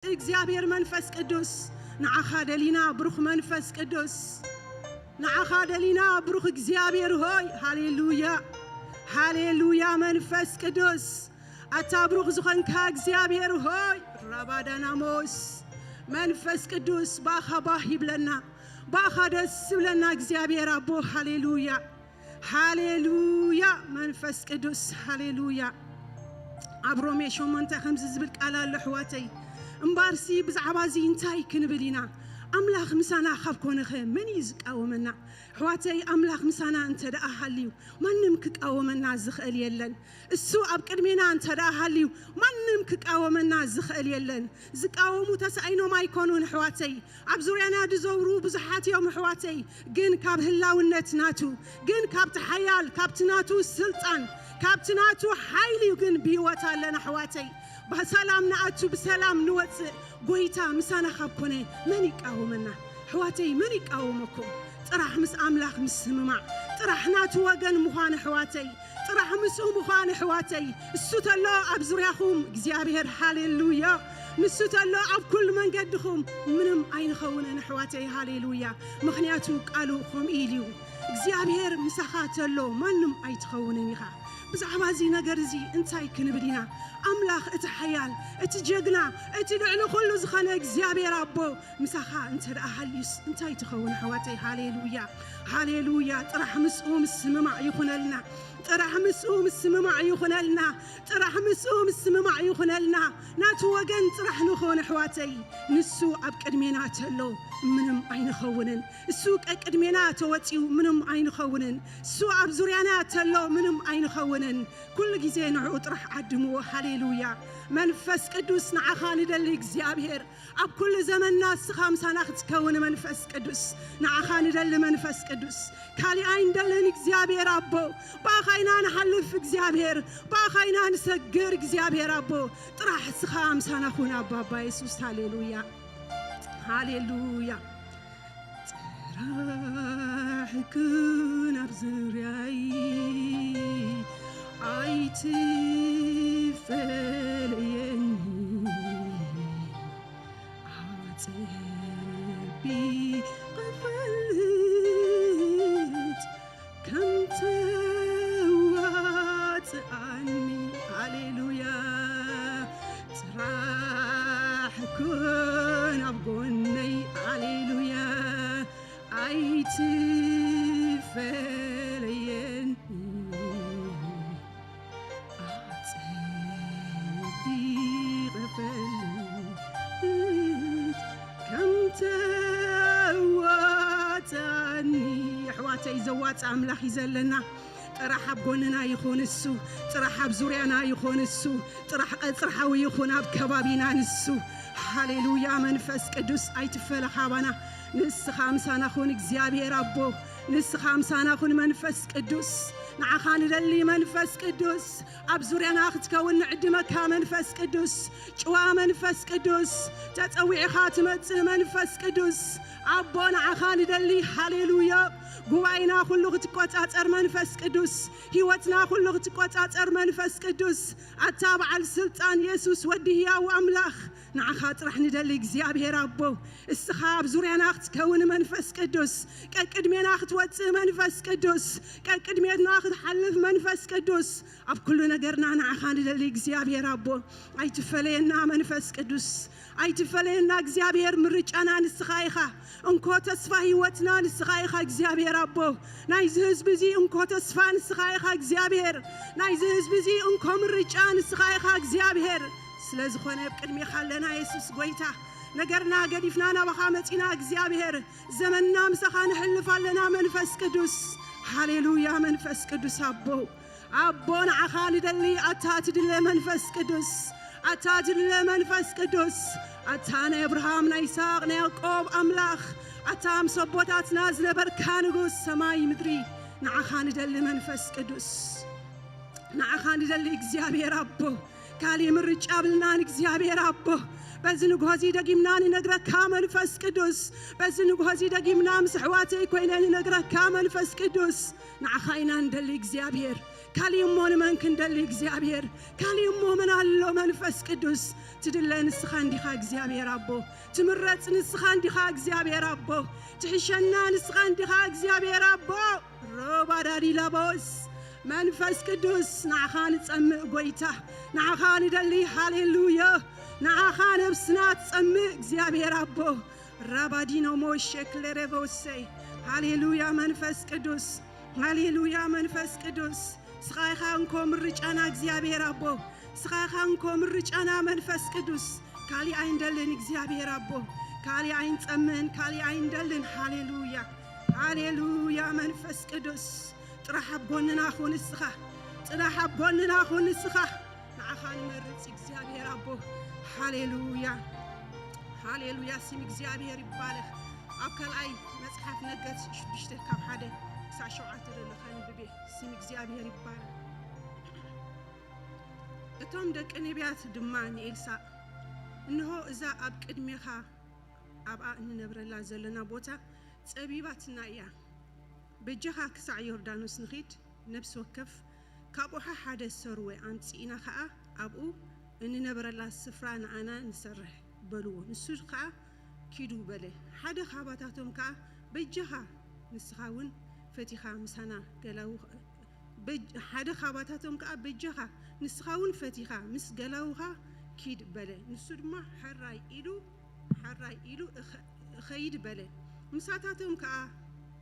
እግዚኣብሔር መንፈስ ቅዱስ፣ ንዓኻ ደሊና ብሩኽ መንፈስ ቅዱስ፣ ንዓኻ ደሊና ብሩኽ እግዚኣብሔር ሆይ። ሃሌሉያ፣ ሃሌሉያ። መንፈስ ቅዱስ፣ ኣታ ብሩኽ ዝኾንካ እግዚኣብሔር ሆይ፣ ራባዳናሞስ፣ መንፈስ ቅዱስ ብኣኻ ባህ ይብለና፣ ብኣኻ ደስ ይብለና እግዚኣብሔር ኣቦ። ሃሌሉያ፣ ሃሌሉያ። መንፈስ ቅዱስ፣ ሃሌሉያ። ኣብ ሮሜ ሸሞንተ ከምዚ ዝብል ቃል ኣሎ ኣሕዋተይ። እምበኣርሲ ብዛዕባ እዚ እንታይ ክንብል ኢና? ኣምላኽ ምሳና ካብ ኮነኸ መን እዩ ዝቃወመና? ኣሕዋተይ፣ ኣምላኽ ምሳና እንተ ደኣ ሃልዩ ማንም ክቃወመና ዝኽእል የለን። እሱ ኣብ ቅድሜና እንተ ደኣ ሃልዩ ማንም ክቃወመና ዝኽእል የለን። ዝቃወሙ ተሳኢኖም ኣይኮኑን ኣሕዋተይ። ኣብ ዙርያና ዝዘውሩ ብዙሓት እዮም ኣሕዋተይ። ግን ካብ ህላውነት ናቱ፣ ግን ካብቲ ሓያል፣ ካብቲ ናቱ ስልጣን፣ ካብቲ ናቱ ሓይሊ ግን ብህይወት ኣለና ኣሕዋተይ። ብሰላም ንኣቱ፣ ብሰላም ንወፅእ። ጎይታ ምሳና ካብ ኮነ መን ይቃወመና? ኣሕዋተይ፣ መን ይቃወመኩም? ጥራሕ ምስ ኣምላኽ ምስምማዕ፣ ጥራሕ ናቱ ወገን ምዃን ኣሕዋተይ፣ ጥራሕ ምስኡ ምዃን ኣሕዋተይ። እሱ ተሎ ኣብ ዙርያኹም እግዚኣብሔር፣ ሃሌሉያ። ንሱ ተሎ ኣብ ኩሉ መንገድኹም ምንም ኣይንኸውንን ኣሕዋተይ፣ ሃሌሉያ። ምኽንያቱ ቃሉ ከምኡ ኢሉ እዩ። እግዚኣብሔር ምሳኻ ተሎ ማንም ኣይትኸውንን ኢኻ። ብዛዕባ እዚ ነገር እዚ እንታይ ክንብል ኢና? ኣምላኽ እቲ ሓያል፣ እቲ ጀግና፣ እቲ ልዕሊ ኩሉ ዝኾነ እግዚኣብሔር ኣቦ ምሳኻ እንተ ደኣ ሃልዩስ እንታይ ትኸውን ኣሕዋተይ? ሃሌሉያ፣ ሃሌሉያ። ጥራሕ ምስኡ ምስምማዕ ይኹነልና፣ ጥራሕ ምስኡ ምስምማዕ ይኹነልና፣ ጥራሕ ምስኡ ምስምማዕ ይኹነልና። ናቱ ወገን ጥራሕ ንኹን ኣሕዋተይ። ንሱ ኣብ ቅድሜና ተሎ ምንም ኣይንኸውንን። እሱ ቀቅድሜና ተወጺኡ ምንም ኣይንኸውንን። እሱ ኣብ ዙርያና ተሎ ምንም ኣይንኸውንን። ኩሉ ግዜ ንዕኡ ጥራሕ ዓድምዎ። ሃሌሉያ። መንፈስ ቅዱስ ንዓኻ ንደሊ እግዚኣብሔር። ኣብ ኩሉ ዘመንና እስኻ ምሳና ክትከውን መንፈስ ቅዱስ። ንዓኻ ንደሊ መንፈስ ቅዱስ። ካሊእ ኣይንደልን እግዚኣብሔር ኣቦ። ብኣኻ ኢና ንሓልፍ እግዚኣብሔር። ብኣኻ ኢና ንሰግር እግዚኣብሔር ኣቦ። ጥራሕ እስኻ ምሳና ኩን ኣቦ ኣባ የሱስ። ሃሌሉያ። ሃሌሉያ። ጥራሕ ኩን ኣብ ዙርያይ ኣይትፈለየኒ። ኣጸቢቐ ፈልጥ ከም ተዋጽኣኒ። ሃሌሉያ። ጥራሕ ኩን ኣብ ጎነይ። ሃሌሉያ። ኣይትፈለየኒ። ኣጸቢቐ ፈልጥ ከም ተዋጽኣኒ። ኣሕዋተይ፣ ዘዋጽእ ኣምላኽ እዩ ዘለና። ጥራሕ ኣብ ጎንና ይኹን እሱ፣ ጥራሕ ኣብ ዙርያና ይኹን እሱ፣ ጥራሕ ቀጽርሓዊ ይኹን ኣብ ከባቢና ንሱ። ሃሌሉያ። መንፈስ ቅዱስ ኣይትፈለ ካባና። ንስኻ ምሳና ኩን እግዚኣብሔር ኣቦ። ንስኻ ምሳና ኩን መንፈስ ቅዱስ። ንዓኻ ንደሊ መንፈስ ቅዱስ። ኣብ ዙርያና ክትከውን ንዕድመካ መንፈስ ቅዱስ። ጭዋ መንፈስ ቅዱስ። ተጸዊዕኻ ትመጽእ መንፈስ ቅዱስ። ኣቦ ንዓኻ ንደሊ። ሃሌሉያ። ጉባኤና ኩሉ ክትቆጻጸር መንፈስ ቅዱስ። ህይወትና ኩሉ ክትቆጻጸር መንፈስ ቅዱስ። ኣታ በዓል ስልጣን የሱስ ወዲ ህያው ኣምላኽ። ንዓኻ ጥራሕ ንደሊ እግዚኣብሔር ኣቦ። እስኻ ኣብ ዙርያና ክትከውን መንፈስ ቅዱስ። ቀቅድሜና ክትወጽእ መንፈስ ቅዱስ። ቀቅድሜና ክትሓልፍ መንፈስ ቅዱስ። ኣብ ኩሉ ነገርና ንዓኻ ንደሊ እግዚኣብሔር ኣቦ። ኣይትፈለየና መንፈስ ቅዱስ። ኣይትፈለየና እግዚኣብሔር። ምርጫና ንስኻ ኢኻ። እንኮ ተስፋ ህይወትና ንስኻ ኢኻ እግዚኣብሔር ኣቦ። ናይዚ ህዝቢ እዚ እንኮ ተስፋ ንስኻ ኢኻ እግዚኣብሔር። ናይዚ ህዝቢ እዚ እንኮ ምርጫ ንስኻ ኢኻ እግዚኣብሔር። ስለ ዝኾነ ኣብ ቅድሜኻ ኣለና የሱስ ጎይታ። ነገርና ገዲፍና ናባኻ መጺና እግዚኣብሔር። ዘመንና ምሳኻ ንሕልፍ ኣለና መንፈስ ቅዱስ። ሃሌሉያ መንፈስ ቅዱስ ኣቦ። ኣቦ ንዓኻ ንደሊ ኣታ ትድለ መንፈስ ቅዱስ። ኣታ ትድለ መንፈስ ቅዱስ። ኣታ ናይ ኣብርሃም ናይ ይስሐቅ ናይ ያዕቆብ ኣምላኽ። ኣታ ምስ ኣቦታትና ዝነበርካ ንጉስ ሰማይ ምድሪ። ንዓኻ ንደሊ መንፈስ ቅዱስ። ንዓኻ ንደሊ እግዚኣብሔር ኣቦ። ካሊእ ምርጫ ብልናን እግዚኣብሔር ኣቦ። በዚ ንግሆ እዚ ደጊምና ንነግረካ መንፈስ ቅዱስ። በዚ ንግሆ እዚ ደጊምና ምስ ኣሕዋተይ ኮይነ ንነግረካ መንፈስ ቅዱስ። ንዓኻ ኢና ንደሊ እግዚኣብሔር። ካሊእ እሞ ንመን ክንደሊ እግዚኣብሔር? ካሊእ እሞ መን ኣሎ መንፈስ ቅዱስ? ትድለ ንስኻ እንዲኻ እግዚኣብሔር ኣቦ። ትምረጽ ንስኻ እንዲኻ እግዚኣብሔር ኣቦ። ትሕሸና ንስኻ እንዲኻ እግዚኣብሔር ኣቦ። ሮባዳዲ ላቦስ መንፈስ ቅዱስ ንዓኻ ንጸምእ ጎይታ፣ ንዓኻ ንደሊ። ሃሌሉያ። ንዓኻ ነብስና ትጸምእ እግዚኣብሔር ኣቦ። ራባዲኖ ሞሼ ክሌሬቮሴ። ሃሌሉያ መንፈስ ቅዱስ፣ ሃሌሉያ መንፈስ ቅዱስ። ስኻ ኢኻ እንኮ ምርጫና እግዚኣብሔር ኣቦ። ስኻ ኢኻ እንኮ ምርጫና መንፈስ ቅዱስ። ካሊእ ኣይንደልን እግዚኣብሔር ኣቦ። ካሊእ ኣይንጸምእን፣ ካሊእ ኣይንደልን። ሃሌሉያ፣ ሃሌሉያ መንፈስ ቅዱስ። ጥራሕ ኣብ ጎንና ኹን እስኻ። ጥራሕ ኣብ ጎንና ኹን እስኻ። ንዓኻ ንመርጽ እግዚኣብሔር ኣቦ። ሃሌሉያ፣ ሃሌሉያ። ስም እግዚኣብሔር ይባረኽ። ኣብ ካልኣይ መጽሓፍ ነገድ ሽዱሽተ ካብ ሓደ ክሳብ ሸውዓተ ዘሎ ከንብቤ። ስም እግዚኣብሔር ይባረኽ። እቶም ደቂ ነቢያት ድማ ንኤልሳእ፣ እንሆ እዛ ኣብ ቅድሜኻ ኣብኣ እንነብረላ ዘለና ቦታ ጸቢባትና እያ። በጃኻ ክሳዕ ዮርዳኖስ ንኺድ፣ ነፍሲ ወከፍ ካብኡ ሓደ ሰርወ ኣምጺእና ኸኣ ኣብኡ እንነብረላ ስፍራ ንኣና ንሰርሕ በልዎ። ንሱ ኸኣ ኪዱ በለ። ሓደ ካባታቶም ከኣ በጃኻ ንስኻ እውን ፈቲኻ ምሳና ገላው-፣ በጅ-፣ ሓደ ካባታቶም ከኣ በጃኻ ንስኻ እውን ፈቲኻ ምስ ገላውኻ ኪድ በለ። ንሱ ድማ ሕራይ ኢሉ፣ ሕራይ ኢሉ እኸ-፣ እኸይድ በለ። ምሳታቶም ከኣ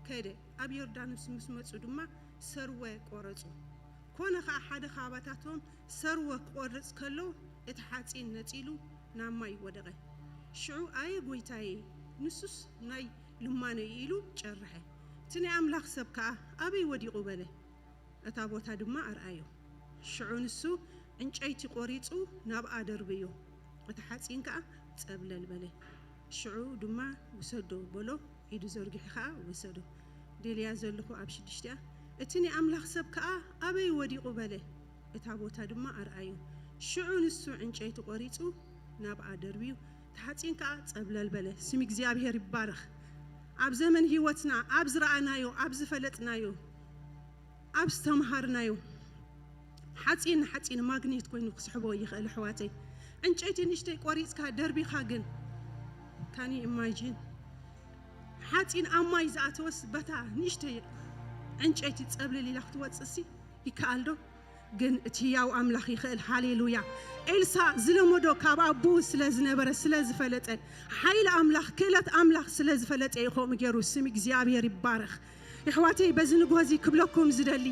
ከደ። ኣብ ዮርዳኖስ ምስ መጹ ድማ ሰርወ ቆረጹ። ኮነ ኸኣ ሓደ ካባታቶም ሰርወ ክቆርጽ ከሎ እቲ ሓጺን ነጺሉ ናብ ማይ ወደቐ። ሽዑ ኣየ ጎይታየ፣ ንሱስ ናይ ልማኖ እዩ ኢሉ ጨርሐ። እቲ ናይ ኣምላኽ ሰብ ከኣ ኣበይ ወዲቑ በለ። እታ ቦታ ድማ ኣርኣዮ። ሽዑ ንሱ ዕንጨይቲ ቆሪጹ ናብኣ ደርብዮ። እቲ ሓጺን ከኣ ጸብለል በለ። ሽዑ ድማ ውሰዶ በሎ። ኢዱ ዘርጊሑ ከኣ ወሰዶ። ደልያ ዘለኹ ኣብ ሽዱሽተ እያ። እቲ ናይ ኣምላኽ ሰብ ከኣ ኣበይ ወዲቑ በለ። እታ ቦታ ድማ ኣርኣዮ። ሽዑ ንሱ ዕንጨይቲ ቆሪጹ ናብኣ ደርብዩ። እቲ ሓጺን ከኣ ጸብለል በለ። ስም እግዚኣብሔር ይባረኽ። ኣብ ዘመን ህይወትና፣ ኣብ ዝረኣናዮ፣ ኣብ ዝፈለጥናዮ፣ ኣብ ዝተምሃርናዮ፣ ሓጺን ንሓጺን ማግኔት ኮይኑ ክስሕቦ ይኽእል። ኣሕዋተይ፣ ዕንጨይቲ ንእሽተይ ቆሪጽካ ደርቢኻ ግን፣ ካን ኢማጂን፣ ሓጺን ኣብ ማይ ዝኣተወስ በታ ንእሽተይ ዕንጨይቲ ጸብልል ኢላ ክትወጽእሲ ይከኣል ዶ? ግን እቲ ህያው ኣምላኽ ይኽእል። ሃሌሉያ። ኤልሳ ዝለመዶ ካብ ኣቦኡ ስለ ዝነበረ፣ ስለ ዝፈለጠ፣ ሓይሊ ኣምላኽ፣ ክእለት ኣምላኽ ስለ ዝፈለጠ እዩ ከምኡ ገይሩ። ስም እግዚኣብሔር ይባረኽ። የሕዋተይ፣ በዚ ንግሆ እዚ ክብለኩም ዝደሊ፣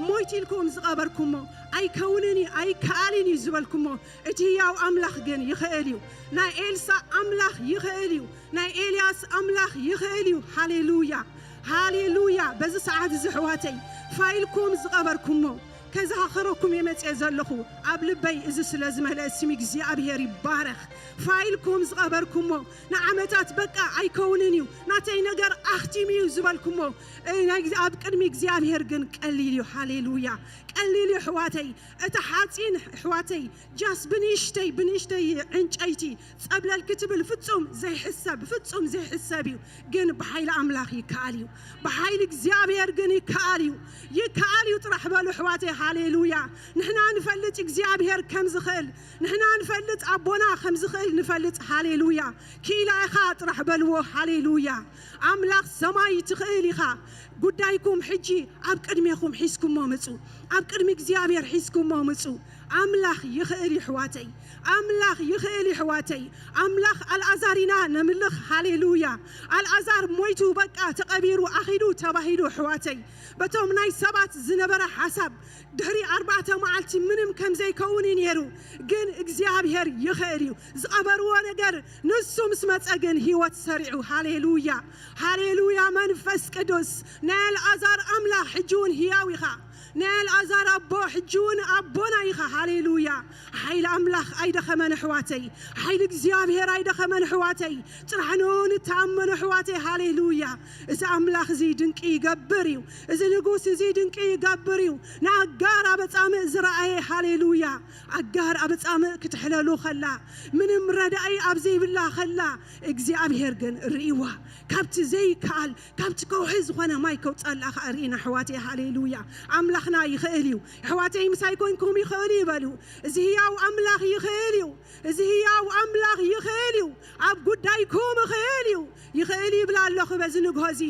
ሞይት ኢልኩም ዝቐበርኩሞ፣ ኣይከውንን እዩ፣ ኣይከኣልን እዩ ዝበልኩሞ፣ እቲ ህያው ኣምላኽ ግን ይኽእል እዩ። ናይ ኤልሳ ኣምላኽ ይኽእል እዩ። ናይ ኤልያስ ኣምላኽ ይኽእል እዩ። ሃሌሉያ፣ ሃሌሉያ። በዚ ሰዓት እዚ ኣሕዋተይ፣ ፋይልኩም ዝቐበርኩሞ፣ ከዘኻኽረኩም እየ መጽየ ዘለኹ። ኣብ ልበይ እዚ ስለ ዝመልአ ስም እግዚኣብሔር ይባረኽ። ፋይልኩም ዝቐበርኩሞ፣ ንዓመታት በቃ ኣይከውንን እዩ፣ ናተይ ነገር ኣኽቲሙ እዩ ዝበልኩሞ፣ እ፣ ናይ ግዜ-፣ ኣብ ቅድሚ እግዚኣብሔር ግን ቀሊል እዩ። ሃሌሉያ። ቀሊል እዩ ኣሕዋተይ። እቲ ሓጺን ኣሕዋተይ ጃስ ብንእሽተይ ብንእሽተይ ዕንጨይቲ ጸብለል ክትብል ፍጹም ዘይሕሰብ፣ ፍጹም ዘይሕሰብ እዩ። ግን ብሓይሊ ኣምላኽ ይከኣል እዩ። ብሓይሊ እግዚኣብሔር ግን ይከኣል እዩ። ይከኣል እዩ ጥራሕ በሉ ኣሕዋተይ። ሃሌሉያ። ንሕና ንፈልጥ እግዚኣብሔር ከም ዝኽእል፣ ንሕና ንፈልጥ ኣቦና ከም ዝኽእል ንፈልጥ። ሃሌሉያ። ክኢላ ኢኻ ጥራሕ በልዎ። ሃሌሉያ። ኣምላኽ ሰማይ ትኽእል ኢኻ። ጉዳይኩም ሕጂ ኣብ ቅድሜኹም ሒዝኩሞ ምጹ። ኣብ ቅድሚ እግዚኣብሔር ሒዝኩሞ ምጹ። ኣምላኽ ይኽእል እዩ ኣሕዋተይ። ኣምላኽ ይኽእል እዩ ኣሕዋተይ። ኣምላኽ ኣልኣዛር ኢና ነምልኽ። ሃሌሉያ። ኣልኣዛር ሞይቱ በቃ ተቐቢሩ ኣኺዱ ተባሂሉ ኣሕዋተይ። በቶም ናይ ሰባት ዝነበረ ሓሳብ ድሕሪ ኣርባዕተ መዓልቲ ምንም ከም ዘይከውን እዩ ነይሩ። ግን እግዚኣብሔር ይኽእል እዩ። ዝቐበርዎ ነገር ንሱ ምስ መጸ ግን ህይወት ሰሪዑ። ሃሌሉያ፣ ሃሌሉያ። መንፈስ ቅዱስ ናይ ኣልኣዛር ኣምላኽ ሕጂ እውን ህያው ኢኻ። ናይ ኣልኣዛር ኣቦ ሕጂ እውን ኣቦና ኢኻ። ሃሌሉያ። ሓይሊ ኣምላኽ ኣይደኸመን ኣሕዋተይ። ሓይሊ እግዚኣብሔር ኣይደኸመን ኣሕዋተይ። ጥራሕ ንኡ ንተኣመኖ ኣሕዋተይ። ሃሌሉያ። እዚ ኣምላኽ እዚ ድንቂ ይገብር እዩ። እዚ ንጉስ እዚ ድንቂ ይገብር እዩ። ንኣጋር ኣብ ኣጻምእ ዝረኣየ። ሃሌሉያ። ኣጋር ኣብ ኣጻምእ ክትሕለሉ ከላ፣ ምንም ረዳኢ ኣብ ዘይብላ ከላ፣ እግዚኣብሔር ግን ርእይዋ። ካብቲ ዘይከኣል፣ ካብቲ ከውሒ ዝኾነ ማይ ከውጻላ ከኣ ርኢና ኣሕዋተይ። ሃሌሉያ። ኣምላኽ ኣምላኽና ይኽእል እዩ። ኣሕዋተይ ምሳይ ኮንኩም ይኽእል እዩ በሉ። እዚ ህያው ኣምላኽ ይኽእል እዩ። እዚ ህያው ኣምላኽ ይኽእል እዩ። ኣብ ጉዳይኩም ይኽእል እዩ። ይኽእል እዩ ይብላ ኣለኹ በዚ ንግሆ እዚ።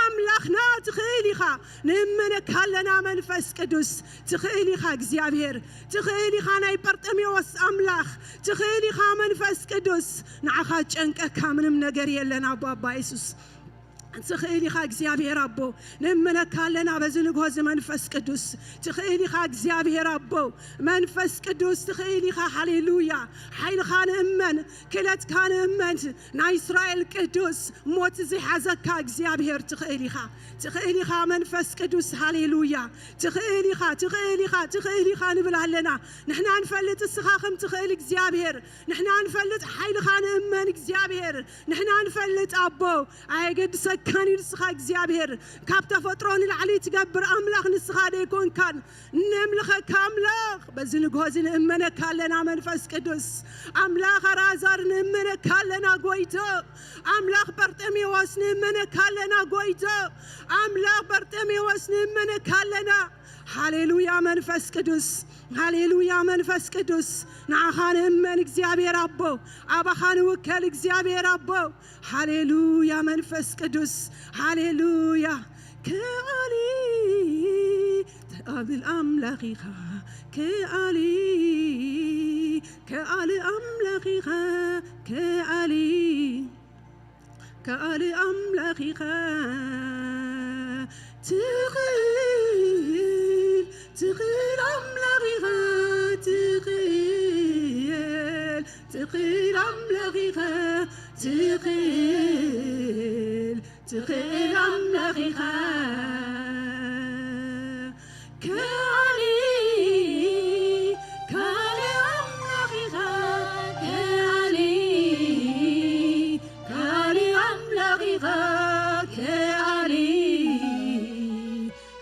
ኣምላኽና ትኽእል ኢኻ። ንእመነካ ኣለና መንፈስ ቅዱስ። ትኽእል ኢኻ እግዚኣብሔር። ትኽእል ኢኻ ናይ በርጤሜዎስ ኣምላኽ። ትኽእል ኢኻ መንፈስ ቅዱስ። ንዓኻ ጨንቀካ ምንም ነገር የለን ኣቦ ኣባ የሱስ። ትኽእል ኢኻ እግዚኣብሔር ኣቦ። ንእመነካ ኣለና በዚ ንግሆ እዚ መንፈስ ቅዱስ። ትኽእል ኢኻ እግዚኣብሔር ኣቦ። መንፈስ ቅዱስ ትኽእል ኢኻ። ሃሌሉያ። ሓይልኻ ንእመን። ክእለትካ ንእመን። ናይ እስራኤል ቅዱስ። ሞት ዘይሓዘካ እግዚኣብሔር ትኽእል ኢኻ። ትኽእል ኢኻ መንፈስ ቅዱስ። ሃሌሉያ። ትኽእል ኢኻ፣ ትኽእል ኢኻ፣ ትኽእል ኢኻ ንብል ኣለና። ንሕና ንፈልጥ እስኻ ከም ትኽእል እግዚኣብሔር። ንሕና ንፈልጥ ሓይልኻ ንእመን እግዚኣብሔር። ንሕና ንፈልጥ ኣቦ። ኣየገድሰካን እዩ ንስኻ እግዚኣብሔር። ካብ ተፈጥሮ ንላዕሊ ትገብር ኣምላኽ ንስኻ ደይኮንካን። ነምልኸካ ኣምላኽ። በዚ ንግሆ እዚ ንእመነካ ኣለና መንፈስ ቅዱስ። ኣምላኽ ኣልኣዛር ንእመነካ ኣለና ጎይታ። ኣምላኽ በርጤሜዎስ ንእመነካ ኣለና ጎይታ። ኣምላኽ በርጤሜዎስ ንእመነካ ኣለና። ሃሌሉያ መንፈስ ቅዱስ። ሃሌሉያ መንፈስ ቅዱስ። ንዓኻ ንእመን እግዚኣብሔር ኣቦ። ኣባኻ ንውከል እግዚኣብሔር ኣቦ። ሃሌሉያ መንፈስ ቅዱስ። ሃሌሉያ። ከኣሊ ተኣብል ኣምላኽ ኢኻ። ከኣሊ ከኣሊ ኣምላኽ ኢኻ። ከኣሊ ከኣሊ ኣምላኽ ኢኻ። ትኽእል ትኽእል ኣምላኽ ኢኻ። ትኽእል ትኽእል ኣምላኽ ኢኻ። ትኽእል ትኽእል ኣምላኽ ኢኻ። ከኣሊ ከኣሊ ኣምላኽ ኢኻ። ከኣሊ ከኣሊ ኣምላኽ ኢኻ። ከኣሊ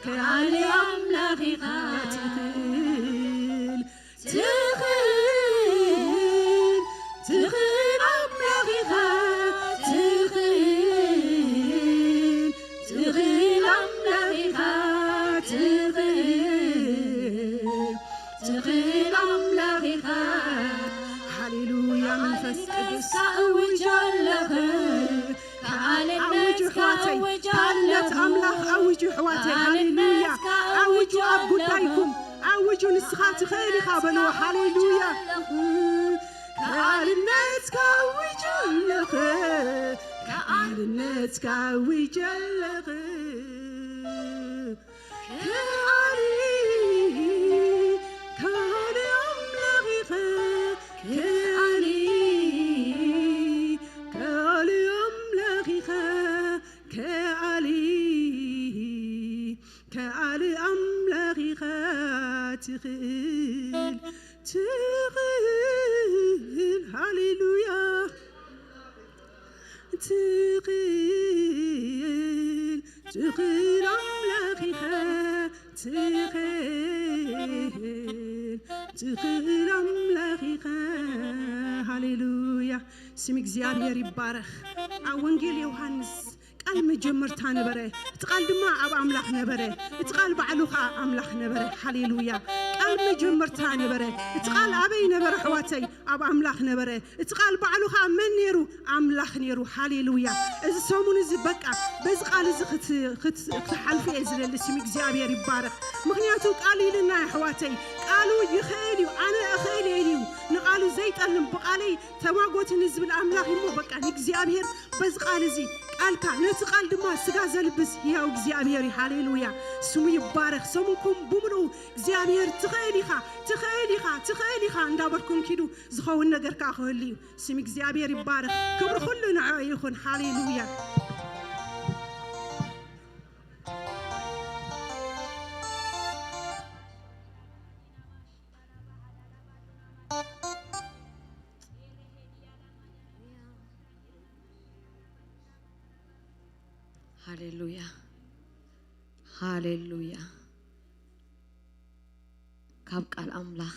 ከኣሊ ኣምላኽ ኢኻ። ትኽእል ትኽእል ትኽእል ኣምላኽ ኢኻ። ትኽእል ትኽእል ኣምላኽ ኢኻ። ትኽእል ትኽእል ኣምላኽ ኢኻ። ሃሌሉያ መንፈስ ቅዱስ። እውጅ ኣለኹ። ኣውጁ ኣሕዋተይ። ካልነት ኣምላኽ ኣውጁ ኣሕዋተይ። ሃሌሉያ። ኣውጁ ኣብ ጉዳይኩም። ኣውጁ ንስኻ ትኽእል ኢኻ በልዎ። ሃሌሉያ። ካልነትካ ኣውጅ ኣለኹ። ካልነትካ ኣውጅ ኣለኹ። ከኣሊ ከኣሊ ኣምላኽ ኢኻ። ከኣሊ ከኣሊ ኣምላኽ ኢኻ። ከኣሊ ከኣሊ ኣምላኽ ኢኻ። ትኽእል ትኽእል። ሃሌሉያ። ትኽእል ትኽእል ኣምላኽ ኢኻ። ትኽእል ትኽእል ኣምላኽ ኢኻ። ሃሌሉያ። ስም እግዚኣብሔር ይባረኽ። ኣብ ወንጌል ዮሃንስ ቃል መጀመርታ ነበረ፣ እቲ ቃል ድማ ኣብ ኣምላኽ ነበረ፣ እቲ ቃል ባዕሉ ኸዓ ኣምላኽ ነበረ። ሃሌሉያ። ቃል መጀመርታ ነበረ። እቲ ቃል ኣበይ ነበረ ኣሕዋተይ? ኣብ ኣምላኽ ነበረ። እቲ ቃል ባዕሉ ኸዓ መን ነይሩ? ኣምላኽ ነይሩ። ሃሌሉያ። እዚ ሰሙን እዚ በቃ በዚ ቃል እዚ ክት- ክት- ክትሓልፉ እየ ዝደሊ። ስም እግዚኣብሔር ይባረኽ። ምኽንያቱ ቃል ኢልና ኣሕዋተይ፣ ቃሉ ይኽእል እዩ። ኣነ እኽእል እየ ኢሉ እዩ። ንቃሉ ዘይጠልም ብቃለይ ተማጎትኒ ዝብል ኣምላኽ እሞ በቃ ንእግዚኣብሔር በዚ ቃል እዚ ቃልካ ነቲ ቃል ድማ ስጋ ዘልብስ ህያው እግዚኣብሔር እዩ። ሃሌሉያ። ስሙ ይባረኽ። ሰሙንኩም ብምልኡ እግዚኣብሔር ትኽእል ኢኻ፣ ትኽእል ኢኻ፣ ትኽእል ኢኻ እንዳበልኩም ኪዱ። ዝኸውን ነገር ከኣ ክህሉ እዩ። ስም እግዚኣብሔር ይባረኽ። ክብሪ ኩሉ ንዕኡ ይኹን። ሃሌሉያ። ሃሌሉያ። ሃሌሉያ። ካብ ቃል ኣምላኽ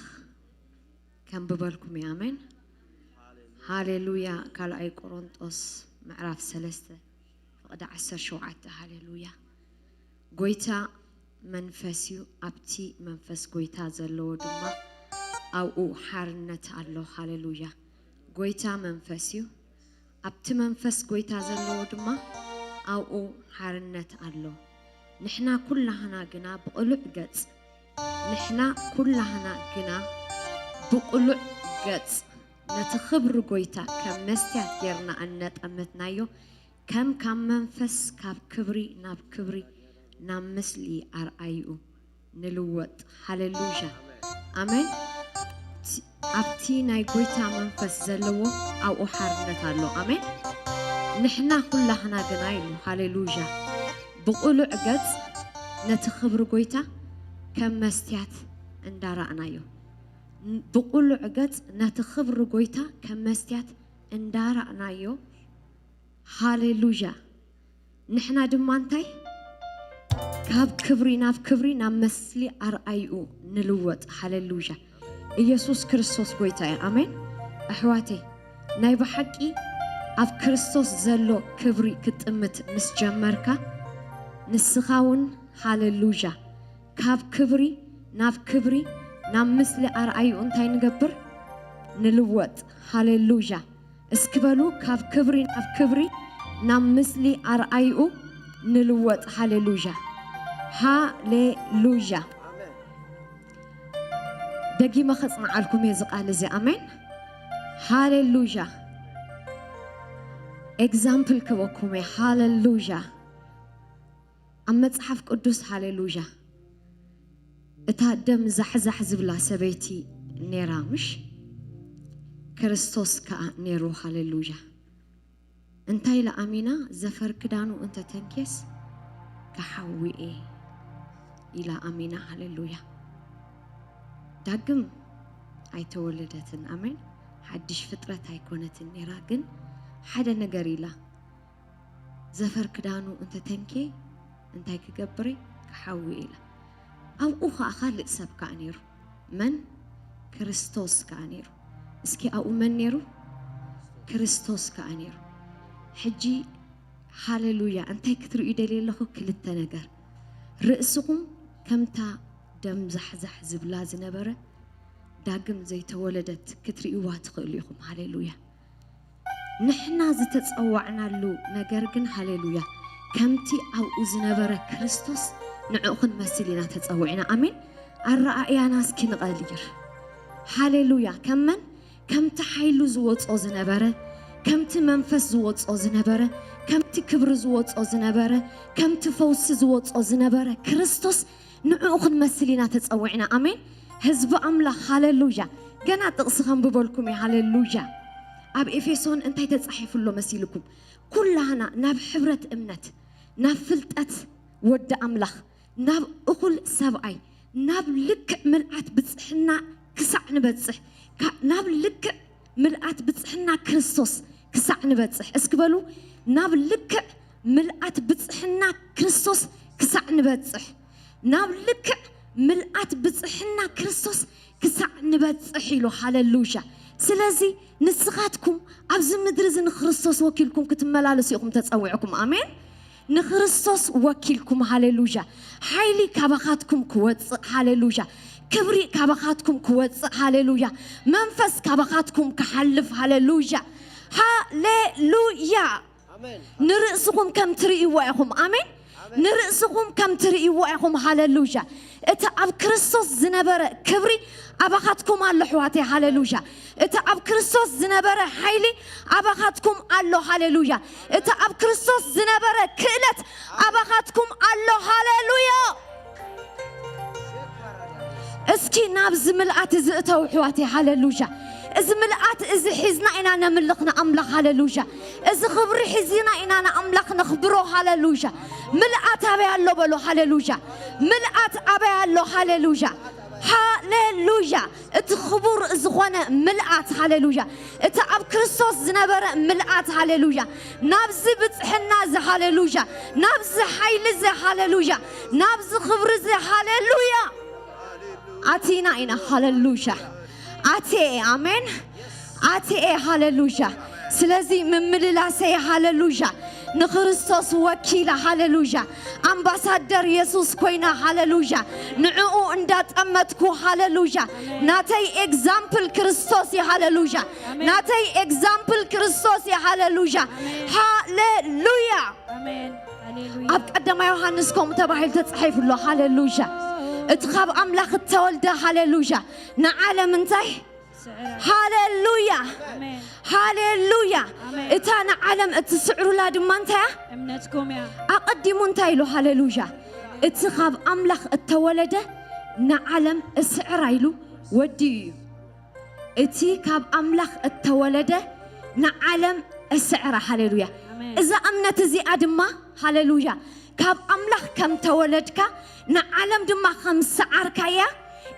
ከንብበልኩም እየ። ኣሜን። ሃሌሉያ። ካልኣይ ቆሮንጦስ ምዕራፍ ሰለስተ ፍቕዲ ዓሰርተ ሸውዓተ። ሃሌሉያ። ጎይታ መንፈስ እዩ። ኣብቲ መንፈስ ጎይታ ዘለዎ ድማ ኣብኡ ሓርነት ኣሎ። ሃሌሉያ። ጎይታ መንፈስ እዩ። ኣብቲ መንፈስ ጎይታ ዘለዎ ድማ ኣብኡ ሓርነት ኣሎ። ንሕና ኩላህና ግና ብቕሉዕ ገጽ፣ ንሕና ኩላህና ግና ብቕሉዕ ገጽ ነቲ ክብሪ ጎይታ ከም መስትያት ጌርና እናጠመትናዮ፣ ከም ካብ መንፈስ ካብ ክብሪ ናብ ክብሪ ናብ ምስሊ ኣርኣይኡ ንልወጥ። ሃሌሉያ። ኣሜን። ኣብቲ ናይ ጎይታ መንፈስ ዘለዎ ኣብኡ ሓርነት ኣሎ። ኣሜን። ንሕና ኩላህና ግና ኢሉ። ሃሌሉያ። ብቕሉዕ ገጽ ነቲ ክብሪ ጎይታ ከም መስትያት እንዳረኣናዮ። ብቕሉዕ ገጽ ነቲ ክብሪ ጎይታ ከም መስትያት እንዳረኣናዮ። ሃሌሉያ። ንሕና ድማ እንታይ? ካብ ክብሪ ናብ ክብሪ ናብ ምስሊ ኣርኣይኡ ንልወጥ። ሃሌሉያ። ኢየሱስ ክርስቶስ ጎይታ እዩ። ኣሜን። ኣሕዋተይ፣ ናይ ብሓቂ ኣብ ክርስቶስ ዘሎ ክብሪ ክትጥምት ምስ ጀመርካ፣ ንስኻ እውን ሃሌሉያ፣ ካብ ክብሪ ናብ ክብሪ ናብ ምስሊ ኣርኣይኡ እንታይ ንገብር? ንልወጥ። ሃሌሉያ። እስኪ በሉ፣ ካብ ክብሪ ናብ ክብሪ ናብ ምስሊ ኣርኣይኡ ንልወጥ። ሃሌሉያ። ሃሌሉያ። ደጊመ ከጽንዓልኩም እየ እዚ ቃል እዚ። ኣሜን። ሃሌሉያ። ኤግዛምፕል ክበኩም እየ። ሃሌሉያ። ኣብ መጽሓፍ ቅዱስ፣ ሃሌሉያ፣ እታ ደም ዛሕዛሕ ዝብላ ሰበይቲ ኔራ፣ ምሽ? ክርስቶስ ከኣ ኔሩ። ሃሌሉያ። እንታይ ኢላ ኣሚና? ዘፈር ክዳኑ እንተ ተንኬስ ክሓዊ እየ ኢላ ኣሚና። ሃሌሉያ። ዳግም ኣይተወለደትን። ኣሜን። ሓድሽ ፍጥረት ኣይኮነትን ኔራ፣ ግን ሓደ ነገር ኢላ፣ ዘፈር ክዳኑ እንተ ተንኬ እንታይ ክገብር እየ? ክሓዊ እየ ኢላ። ኣብኡ ኸኣ ካልእ ሰብ ከኣ ኔሩ። መን? ክርስቶስ ከኣ ኔሩ። እስኪ ኣብኡ መን ኔሩ? ክርስቶስ ከኣ ኔሩ። ሕጂ ሃሌሉያ፣ እንታይ ክትርእዩ ደልየ ኣለኹ? ክልተ ነገር። ርእስኹም ከምታ ደም ዛሕዛሕ ዝብላ ዝነበረ ዳግም ዘይተወለደት ክትርእይዋ ትኽእሉ ኢኹም። ሃሌሉያ። ንሕና ዝተጸዋዕናሉ ነገር ግን፣ ሃሌሉያ፣ ከምቲ ኣብኡ ዝነበረ ክርስቶስ ንዕኡ ክንመስል ኢና ተጸዊዕና። ኣሜን። ኣረኣእያና እስኪ ንቐይር። ሃሌሉያ። ከም መን? ከምቲ ሓይሉ ዝወጾ ዝነበረ፣ ከምቲ መንፈስ ዝወጾ ዝነበረ፣ ከምቲ ክብሪ ዝወጾ ዝነበረ፣ ከምቲ ፈውሲ ዝወጾ ዝነበረ ክርስቶስ ንዕኡ ክንመስል ኢና ተጸዊዕና። ኣሜን። ህዝቢ ኣምላኽ፣ ሃሌሉያ። ገና ጥቕሲ ከንብበልኩም እየ። ሃሌሉያ። ኣብ ኤፌሶን እንታይ ተጻሒፉ ኣሎ መሲልኩም? ኩላህና ናብ ሕብረት እምነት፣ ናብ ፍልጠት ወዲ ኣምላኽ፣ ናብ እኹል ሰብኣይ፣ ናብ ልክዕ ምልኣት ብጽሕና ክሳዕ ንበጽሕ፣ ካ-፣ ናብ ልክዕ ምልኣት ብጽሕና ክርስቶስ ክሳዕ ንበጽሕ። እስኪ በሉ፣ ናብ ልክዕ ምልኣት ብጽሕና ክርስቶስ ክሳዕ ንበጽሕ። ናብ ልክዕ ምልኣት ብጽሕና ክርስቶስ ክሳዕ ንበጽሕ ኢሉ። ሃሌሉያ። ስለዚ ንስኻትኩም ኣብዚ ምድሪ እዚ ንክርስቶስ ወኪልኩም ክትመላለሱ ኢኹም ተጸዊዕኩም። ኣሜን። ንክርስቶስ ወኪልኩም። ሃሌሉያ። ሓይሊ ካባኻትኩም ክወጽእ። ሃሌሉያ። ክብሪ ካባኻትኩም ክወጽእ። ሃሌሉያ። መንፈስ ካባኻትኩም ክሓልፍ። ሃሌሉያ። ሃሌሉያ። ኣሜን። ንርእስኹም ከም ትርእይዎ ኢኹም። ኣሜን። ኣሜን። ንርእስኹም ከም ትርእይዎ ኢኹም። ሃሌሉያ። እቲ ኣብ ክርስቶስ ዝነበረ ክብሪ ኣባኻትኩም ኣሎ፣ ኣሕዋተይ። ሃሌሉያ። እቲ ኣብ ክርስቶስ ዝነበረ ሓይሊ ኣባኻትኩም ኣሎ። ሃሌሉያ። እቲ ኣብ ክርስቶስ ዝነበረ ክእለት ኣባኻትኩም ኣሎ። ሃሌሉያ። እስኪ ናብዚ ምልኣት እዚ እተው፣ ኣሕዋተይ። ሃሌሉያ። እዚ ምልኣት እዚ ሒዝና ኢና ነምልኽ ንኣምላኽ። ሃሌሉያ። እዚ ክብሪ ሒዝና ኢና ንኣምላኽ ነኽብሮ። ሃሌሉያ። ምልኣት ኣበይ ኣሎ በሎ። ሃሌሉያ። ምልኣት ኣበይ ኣሎ። ሃሌሉያ። ሃሌሉያ። እቲ ክቡር ዝኾነ ምልኣት። ሃሌሉያ። እቲ ኣብ ክርስቶስ ዝነበረ ምልኣት። ሃሌሉያ። ናብዚ ብጽሕና እዚ። ሃሌሉያ። ናብዚ ሓይሊ እዚ። ሃሌሉያ። ናብዚ ክብሪ እዚ። ሃሌሉያ። ኣቲና ኢና። ሃሌሉያ። ኣትየ። ኣሜን። ኣትየ። ሃሌሉያ። ስለዚ ምምልላሰይ። ሃሌሉያ። ንክርስቶስ ወኪላ፣ ሃሌሉያ፣ ኣምባሳደር የሱስ ኮይና፣ ሃሌሉያ፣ ንዕኡ እንዳጠመትኩ፣ ሃሌሉያ፣ ናተይ ኤግዛምፕል ክርስቶስ እዩ፣ ሃሌሉያ፣ ናተይ ኤግዛምፕል ክርስቶስ እዩ፣ ሃሌሉያ፣ ሃሌሉያ። ኣብ ቀዳማይ ዮሃንስ ከምኡ ተባሂሉ ተጻሒፉ ኣሎ፣ ሃሌሉያ፣ እቲ ካብ ኣምላኽ እተወልደ፣ ሃሌሉያ፣ ንዓለም እንታይ ሃሌሉያ። ሃሌሉያ። እታ ንዓለም እትስዕሩላ ድማ እንታይ እያ? ኣቐዲሙ እንታይ ኢሉ? ሃሌሉያ። እቲ ካብ ኣምላኽ እተወለደ ንዓለም እስዕራ ኢሉ ወዲኡ እዩ። እቲ ካብ ኣምላኽ እተወለደ ንዓለም እስዕራ። ሃሌሉያ። እዛ እምነት እዚኣ ድማ፣ ሃሌሉያ፣ ካብ ኣምላኽ ከም ተወለድካ፣ ንዓለም ድማ ከም ዝሰዓርካያ፣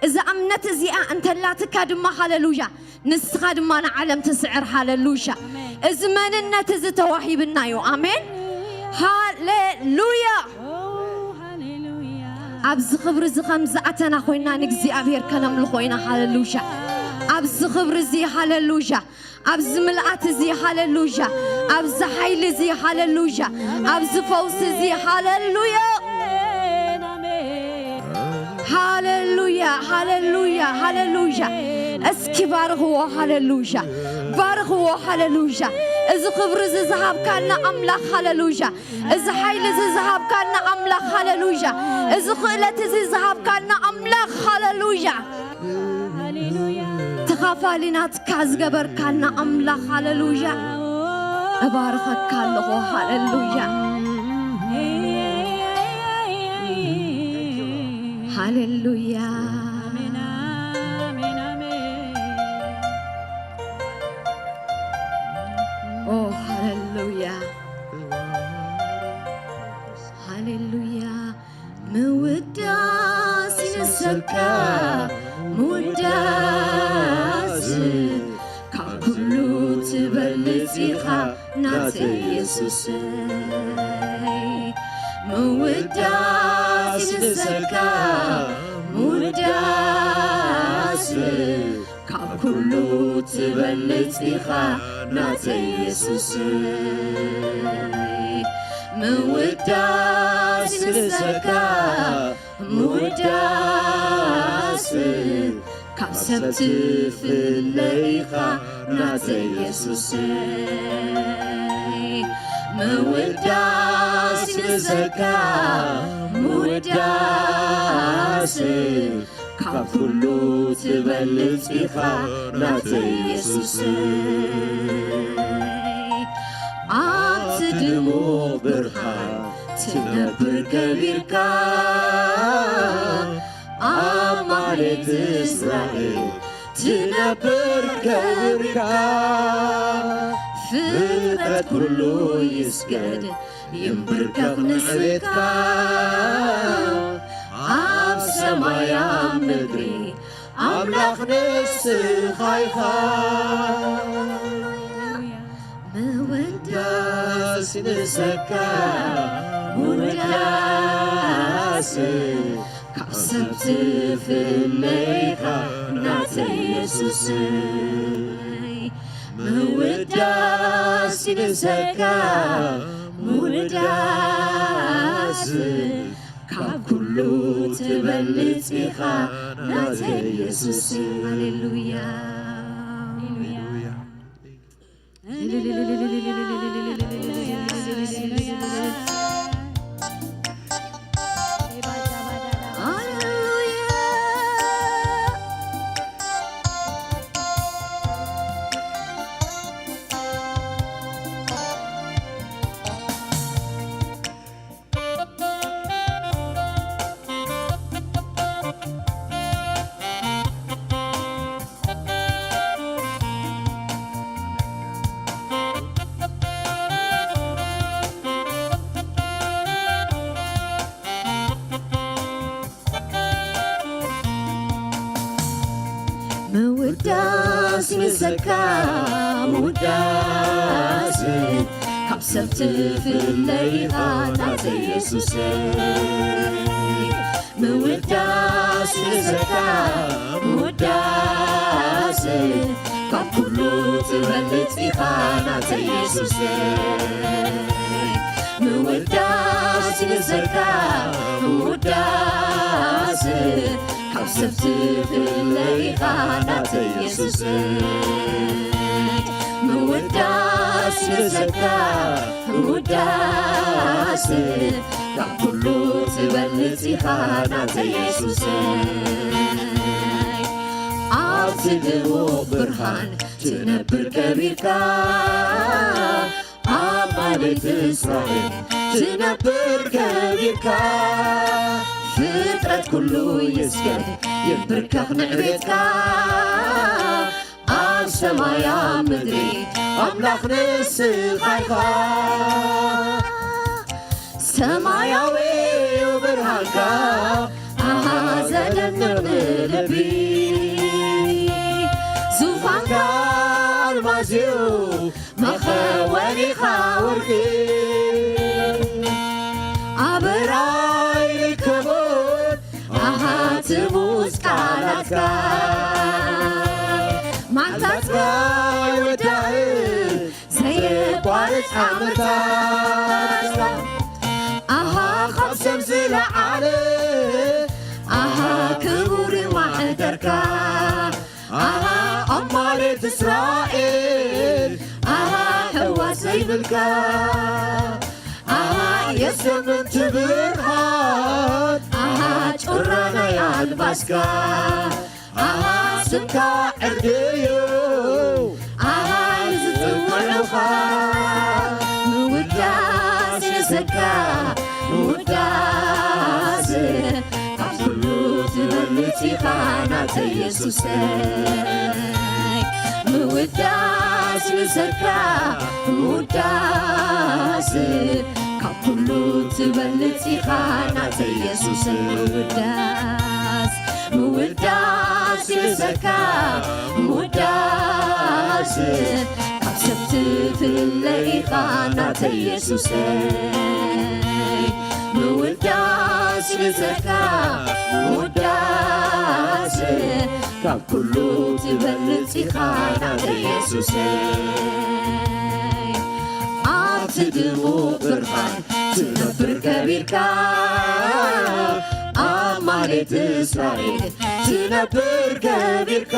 እዛ እምነት እዚኣ እንተላትካ ድማ፣ ሃሌሉያ፣ ንስኻ ድማ ንዓለም ትስዕር። ሃሌሉያ። እዚ መንነት እዚ ተዋሂብና እዩ። ኣሜን። ሃሌሉያ። ኣብዚ ክብሪ እዚ ከም ዝኣተና ኮይና ንእግዚኣብሔር ከነምልኾ ኢና። ሃሌሉያ። ኣብዚ ክብሪ እዚ፣ ሃሌሉያ፣ ኣብዚ ምልኣት እዚ፣ ሃሌሉያ፣ ኣብዚ ሓይሊ እዚ፣ ሃሌሉያ፣ ኣብዚ ፈውሲ እዚ፣ ሃሌሉያ። ሃሌሉያ፣ ሃሌሉያ፣ ሃሌሉያ። እስኪ ባርኽዎ፣ ሃሌሉያ፣ ባርኽዎ፣ ሃሌሉያ። እዚ ክብሪ እዚ ዝሃብካልና ኣምላኽ፣ ሃሌሉያ፣ እዚ ሓይሊ እዚ ዝሃብካልና ኣምላኽ፣ ሃሌሉያ፣ እዚ ክእለት እዚ ዝሃብካልና ኣምላኽ፣ ሃሌሉያ። ተኻፋሊ ናትካ ዝገበርካና ኣምላኽ፣ ሃሌሉያ፣ እባርኸካ ኣለኹ፣ ሃሌሉያ፣ ሃሌሉያ። ኦ፣ ሃሌሉያ፣ ሃሌሉያ። ምውዳስ ይንሰካ፣ ምውዳስ ካብ ኩሉ ትበልጽ ኢኻ ናተይ የሱሰይ። ምውዳስ ይንሰካ፣ ምውዳስ ካብ ኩሉ ትበልጽ ኢኻ ናተይ የሱሰይ። ምውዳስ ይንሰካ፣ ምውዳስ ካብ ሰብ ትፍለ ኢኻ ናተይ የሱሰይ። ምውዳስ ይንሰካ፣ ምውዳስ ካብ ኩሉ ትበልጽ ኢኻ ናተይ የሱሰይ። ኣብቲ ድሙቕ ብርሃን ትነብር ከቢርካ፣ ኣብ ማህሌት እስራኤል ትነብር ከቢርካ። ፍጥረት ኩሉ ይስገድ ይንብርከኽ ንስኻ፣ ኣብ ሰማይ ኣብ ምድሪ ኣምላኽ ንስኻ ኢኻ። ምውዳስ ንሰካ፣ ምውዳስ ካብ ሰብ ትፍለ ኢኻ ናተይ የሱስ። ምውዳስ ንሰካ፣ ምውዳስ ካብ ኩሉ ትበልጽ ኢኻ ናተይ የሱስ። ሃሌሉያ። ሃሌሉያ። ምውዳስ ንሰካ፣ ምውዳስ ካብ ሰብ ትፍለ ኢኻ ናተይ የሱሰይ። ምውዳስ ንሰካ፣ ምውዳስ ካብ ኩሉ ትበልጽ ኢኻ ናተይ የሱሰይ። ምውዳስ ይንሰካ ምውዳስ ካብ ሰብ ትፍለ ኢኻ ናተ የሱስ ምውዳስ ይንሰካ ምውዳስ ካብ ኩሉ ትበልጽ ኢኻ ናተ የሱስ ኣብቲ ድሙቕ ብርሃን ትነብር ከቢርካ ኣብ ማሌት እስራኤል ትነብር ከቢርካ ፍጥረት ኩሉ ይስገድ ይንብርከኽ ንዕቤትካ ኣብ ሰማያ ምድሪ ኣምላኽ ንስኻ ኢኻ ሰማያዊ እዩ ብርሃንካ ኣሃ ዘደንቕ ንልቢ ዙፋንካ ኣልማዝ እዩ መኸወኒኻ ወርቂ ኣበራይ ርከቦት ኣሃ ትሙስ ቃላትካ ማንታትካ ይወዳእ ዘየቋርጽ ዓመታትካ ኣሃ ካብ ሰብ ዝለዓለ ኣሃ ክቡር ማሕደርካ ኣሃ ኣብ ማሌት እስራኤል ኣሃ ሕዋስ ዘይብልካ ኣሃ የሰምንቲ ብርሃን ኣሃ ጩራ ናይ ኣልባስካ ኣሃ ስምካ ዕርዲ እዩ ኣሃ ንዝጽውዑኻ ምውዳስ ንሰካ ምውዳስ ካብ ኩሉ ትበልጽ ኢኻ ናተ የሱሰይ ምውዳስ ንሰካ ምውዳስ ካብ ኩሉ ትበልጽ ኢኻ ናተ የሱስ ምውዳስ ምውዳስ ንሰካ ምውዳስ ካብ ሰብ ትፍለ ኢኻ ናተ የሱሰይ ምውዳስ ንሰካ ምውዳስ ካብ ኩሉ ትበልጽ ኢኻ ናተ የሱሰይ ኣብቲ ድሙቕ ብርሃን ትነብር ከቢርካ ኣብ ማሌት እስራኤል ትነብር ከቢርካ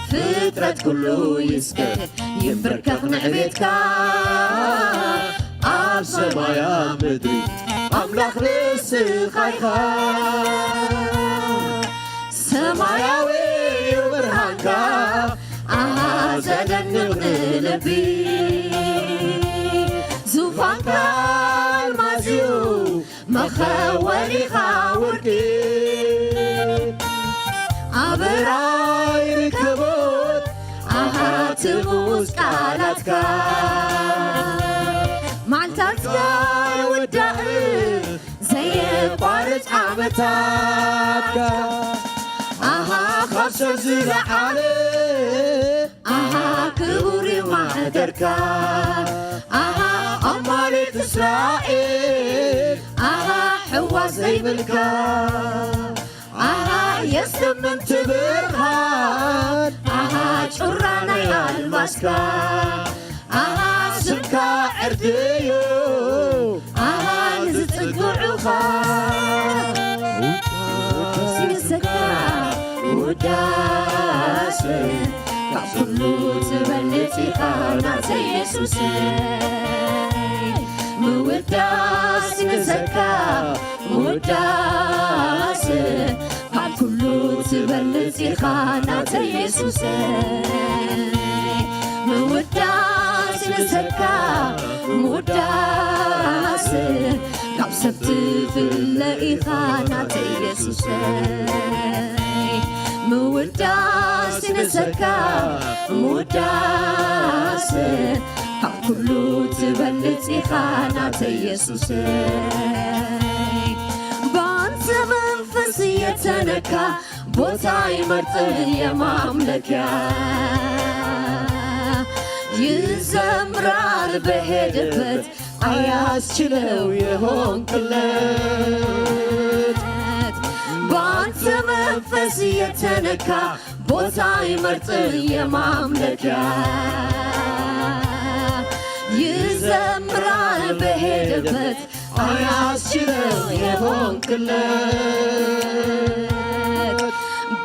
ፍጥረት ኩሉ ይስገድ ይንብርከኽ ንዕቤትካ ኣብ ሰማያ ምድሪ ኣምላኽ ንስኻ ኢኻ ሰማያዊ እዩ ብርሃንካ ኣሃ ዘደንቕ ንልቢ ዙፋንካ ኣልማዝ እዩ መኸወኒኻ ወርቂ ኣበራይ ርከቦት ኣሃ ትሙስ ቃላትካ ማልታትካ ይወዳእ ዘየቋርጽ ዓመታትካ ኣሃ ካብ ሰብ ዝለዓለ ኣሃ ክቡር ማሕደርካ ኣሃ ኣብ ማሌት እስራኤል ኣሃ ሕዋስ ዘይብልካ ኣሃ የስምንቲ ብርሃን ኣሃ ጩራ ናይ ኣልማስካ ኣሃ ስምካ ዕርዲ እዩ ኣሃ ንዝጽግዑኻ ውዳሴ ንሰካ ውዳሴ ካብ ኩሉ ትበልጽ ኢኻ ናተ የሱስ ምውዳስ ንሰካ ምውዳስ ካብ ኩሉ ትበልጽ ኢኻ ናተ የሱስ ምውዳስ ንሰካ ምውዳስ ካብ ሰብ ትፍለ ኢኻ ናተ የሱስ ምውዳስ ንሰካ ምውዳስ ካብ ኩሉ ትበልጽ ኢኻ ናተ የሱስ ባንተ መንፈስ የተነካ ቦታ ይመርጥ የማምለኪያ ይዘምራል በሄደበት አያስችለው የሆንክለት በአንተ መንፈስ የተነካ ቦታ ይመርጥ የማምለኪያ ይዘምራል በሄ በት አያስችለው የሆንክለት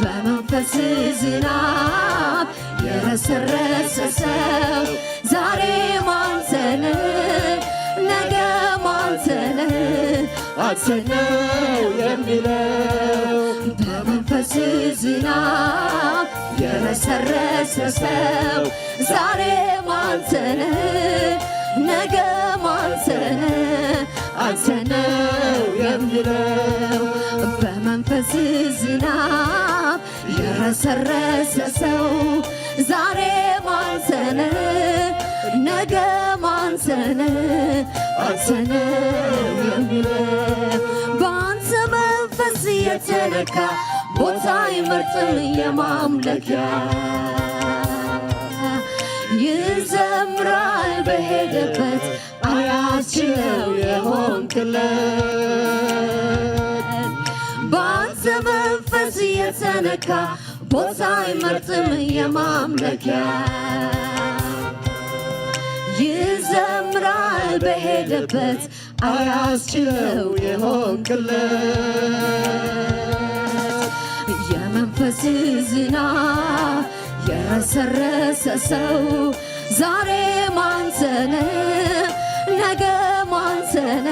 በመንፈስ ዝናብ የረሰረሰ ሰው ዛሬ ማንተነ ነገ ማንተነ አንተነው የሚለው በመንፈስ ዝናብ የረሰረሰ ሰው ዛሬ ማንተነ ነገ ማንተነ አንተነው የሚለው በመንፈስ ዝናብ የረሰረሰ ሰው ዛሬ ማንተነ ነገ ማንተነ አንተነው የሚለው በአንተ መንፈስ የተነካ ቦታ አይመርጥም የማምለኪያ ይዘምራል በሄደበት አያስችለው የሆንክለት በአንተ መንፈስ የተነካ ቦታ አይመርጥም የማምለኪያ ይዘምራል በሄደበት አያስችለው የሆንክለት የመንፈስ ዝናብ የረሰረሰ ሰው ዛሬ ማንተነ ነገ ማንተነ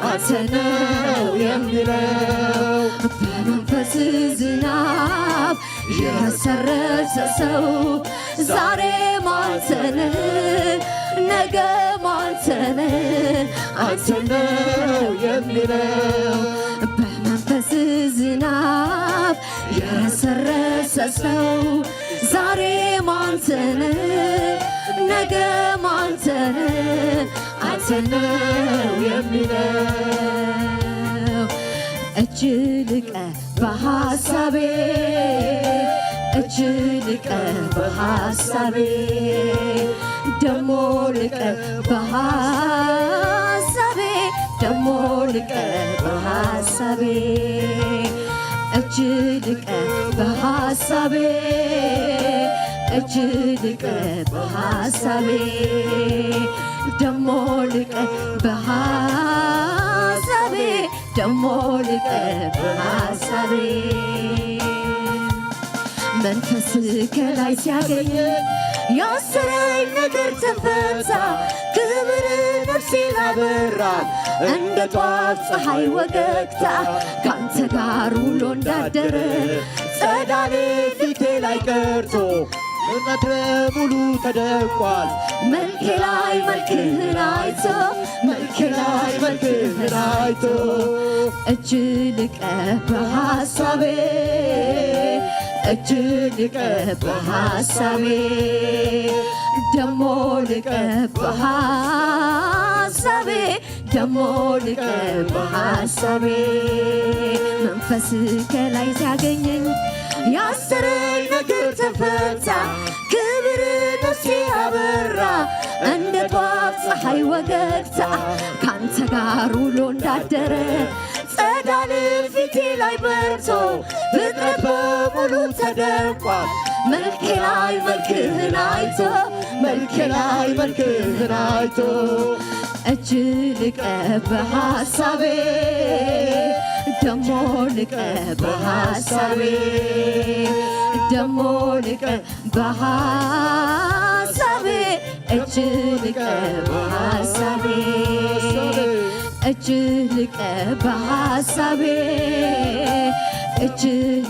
አንተነው የሚለው በመንፈስ ዝናብ የረሰረሰ ሰው ዛሬ ማንተነ ነገ ማንተነ አንተነው የሚለው በመንፈስ ዝናብ የረሰረሰ ሰው ዛሬ ማንተነ ነገ ማንተነ አንተነው የሚለው እጅ ልቀ በሐሳቤ እጅ ልቀ በሐሳቤ ደሞ ልቀ በሐሳቤ ደሞ ልቀ በሐሳቤ እጅ ልቀ በሐሳቤ እጅ ልቀ በሐሳቤ ደሞ ልቀ በሐሳቤ ደሞ ልቀ በሐሳቤ መንፈስ ከላይ ሲያገኘ ያሰረኝ ነገር ተፈታ። ክብር ነፍሴ ላበራ እንደ ጧፍ ፀሐይ ወገግታ ካንተ ጋር ውሎ እንዳደረ ጸዳሌ ፊቴ ላይ ቀርቶ እውነት በሙሉ ተደንቋል። መልኬ ላይ መልክህን አይቶ መልኬ ላይ መልክህን አይቶ እጅ ልቀ በሐሳቤ እጅ ልቀ በሐሳቤ ደሞ ልቀ በሐሳቤ ደሞ ልቀ በሐሳቤ መንፈስ ከላይ ሲያገኘኝ ያሰረኝ ነገር ተፈታ። ክብር ነፍሴ አበራ እንደ ጧፍ ፀሐይ ወገግታ ካንተ ጋር ውሎ እንዳደረ ጸዳል ፊቴ ላይ በርቶ ፍጥረት በሙሉ ተደንቋል። መልኬ ላይ መልክህን አይቶ መልኬ ላይ መልክህን አይቶ እጅ ልቀ በሐሳቤ ደሞ ልቀ በሐሳቤ ደሞ ልቀ በሐሳቤ እጅ ልቀ በሐሳቤ እጅ ልቀ በሐሳቤ እጅ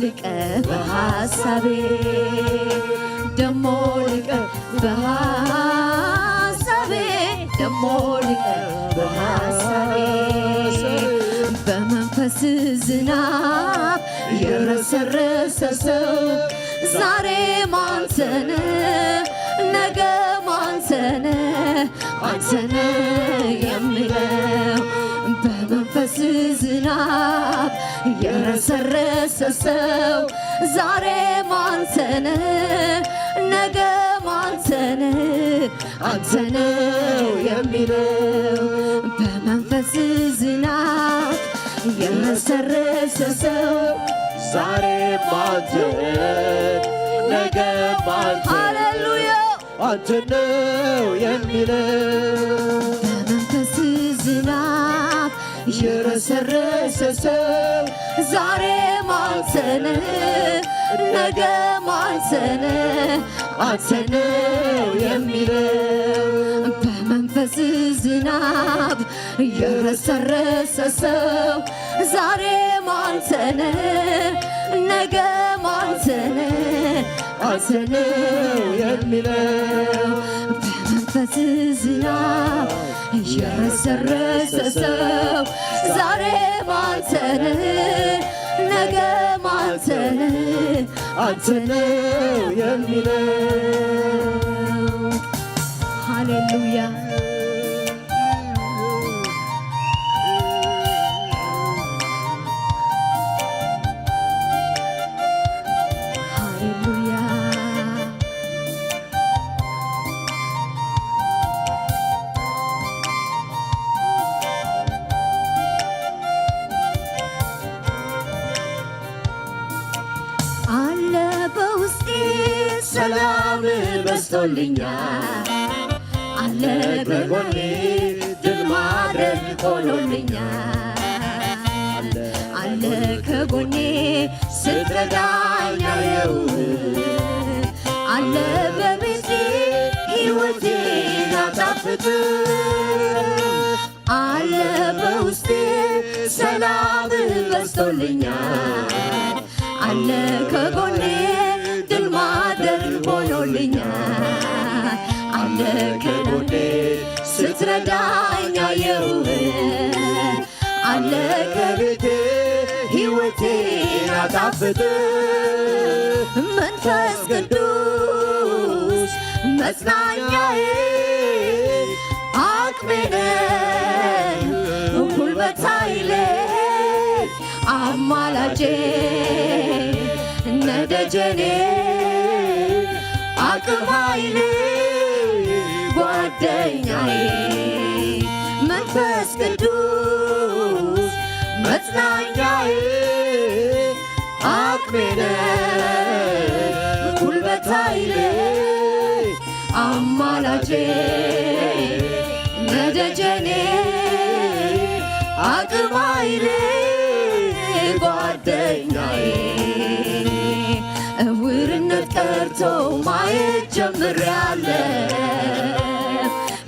ልቀ በሐሳቤ ደሞ ልቀ በሐሳቤ ደሞ ልቀ በሐሳቤ በመንፈስ ዝናብ የረሰረሰ ሰው ዛሬ ማንተነ ነገ ማንተነ አንተነ የሚለው በመንፈስ ዝናብ የረሰረሰ ሰው ዛሬ ማንተነ ነገ ማንተነ አንተነው የሚለው በመንፈስ ዝናብ የረሰረሰ ሰው ዛሬ ማንተ ነገ ማንተ ሃሌሉያ አንተነው የሚለው በመንፈስ የረሰረሰ ሰው ዛሬም አንተነ፣ ነገም አንተነ፣ አንተነው የሚለው። በመንፈስ ዝናብ የረሰረሰ ሰው ዛሬም አንተነ፣ ነገም አንተነ፣ አንተነው የሚለው። በመንፈስ ዝናብ የረሰረሰ ሰው ዛሬም አንተነ፣ ነገም አንተነ፣ አንተነው የሚለው። ሃሌሉያ። ሃሌሉያ። አለ በውስጤ ሰላም በዝቶልኛል፣ አለ በጎኔ ድል ማድረግ ሆኖልኛል። አለ ከጎኔ ስትረዳኝ አየው፣ አለ በቤቴ ሕይወቴን አጣፍጥ። አለ በውስጤ ሰላም በዝቶልኛል፣ አለ ከጎኔ ድል ማድረግ ሆኖልኛል። አለ ከጎኔ ስትረዳኝ አየው፣ አለ ከቤቴ ሕይወቴን አጣፍጥ። መንፈስ ቅዱስ መጽናኛዬ፣ አቅሜ ነህ፣ ጉልበት ኃይሌ፣ አማላጄ ነህ ደጀኔ፣ አቅም ኃይሌ ጓደኛዬ። መንፈስ ቅዱስ መጽናኛዬ፣ አቅሜ ነህ፣ ጉልበት ኃይሌ፣ አማላጄ ነህ ደጀኔ፣ አቅም ኃይሌ ጓደኛዬ። እውርነት ቀርቶ ማየት ጀምሬያለሁ፣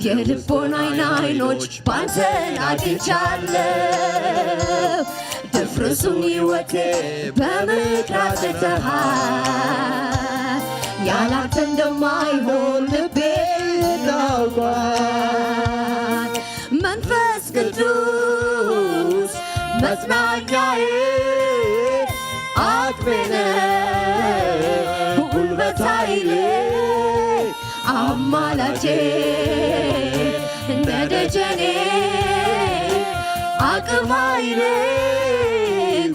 የልቦናዬን አይኖች ባንተ አግኝቻለሁ። ድፍርሱን ሕይወቴ በምክር አጽንተሃል፣ ያላንተ እንደማይሆን ልቤ ታውቋል። መንፈስ ቅዱስ መጽናኛዬ፣ አቅሜ ነህ፣ ጉልበት ኃይሌ፣ አማላጄ ነህ ደጀኔ፣ አቅም ኃይሌ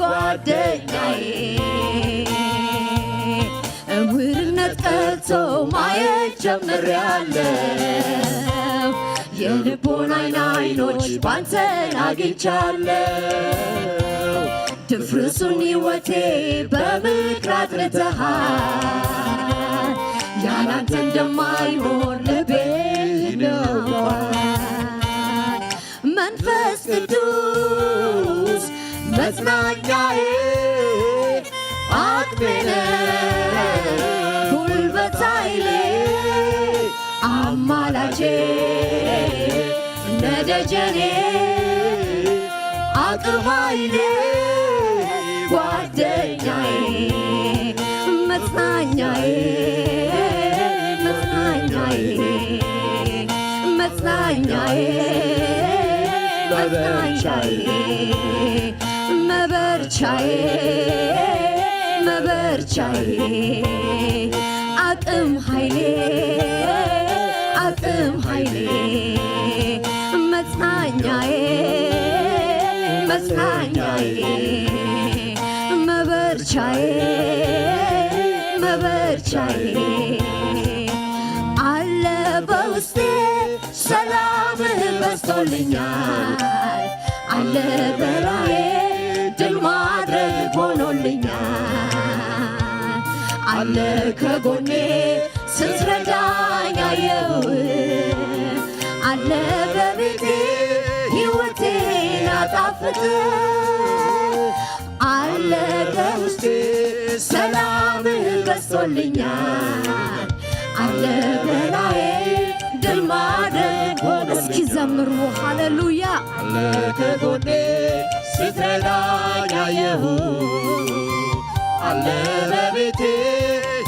ጓደኛዬ። እውርነት ቀርቶ ማየት ጀምሬያለሁ፣ የልቦናዬን አይኖች ባንተ አግኝቻለሁ። ድፍርሱን ሕይወቴ በምክር አጥርተሃል፣ ያላንተ እንደማይሆን ልቤ ይናውቋል። መንፈስ ቅዱስ መጽናኛዬ፣ አቅሜ ነህ፣ ጉልበት ኃይሌ፣ አማላጄ ነህ ደጀኔ፣ አቅም ኃይሌ ጓደኛዬ፣ መጽናኛዬ፣ መጽናኛዬ፣ መጽናኛዬ፣ መጽናኛዬ፣ መበርቻዬ፣ መበርቻዬ፣ አቅም ኃይሌ፣ አቅም ኃይሌ፣ መጽናኛዬ፣ መጽናኛዬ፣ መበርቻዬ፣ መበርቻዬ አለ በውስጤ ሰላምህ በዝቶልኛል፣ አለ በላዬ ድል ማድረግ ሆኖልኛል። አለ ከጎኔ ስትረዳኝ አየው፣ አለ በቤቴ ሕይወቴን ጣፍጥ አለ በውስጤ ሰላምህ በዝቶልኛል። አለ በላዬ ድል ማድረግ ሆኖ እስኪ ዘምሩ ሃሌሉያ። አለ ከጎኔ ስትረዳኝ አየሁ። አለ በቤቴ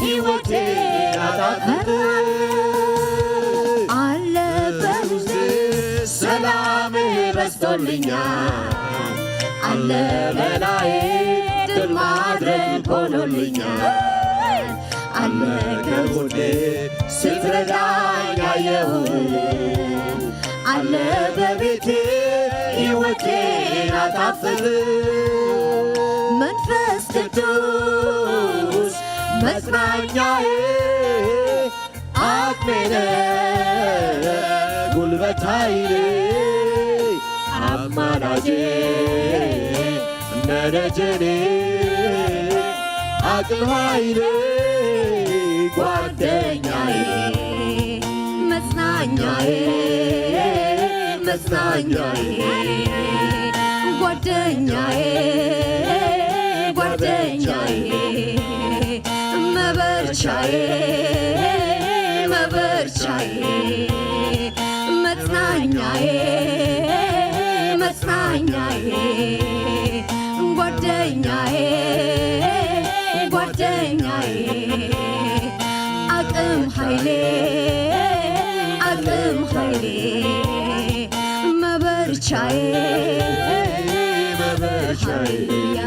ሕይወቴ አጣፍጥ። አለ በውስጤ ሰላምህ በዝቶልኛል። አለ በላዬ ድል ማድረግ ሆኖልኛል። አለ ከጎኔ ስትረዳኝ አየሁ። አለ በቤቴ ሕይወቴን አጣፍጥ። መንፈስ ቅዱስ መጽናኛዬ፣ አቅሜ ነህ ጉልበት ኃይሌ፣ አማላጄ እንደ ደጀኔ፣ አቅም ኃይሌ ጓደኛዬ፣ መጽናኛዬ፣ መጽናኛዬ፣ ጓደኛዬ፣ ጓደኛዬ፣ መበርቻዬ፣ መበርቻዬ፣ መጽናኛዬ፣ መጽናኛዬ፣ ጓደኛዬ፣ ጓደኛዬ፣ አቅም ኃይሌ፣ አቅም ኃይሌ፣ መበርቻዬ፣ መበርቻዬ። ሃሌሉያ።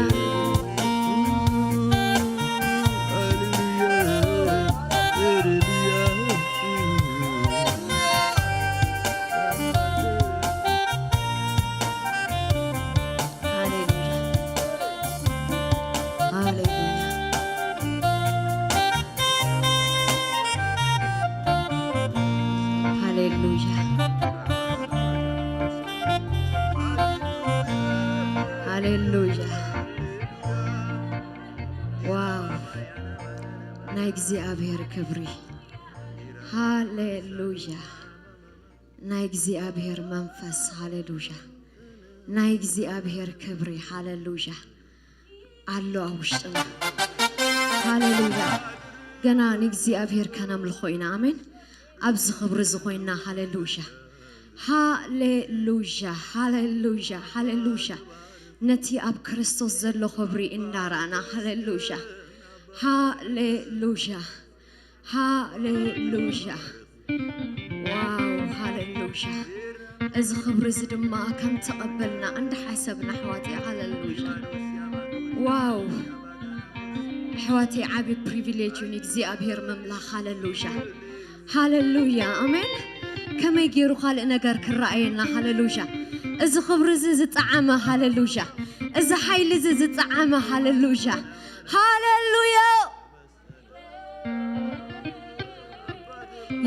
ሃሌሉያ። ሃሌሉያ። ሃሌሉያ። ዋው። ናይ እግዚኣብሔር ክብሪ። ሃሌሉያ። ናይ እግዚኣብሔር መንፈስ። ሃሌሉያ። ናይ እግዚኣብሔር ክብሪ። ሃሌሉያ። ኣሎ ኣብ ውሽጥና። ሃሌሉያ። ገና ንእግዚኣብሔር ከነምልኾ ኢና። ኣሜን። ኣብዚ ክብሪ እዚ ኮይንና። ሃሌሉያ። ሃሌሉያ። ሃሌሉያ። ሃሌሉያ። ነቲ ኣብ ክርስቶስ ዘሎ ክብሪ እንዳራእና። ሃሌሉያ። ሃሌሉያ። ሃሌሉያ። ዋው፣ ሃሌሉያ። እዚ ክብሪ እዚ ድማ ከም ተቐበልና እንዳሓሰብና፣ ኣሕዋተይ፣ ሃሌሉያ። ዋው፣ ኣሕዋተይ፣ ዓቢ ፕሪቪሌጅ እዩ ንእግዚኣብሔር ምምላኽ። ሃሌሉያ። ሃሌሉያ። ኣሜን። ከመይ ገይሩ ካልእ ነገር ክረኣየና? ሃሌሉያ። እዚ ክብሪ እዚ ዝጠዓመ፣ ሃሌሉያ። እዚ ሓይሊ እዚ ዝጠዓመ፣ ሃሌሉያ። ሃሌሉያ።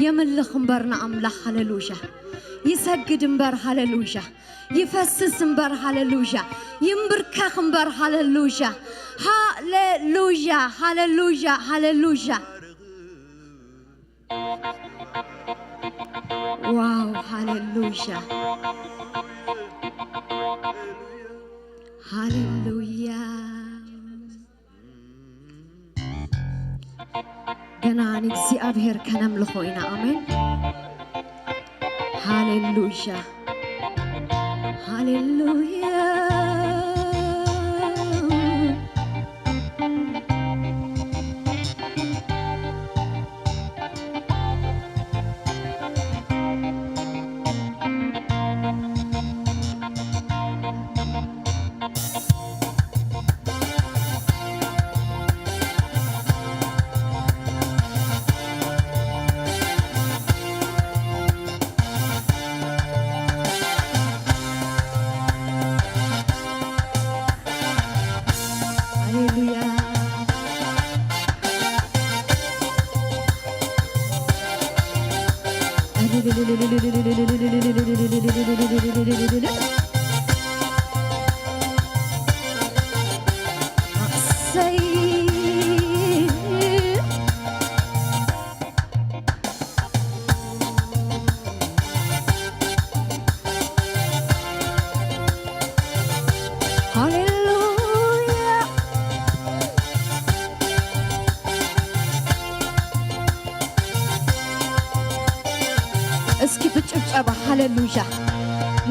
የምልኽ እምበር ንኣምላኽ፣ ሃሌሉያ። ይሰግድ እምበር፣ ሃሌሉያ። ይፈስስ እምበር፣ ሃሌሉያ። ይንብርከኽ እምበር፣ ሃሌሉያ። ሃሌሉያ፣ ሃሌሉያ፣ ሃሌሉያ። ዋው፣ ሃሌሉያ። ሃሌሉያ። ገና ንእግዚኣብሔር ከነምልኾ ኢና። ኣሜን። ሃሌሉያ፣ ሃሌሉያ። ሃሌሉያ።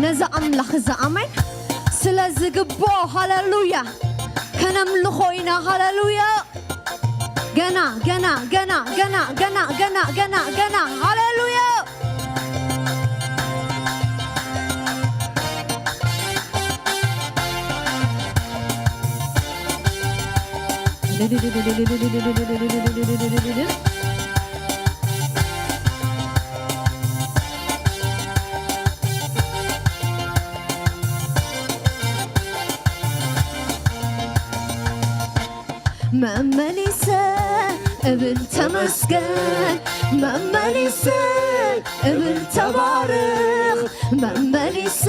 ነዚ ኣምላኽ እዚ ኣሜን ስለ ዝግብኦ፣ ሃሌሉያ፣ ከነምልኾ ኢና። ሃሌሉያ። ገና ገና ገና ገና ገና ገና ገና ገና፣ ሃሌሉያ። መመሊሰ እብል ተመስገን፣ መመሊሰ እብል ተባረኽ፣ መመሊሰ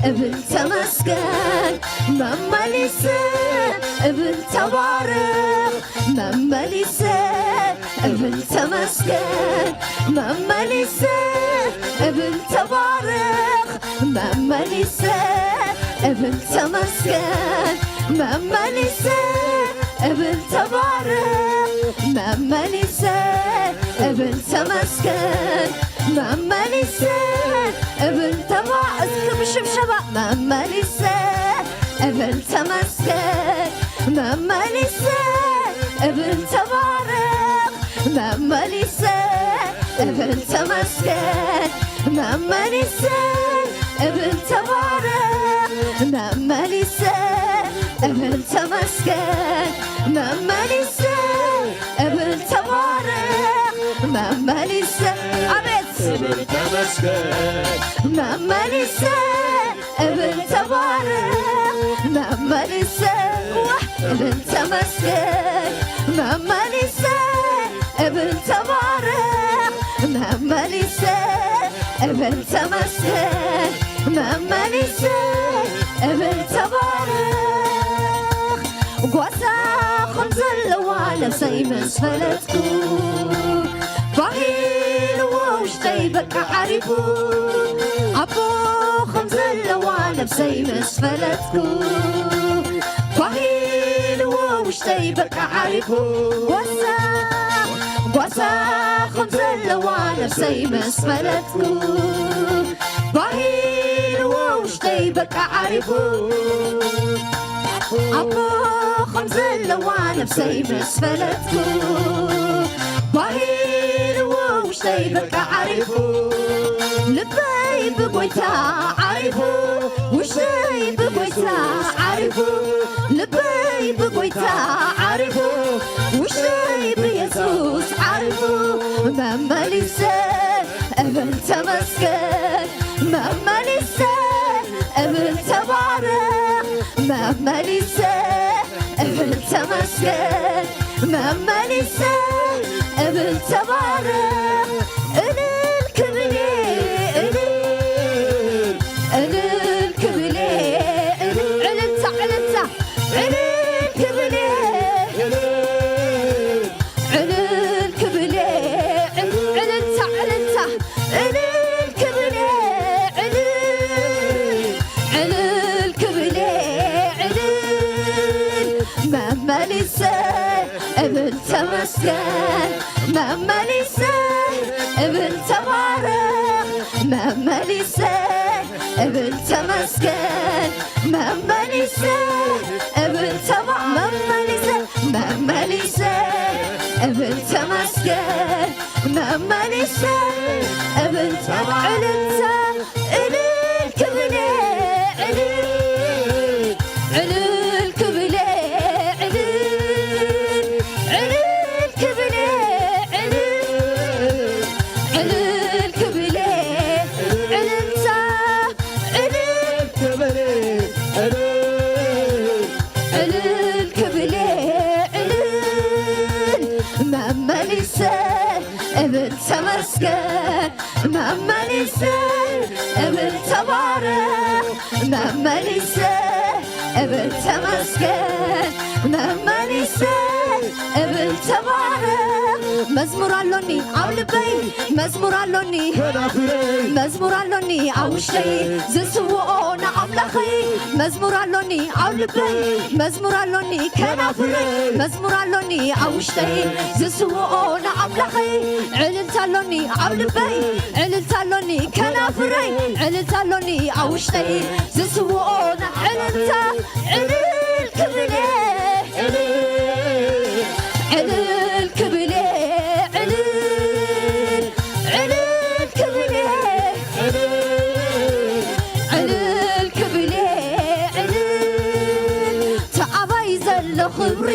እብል ተመስገን፣ መመሊሰ እብል ተባረኽ፣ መመሊሰ እብል ተመስገን፣ መመሊሰ እብል ተባረኽ፣ መመሊሰ እብል ተመስገን፣ መመሊሰ እብል ተባረኽ፣ መመሊሰ እብል ተመስገን፣ መመሊሰ እብል ተባ-፣ እስኪ ብሽብሸባ፣ መመሊሰ እብል ተመስገን፣ መመሊሰ እብል ተባረኽ፣ መመሊሰ እብል ተመስገን፣ መመሊሰ እብል ተባረኽ፣ መመሊሰ እብል ተመስገን፣ መመሊሰ እብል ተባረኽ፣ መመሊሰ፣ ኣቤት፣ እብል ተመስገን። መመሊሰ እብል ተባረኽ፣ መመሊሰ፣ ዋህ፣ እብል ተመስገን፣ መመሊሰ እብል ተባረኽ፣ መመሊሰ እብል ተመስገን፣ መመሊሰ እብል ተባረኽ። ጓሳ ከም ዘለዋ ነፍሰይ ምስ ፈለጥኩ፣ ባሂልዎ ውሽጠይ በቃ ዓሪፉ። ኣቦ ከም ዘለዋ ነፍሰይ ምስ ፈለጥኩ፣ ባሂልዎ ውሽጠይ በቃ ዓሪፉ። ጓሳ፣ ጓሳ ከም ዘለዋ ነፍሰይ ምስ ፈለጥኩ፣ ባሂልዎ ውሽጠይ በቃ ዓሪፉ። ኣቦ ከም ዘለዋ ነፍሰይ ምስ ፈለጥኩ፣ ባሂልዎ ውሽጠይ በቃ ዓሪፉ። ልበይ ብጎይታ ዓሪፉ፣ ውሽጠይ ብጎይታ ዓሪፉ። ልበይ ብጎይታ ዓሪፉ፣ ውሽጠይ ብየሱስ ዓሪፉ። መመሊሰ እብል ተመስገን፣ መመሊሰ እብል ተባረኽ፣ መመሊሰ እብል ተመስገን፣ መመሊሰ እብል ተባረኽ። እልል ክብል እየ፣ እልል፣ እልል ክብል እየ፣ እልል። ዕልልታ፣ ዕልልታ፣ እልል ክብል እየ፣ እልል። ዕልል ክብል እየ፣ ዕል-፣ ዕልልታ፣ ዕልልታ፣ እልል ክብል እየ፣ ዕልል፣ ዕልል ክብል እየ፣ ዕልል። መመሊሰ እብል ተመስገን፣ መመሊሰ እብል ተባረኽ፣ መመሊሰ እብል ተመስገን፣ መመሊሰ እብል ተባ-፣ መመሊሰ፣ መመሊሰ እብል ተመስገን፣ መመሊሰ እብል ተባ-፣ ዕልልታ፣ እልል ክብል እየ፣ እልል፣ እልል ክብል እየ፣ እልል፣ እልል ክብል እየ፣ እልል፣ እልል ክብል እየ፣ ዕልልታ፣ እልል ክብል እየ፣ እልል፣ እልል ክብል እየ፣ እልል። መመሊሰ እብል ተመስገን፣ መመሊሰ እብል ተባረኽ፣ መመሊሰ እብል ተመስገን፣ መመሊሰ እብል ተባረኽ፣ መዝሙር ኣሎኒ ኣብ ልበይ፣ መዝሙር ኣሎኒ፣ ከናፍረይ። መዝሙር ኣሎኒ ኣብ ውሽጠይ፣ ዝስውኦ ንኣምላኸይ። መዝሙር ኣሎኒ ኣብ ልበይ፣ መዝሙር ኣሎኒ ከናፍረይ። መዝሙር ኣሎኒ ኣብ ውሽጠይ፣ ዝስውኦ ንኣምላኸይ። ዕልልታ ኣሎኒ ኣብ ልበይ፣ ዕልልታ ኣሎኒ ከናፍረይ። ዕልልታ ኣሎኒ ኣብ ውሽጠይ፣ ዝስውኦ ና-፣ ዕልልታ፣ ዕልል ክብል እየ። ዕልል ክብል እየ፣ ዕልል፣ ዕልል ክብል እየ። ዕልል ክብል እየ፣ ዕልል። ተኣባይ ዘሎ ክብሪ፣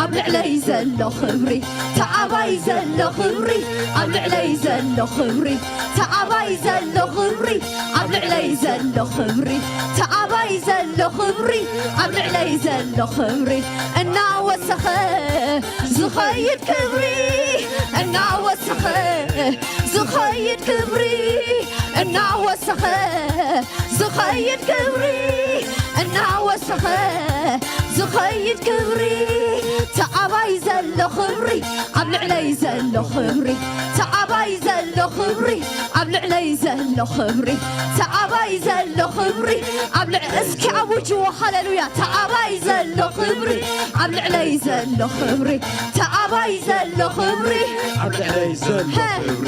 ኣብ ልዕለይ ዘሎ ክብሪ። ተኣባይ ዘሎ ክብሪ፣ ኣብ ልዕለይ ዘሎ ክብሪ። ተኣባይ ዘሎ ክብሪ፣ ኣብ ልዕለይ ዘሎ ክብሪ። ተኣባይ ዘሎ ክብሪ፣ ኣብ ልዕለይ ዘሎ ክብሪ። እናወሰኸ ዝኸይድ ክብሪ፣ እናወሰኸ ዝኸይድ ክብሪ፣ እናወሰኸ ዝኸይድ ክብሪ፣ እናወሰኸ ዝኸይድ ክብሪ። ተኣባይ ዘሎ ክብሪ፣ ኣብ ልዕለይ ዘሎ ክብሪ። ተኣባይ ዘሎ ክብሪ፣ ኣብ ልዕለይ ዘሎ ክብሪ። ተኣባይ ዘሎ ክብሪ፣ ኣብ ልዕ-፣ እስኪ ኣውጅዎ፣ ሃሌሉያ። ተኣባይ ዘሎ ክብሪ፣ ኣብ ልዕለይ ዘሎ ክብሪ። ተኣባይ ዘሎ ክብሪ፣ ኣብ ልዕለይ ዘሎ ሀ፣ ክብሪ።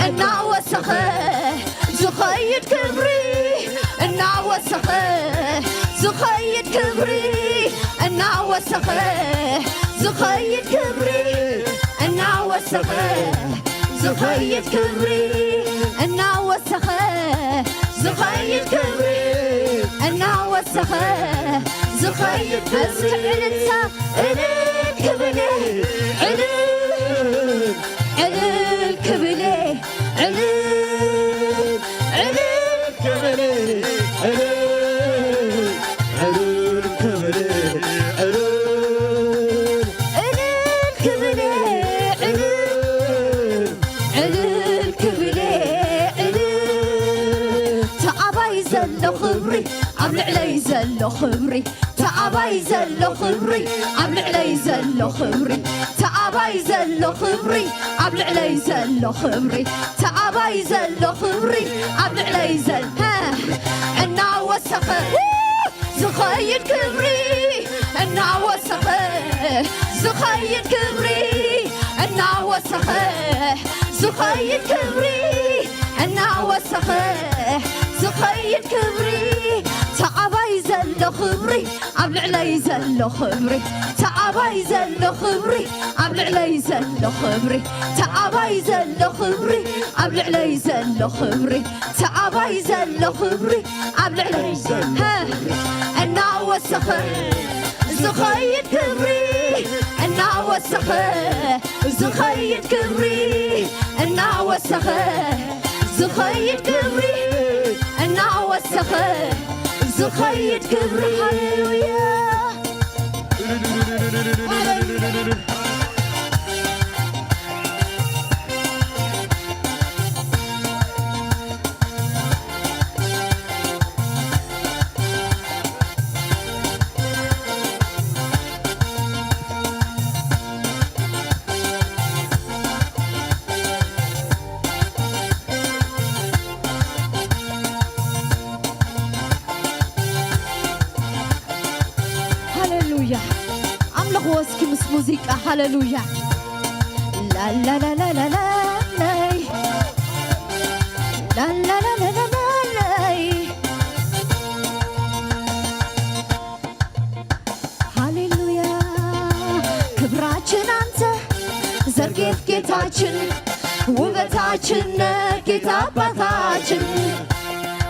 እናወሰኸ ዝኸይድ ክብሪ፣ እናወሰኸ ዝኸይድ ክብሪ፣ እናወሰኸ ዝኸይድ ክብሪ፣ እናወሰኸ ዝኸይድ ክብሪ፣ እናወሰኸ ዝኸይድ ክብሪ፣ እናወሰኸ ዝኸይድ ክብሪ። እስኪ ዕልልታ፣ ዕልል ክብል፣ ዕልል፣ ዕልል ክብል፣ ዕልል፣ ዕልል ክብል፣ ዕልል፣ ዕልል ክብል፣ ዕልል፣ ዕልል ክብል፣ ዕልል፣ ዕልል ክብል፣ ዕልል። ተኣባይ ዘሎ ክብሪ፣ ኣብ ልዕለይ ዘሎ ክብሪ። ተኣባይ ዘሎ ክብሪ፣ ኣብ ልዕለይ ዘሎ ክብሪ። ተኣባይ ዘሎ ክብሪ፣ ኣብ ልዕለይ ዘሎ ክብሪ። ተኣባይ ዘሎ ክብሪ፣ ኣብ ልዕለይ ዘል-፣ ሀ፣ እናወሰኸ ዝኸይድ ክብሪ፣ እናወሰኸ ዝኸይድ ክብሪ፣ እናወሰኸ ዝኸይድ ክብሪ፣ እናወሰኸ ዝኸይድ ክብሪ። ተኣባይ ዘሎ ክብሪ፣ ኣብ ልዕለይ ዘሎ ክብሪ። ተኣባይ ዘሎ ክብሪ፣ ኣብ ልዕለይ ዘሎ ክብሪ። ተኣባይ ዘሎ ክብሪ፣ ኣብ ልዕለይ ዘሎ ክብሪ። ተኣባይ ዘሎ ክብሪ፣ ኣብ ልዕለይ ዘሎ ሀ፣ እናወሰኸ ዝኸይድ ክብሪ፣ እናወሰኸ ዝኸይድ ክብሪ፣ እናወሰኸ ዝኸይድ ክብሪ፣ እናወሰኸ ዝኸይድ ክብሪ። ሃሌሉያ። ሃሌሉያ። ኣምልኽዎ እስኪ ምስ ሙዚቃ። ሃሌሉያ። ላላላላላላይ። ላላላላላላይ። ሃሌሉያ። ክብራችን አንተ ዘርጌፍ ጌታችን፣ ውበታችን ነህ ጌታ አባታችን።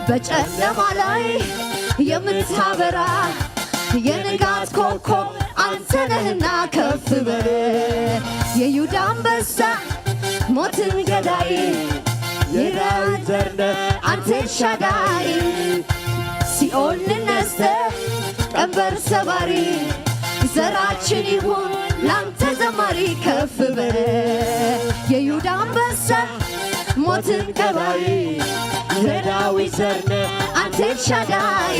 በጨለማ ላይ የምታበራ የንጋት ኮከብ አንተ ነህና ከፍ በል። የይሁዳ አንበሳ ሞትን ገዳይ የዳዊት ዘር ነህ አንተ ኤልሻዳይ። ሲኦል ነስተህ ቀንበር ሰባሪ ዘራችን ይሁን ላንተ ዘማሪ ከፍ በል። የይሁዳ አንበሳ ሞትን ገዳይ የዳዊት ዘር ነህ አንተ ኤልሻዳይ።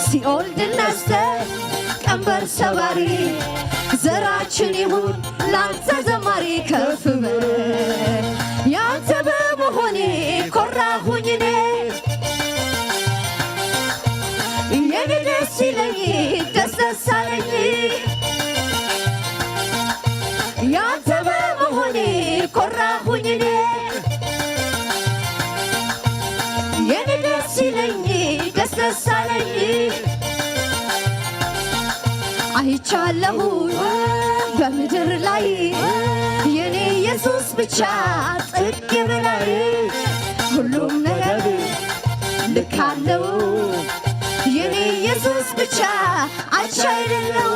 ሲኦል ድል ነስተህ ቀንበር ሰባሪ ዘራችን ይሁን ላንተ ዘማሪ ከፍ በል። ያንተ በመሆኔ ኮራሁኝ እኔ። የኔ ደስ ይለኝ ደስ ደስ አለኝ። ያንተ በመሆኔ ኮራሁኝ እኔ። የኔ ደስ ይለኝ ደስ ደስ አለኝ። አይቻለሁ በምድር ላይ የኔ ኢየሱስ ብቻ ጥግ በላይ። ሁሉም ነገር ልክ አለው የኔ ኢየሱስ ብቻ። አቻ የሌለው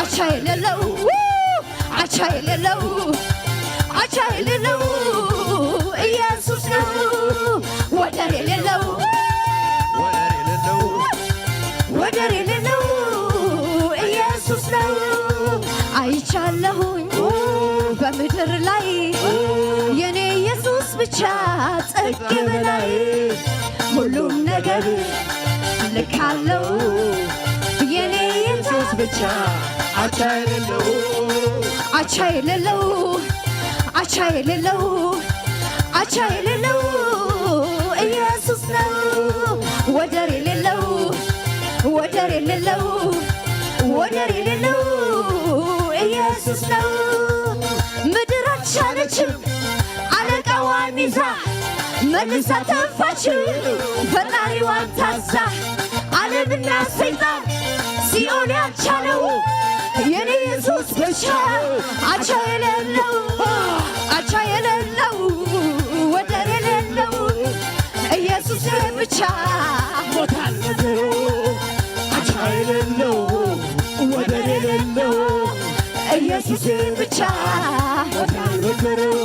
አቻ የሌለው አቻ የሌለው አቻ የሌለው ኢየሱስ ነው። ወደር የሌለው ወደር የሌለው ወደር የሌለው ኢየሱስ ነው። አይቻለሁኝ በምድር ላይ የኔ ኢየሱስ ብቻ ጥግ በላይ። ሁሉም ነገር ልክ አለው የኔ ኢየሱስ ብቻ። አቻ የሌለው አቻ የሌለው አቻ የሌለው አቻ የሌለው ኢየሱስ ነው። ወደር የሌለው ወደር የሌለው ወደር የሌለው ኢየሱስ ነው። ምድር አልቻለችም አለቃዋን ይዛ፣ መልሳ ተፋችው ፈጣሪዋን ታዛ። ዓለምና ሰይጣን ሲኦል ያልቻለው የኔ ኢየሱስ ብቻ። አቻ የሌለው አቻ የሌለው ወደር የሌለው ኢየሱስ ብቻ። ቦታ አልነበረው አቻ የሌለው ወደር የሌለው ኢየሱስ ብቻ። ቦታ አልነበረው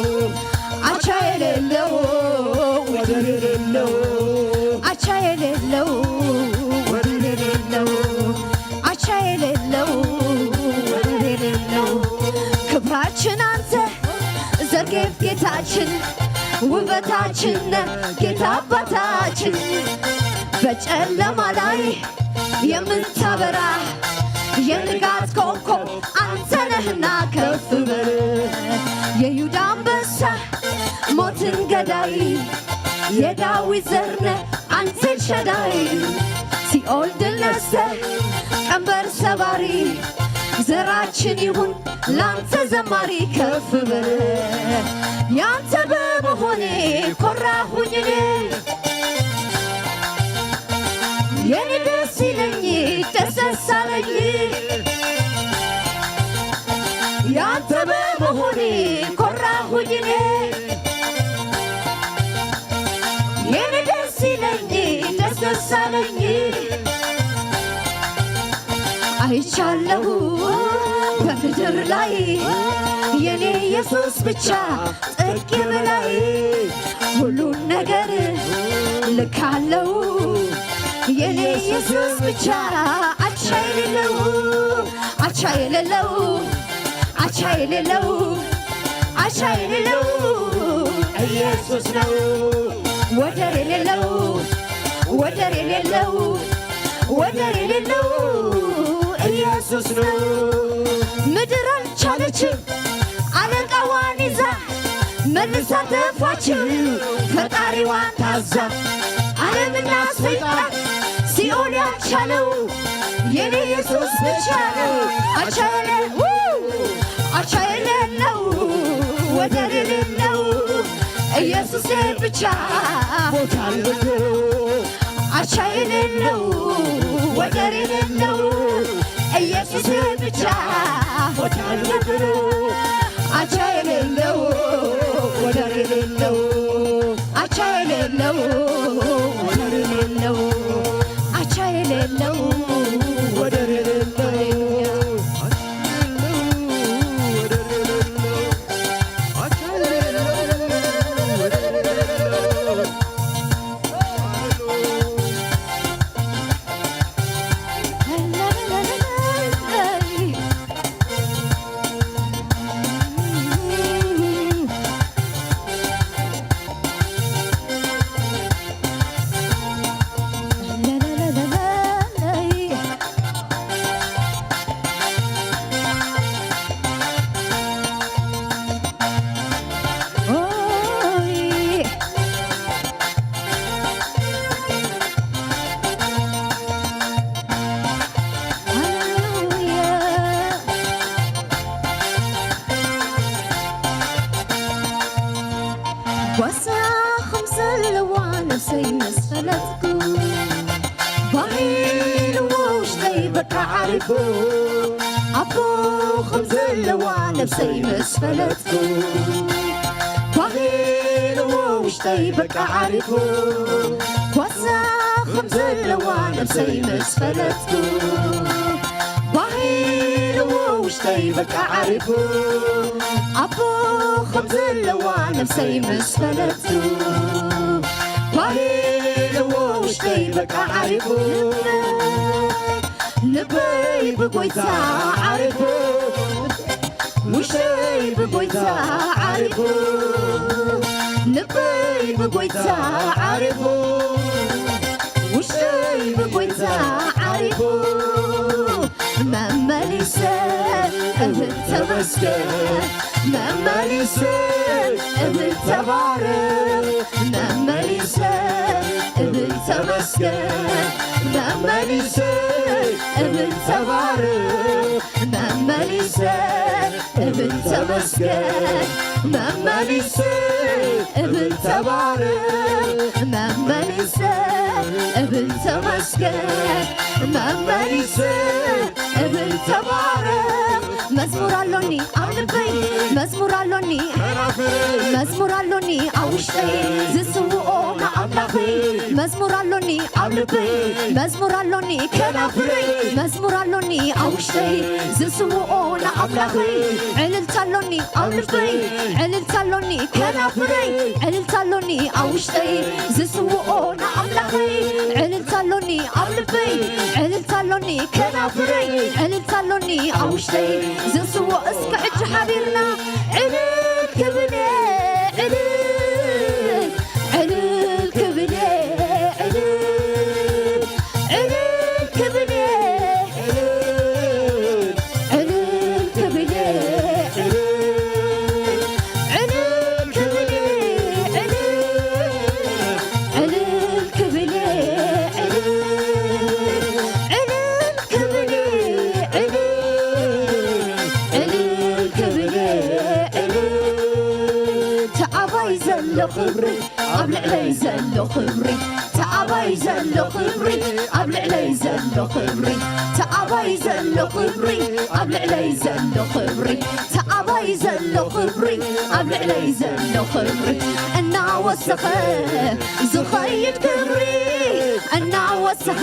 አቻ የሌለው ወደር የሌለው አቻ የሌለው ወደር የሌለው አቻ የሌለው ወደር የሌለው ክብራችን አንተ ዘርጌፍ ጌታችን ውበታችን ነህ ጌታ አባታችን። በጨለማ ላይ የምታበራ የንጋት ኮከብ አንተ ነህና ከፍ በል። የይሁዳ አንበሳ ሞትን ገዳይ የዳዊት ዘር ነህ አንተ ኤልሻዳይ። ሲኦል ድል ነስተህ ቀንበር ሰባሪ ዘራችን ይሁን ላንተ ዘማሪ ከፍ በል። ያንተ በመሆኔ ኮራሁኝ እኔ። የኔ ደስ ይለኝ ደስ ደስ አለኝ። ያንተ በመሆኔ ኮራሁኝ እኔ። የኔ ደስ ይለኝ ደስ ደስ አለኝ። አይቻለሁ በምድር ላይ የኔ ኢየሱስ ብቻ ጥግ በላይ። ሁሉን ነገር ልክ አለው የኔ ኢየሱስ ብቻ። አቻ የሌለው አቻ የሌለው አቻ የሌለው አቻ የሌለው ኢየሱስ ነው። ወደር የሌለው ወደር የሌለው ወደር የሌለው ኢየሱስ ነው። ምድር አልቻለችም አለቃዋን ይዛ፣ መልሳ ተፋችው ፈጣሪዋን ታዛ። ዓለምና ሰይጣን ሲኦል ያልቻለው የኔ ኢየሱስ ብቻ ነው። አቻ የሌለው አቻ የሌለው ወደር የሌለው ኢየሱስ ብቻ። ቦታ አልነበረው አቻ የሌለው ወደር የሌለው ኢየሱስ ብቻ። ቦታ አልነበረው አቻ የሌለው ወደር የሌለው አቻ የሌለው ወደር የሌለው አቻ የሌለው ወደር የሌለው ፈለጥኩ። ባሂልዎ ውሽጠይ በቃ ዓሪፉ፣ ኣቦ ከም ዘለዋ ነብሰይ ምስ ፈለጥኩ። ባሂልዎ ውሽጠይ በቃ ዓሪፉ፣ ጓሳ ከም ዘለዋ ነብሰይ ምስ ፈለጥኩ። ባሂልዎ ውሽጠይ በቃ ዓሪፉ፣ ኣቦ ከም ዘለዋ ነብሰይ ምስ ፈለጥኩ። ባሂልዎ ውሽጠይ በቃ ዓሪፉ፣ ልበይ ብጎይታ ዓሪፉ፣ ውሽጠይ ብጎይታ ዓሪፉ፣ ልበይ ብጎይታ ዓሪፉ፣ ውሽጠይ ብጎይታ ዓሪፉ፣ መመሊሰ እብል ተመስገን፣ መመሊሰ እብል ተባረኽ፣ መመሊሰ እብል ተመስገን፣ መመሊሰ እብል ተባረኽ፣ መመሊሰ እብል ተመስገን፣ መመሊሰ እብል ተባረኽ፣ መመሊሰ እብል ተመስገን፣ መመሊሰ እብል ተባረኽ። መዝሙር ኣሎኒ ኣብ ልበይ፣ መዝሙር ኣሎኒ፣ መዝሙር ኣሎኒ ኣብ ውሽጠይ፣ ዝስውኦ ንኣምላኸይ። መዝሙር ኣሎኒ ኣብ ልበይ፣ መዝሙር ኣሎኒ ከናፍረይ፣ መዝሙር ኣሎኒ ኣብ ውሽጠይ፣ ዝስውኦ ንኣምላኸይ። ዕልልታ ኣሎኒ ኣብ ልበይ፣ ዕልልታ ኣሎኒ ከናፍረይ፣ ዕልልታ ኣሎኒ ኣብ ውሽጠይ፣ ዝስውኦ ንኣምላኸይ። ዕልልታ ኣሎኒ ኣብ ልበይ፣ ዕልልታ ኣሎኒ ከናፍረይ፣ ዕልልታ ኣሎኒ ኣብ ውሽጠይ፣ ዝስውኦ። እስከ ሕጂ ሓቢርና ዕልል ክብል እየ፣ ዕልል፣ ዕልል ክብል እየ፣ ዕልል፣ ዕልል ክብል እየ፣ ዕልል፣ ዕልል ክብል እየ፣ ዕልል፣ ዕልል ክብል እየ፣ ዕልል፣ ዕልል ክብል እየ፣ ዕልል፣ ዕልል ክብል እየ፣ ዕልል፣ ዕልል ክብል እየ፣ ዕልል። እቲ ኣባይ ዘሎ ክብሪ፣ ኣብ ልዕለይ ዘሎ ክብሪ፣ እቲ ኣባይ ዘሎ ክብሪ፣ ኣብ ልዕለይ ዘሎ ክብሪ፣ እቲ ኣባይ ዘሎ ክብሪ፣ ኣብ ልዕለይ ዘሎ ክብሪ፣ እቲ ኣባይ ዘሎ ክብሪ፣ ኣብ ልዕለይ ዘሎ ክብሪ፣ እናወሰኸ ዝኸይድ ክብሪ፣ እናወሰኸ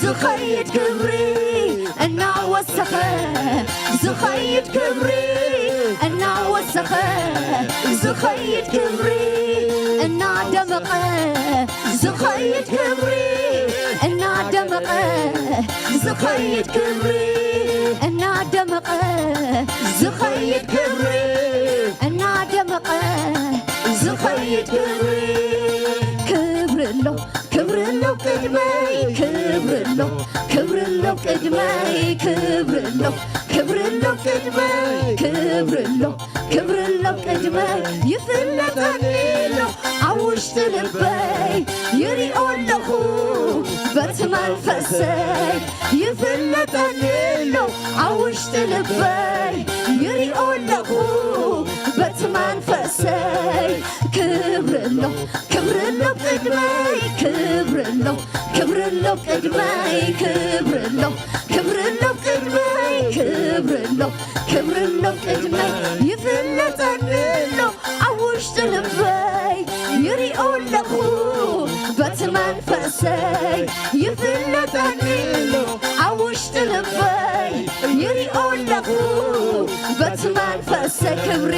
ዝኸይድ ክብሪ፣ እናወሰኸ ዝኸይድ ክብሪ፣ እናወሰኸ ዝኸይድ ክብሪ፣ እናደመቐ ዝኸይድ ክብሪ፣ እናደመቐ ዝኸይድ ክብሪ፣ እናደመቐ ዝኸይድ ክብሪ፣ እናደመቐ ዝኸይድ ክብሪ። ክብሪ ኣሎ፣ ክብሪ ኣሎ ቅድመይ፣ ክብሪ ኣሎ፣ ክብሪ ኣሎ ቅድመይ፣ ክብሪ ኣሎ፣ ክብሪ ኣሎ ቅድመይ፣ ክብሪ ኣሎ፣ ክብሪ ኣሎ ቅድመይ። ይፍለጠኒ ኣሎ ኣብ ውሽጢ ልበይ፣ ይሪኦ ኣለኹ በቲ መንፈሰይ። ይፍለጠኒ ኣሎ ኣብ ውሽጢ ልበይ፣ ይሪኦ ኣለኹ በቲ መንፈሰይ። ክብሪ ኣሎ፣ ክብሪ ኣሎ ቅድመይ፣ ክብሪ ኣሎ፣ ክብሪ ኣሎ ቅድመይ፣ ክብሪ ኣሎ፣ ክብሪ ኣሎ ቅድመይ፣ ክብሪ ኣሎ፣ ክብሪ ኣሎ ቅድመይ። ይፍለጠኒ ኣሎ ኣብ ውሽጢ ልበይ፣ ይሪኦ ኣለኹ በቲ መንፈሰይ። ይፍለጠኒ ኣሎ ኣብ ውሽጢ ልበይ፣ ይሪኦ ኣለኹ በቲ መንፈሰይ። ክብሪ፣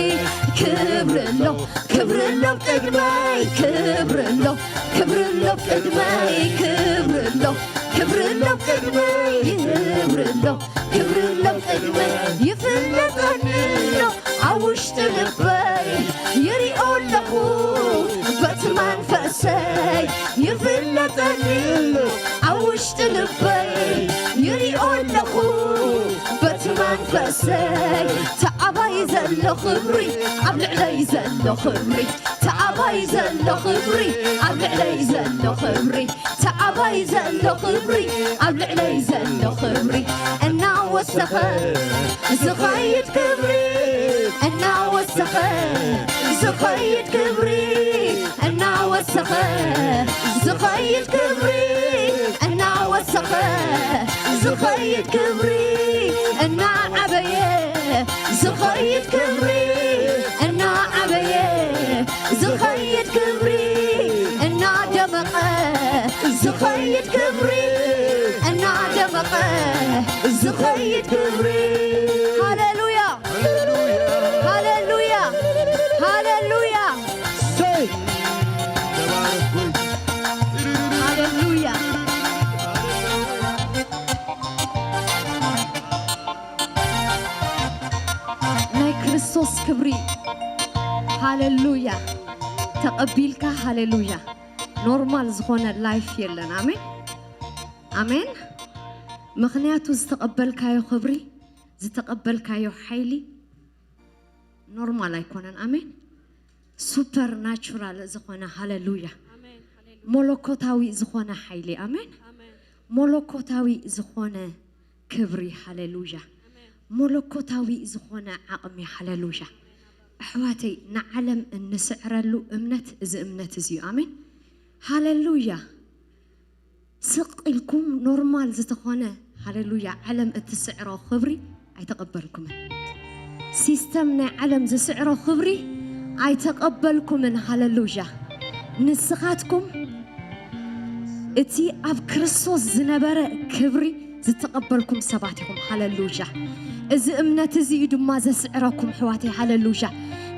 ክብሪ ኣሎ፣ ክብሪ ኣሎ ቅድመይ፣ ክብሪ ኣሎ፣ ክብሪ ኣሎ ቅድመይ፣ ክብሪ ኣሎ፣ ክብሪ ኣሎ ቅድመይ፣ ክብሪ ኣሎ፣ ክብሪ ኣሎ ቅድመይ። ይፍለጠኒ ኣሎ ኣብ ውሽጢ ልበይ፣ ይሪኦ ኣለኹ በቲ መንፈሰይ። ይፍለጠኒ ኣሎ ኣብ ውሽጢ ልበይ፣ ይሪኦ ኣለኹ በቲ መንፈሰይ። ተኣባይ ዘሎ ክብሪ ኣብ ልዕለይ ዘሎ ክብሪ፣ ተኣባይ ዘሎ ክብሪ ኣብ ልዕለይ ዘሎ ክብሪ፣ ተኣባይ ዘሎ ክብሪ ኣብ ልዕለይ ዘሎ ክብሪ፣ እናወሰኸ ዝኸይድ ክብሪ፣ እናወሰኸ ዝኸይድ ክብሪ፣ እናወሰኸ ዝኸይድ ክብሪ እናወሰኸ፣ ዝኸይድ ክብሪ እናዓበየ፣ ዝኸይድ ክብሪ እናዓበየ፣ ዝኸይድ ክብሪ እናደመቐ፣ ዝኸይድ ክብሪ እናደመቐ፣ ዝኸይድ ክብሪ። ሃሌሉያ፣ ሃሌሉያ፣ ሃሌሉያ። ሰይ ሃሌሉያ። ናይ ክርስቶስ ክብሪ። ሃሌሉያ። ተቐቢልካ። ሃሌሉያ። ኖርማል ዝኾነ ላይፍ የለን። ኣሜን፣ ኣሜን። ምኽንያቱ ዝተቐበልካዮ ክብሪ፣ ዝተቐበልካዮ ሓይሊ ኖርማል ኣይኮነን። ኣሜን። ሱፐር ናቹራል ዝኾነ። ሃሌሉያ። ሞለኮታዊ ዝኾነ ሓይሊ። ኣሜን። ሞለኮታዊ ዝኾነ ክብሪ። ሃሌሉያ። ሞለኮታዊ ዝኾነ ዓቕሚ። ሃሌሉያ። ኣሕዋተይ፣ ንዓለም እንስዕረሉ እምነት እዚ እምነት እዚ እዩ። ኣሜን። ሃሌሉያ። ስቕ ኢልኩም ኖርማል ዝተኾነ፣ ሃሌሉያ፣ ዓለም እትስዕሮ ክብሪ ኣይተቐበልኩምን። ሲስተም ናይ ዓለም ዝስዕሮ ክብሪ ኣይተቐበልኩምን። ሃሌሉያ። ንስኻትኩም እቲ ኣብ ክርስቶስ ዝነበረ ክብሪ ዝተቐበልኩም ሰባት ኢኹም። ሃሌሉያ። እዚ እምነት እዚ እዩ ድማ ዘስዕረኩም፣ ኣሕዋተይ። ሃሌሉያ።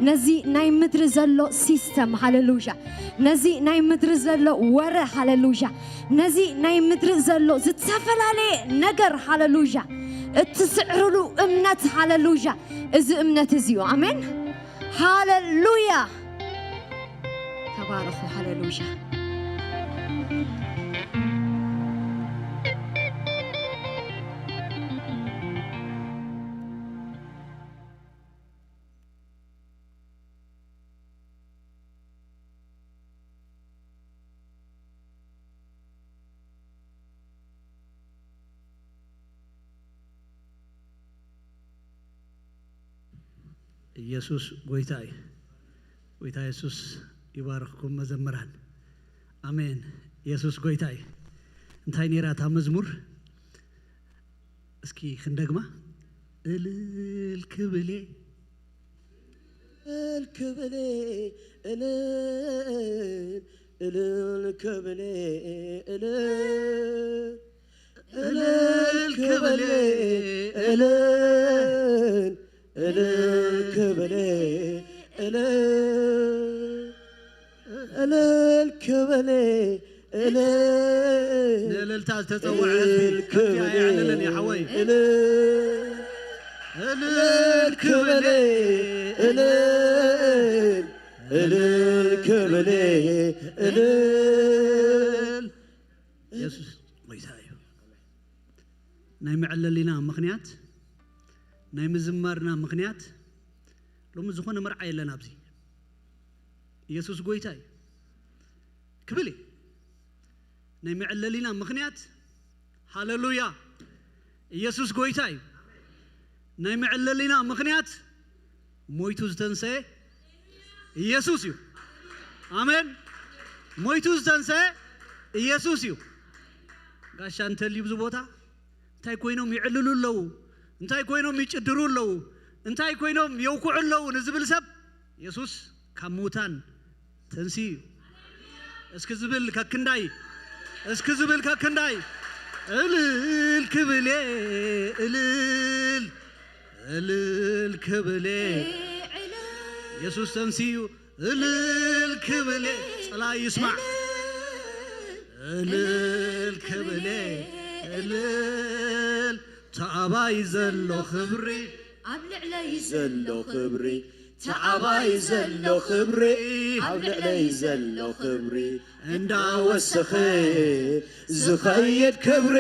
ነዚ ናይ ምድሪ ዘሎ ሲስተም፣ ሃሌሉያ፣ ነዚ ናይ ምድሪ ዘሎ ወረ፣ ሃሌሉያ፣ ነዚ ናይ ምድሪ ዘሎ ዝተፈላለየ ነገር፣ ሃሌሉያ፣ እትስዕርሉ እምነት፣ ሃሌሉያ፣ እዚ እምነት እዚ እዩ። ኣሜን። ሃሌሉያ። ተባረኹ። ሃሌሉያ። ኢየሱስ ጎይታ እዩ። ጎይታ የሱስ ይባርኽኩም መዘምራን። ኣሜን። የሱስ ጎይታ እዩ። እንታይ ነይራ እታ መዝሙር? እስኪ ክንደግማ። እልል ክብል እየ፣ እልል ክብል እየ፣ እልል፣ እልል ክብል እየ፣ እልል፣ እልል ክብል እየ፣ እልል፣ እልል ክብል እየ፣ እልል፣ እልል ክብል እየ፣ እልል፣ ንእልልታ ዝተጸውዐ ህዝቢ እልል ክብል ከፊኣ የዕልልን እዩ ሓወይ። እልል፣ እልል ክብል እልል እልል ክብል እልል የሱስ ጎይታ እዩ። ናይ መዕለሊና ምኽንያት፣ ናይ ምዝማርና ምኽንያት፣ ሎሚ ዝኾነ መርዓ የለን ኣብዚ። ኢየሱስ ጎይታ እዩ ክብል እየ። ናይ መዕለሊና ምኽንያት፣ ሃለሉያ፣ ኢየሱስ ጎይታ እዩ። ናይ መዕለሊና ምኽንያት ሞይቱ ዝተንሰየ ኢየሱስ እዩ። ኣሜን። ሞይቱ ዝተንሰየ ኢየሱስ እዩ። ጋሻ እንተልዩ ኣብዚ ቦታ እንታይ ኮይኖም ይዕልሉ ኣለዉ፣ እንታይ ኮይኖም ይጭድሩ ኣለዉ፣ እንታይ ኮይኖም የውክዑ ኣለዉ ንዝብል ሰብ የሱስ ካብ ምዉታን ተንስዩ እዩ። እስኪ ዝብል ከክንዳይ፣ እስኪ ዝብል ከክንዳይ እልል ክብል እየ፣ እልል እልል ክብል እየ። የሱስ ተንስዩ እልል ክብል እየ። ጸላኢ ይስማዕ። እልል ክብል እየ፣ እልል ተኣባይ ዘሎ ክብሪ ኣብ ልዕለይ ዘሎ ክብሪ ተኣባይ ዘሎ ክብሪ ኣብ ልዕለይ ዘሎ ክብሪ እንዳወሰኸ ዝኸይድ ክብሪ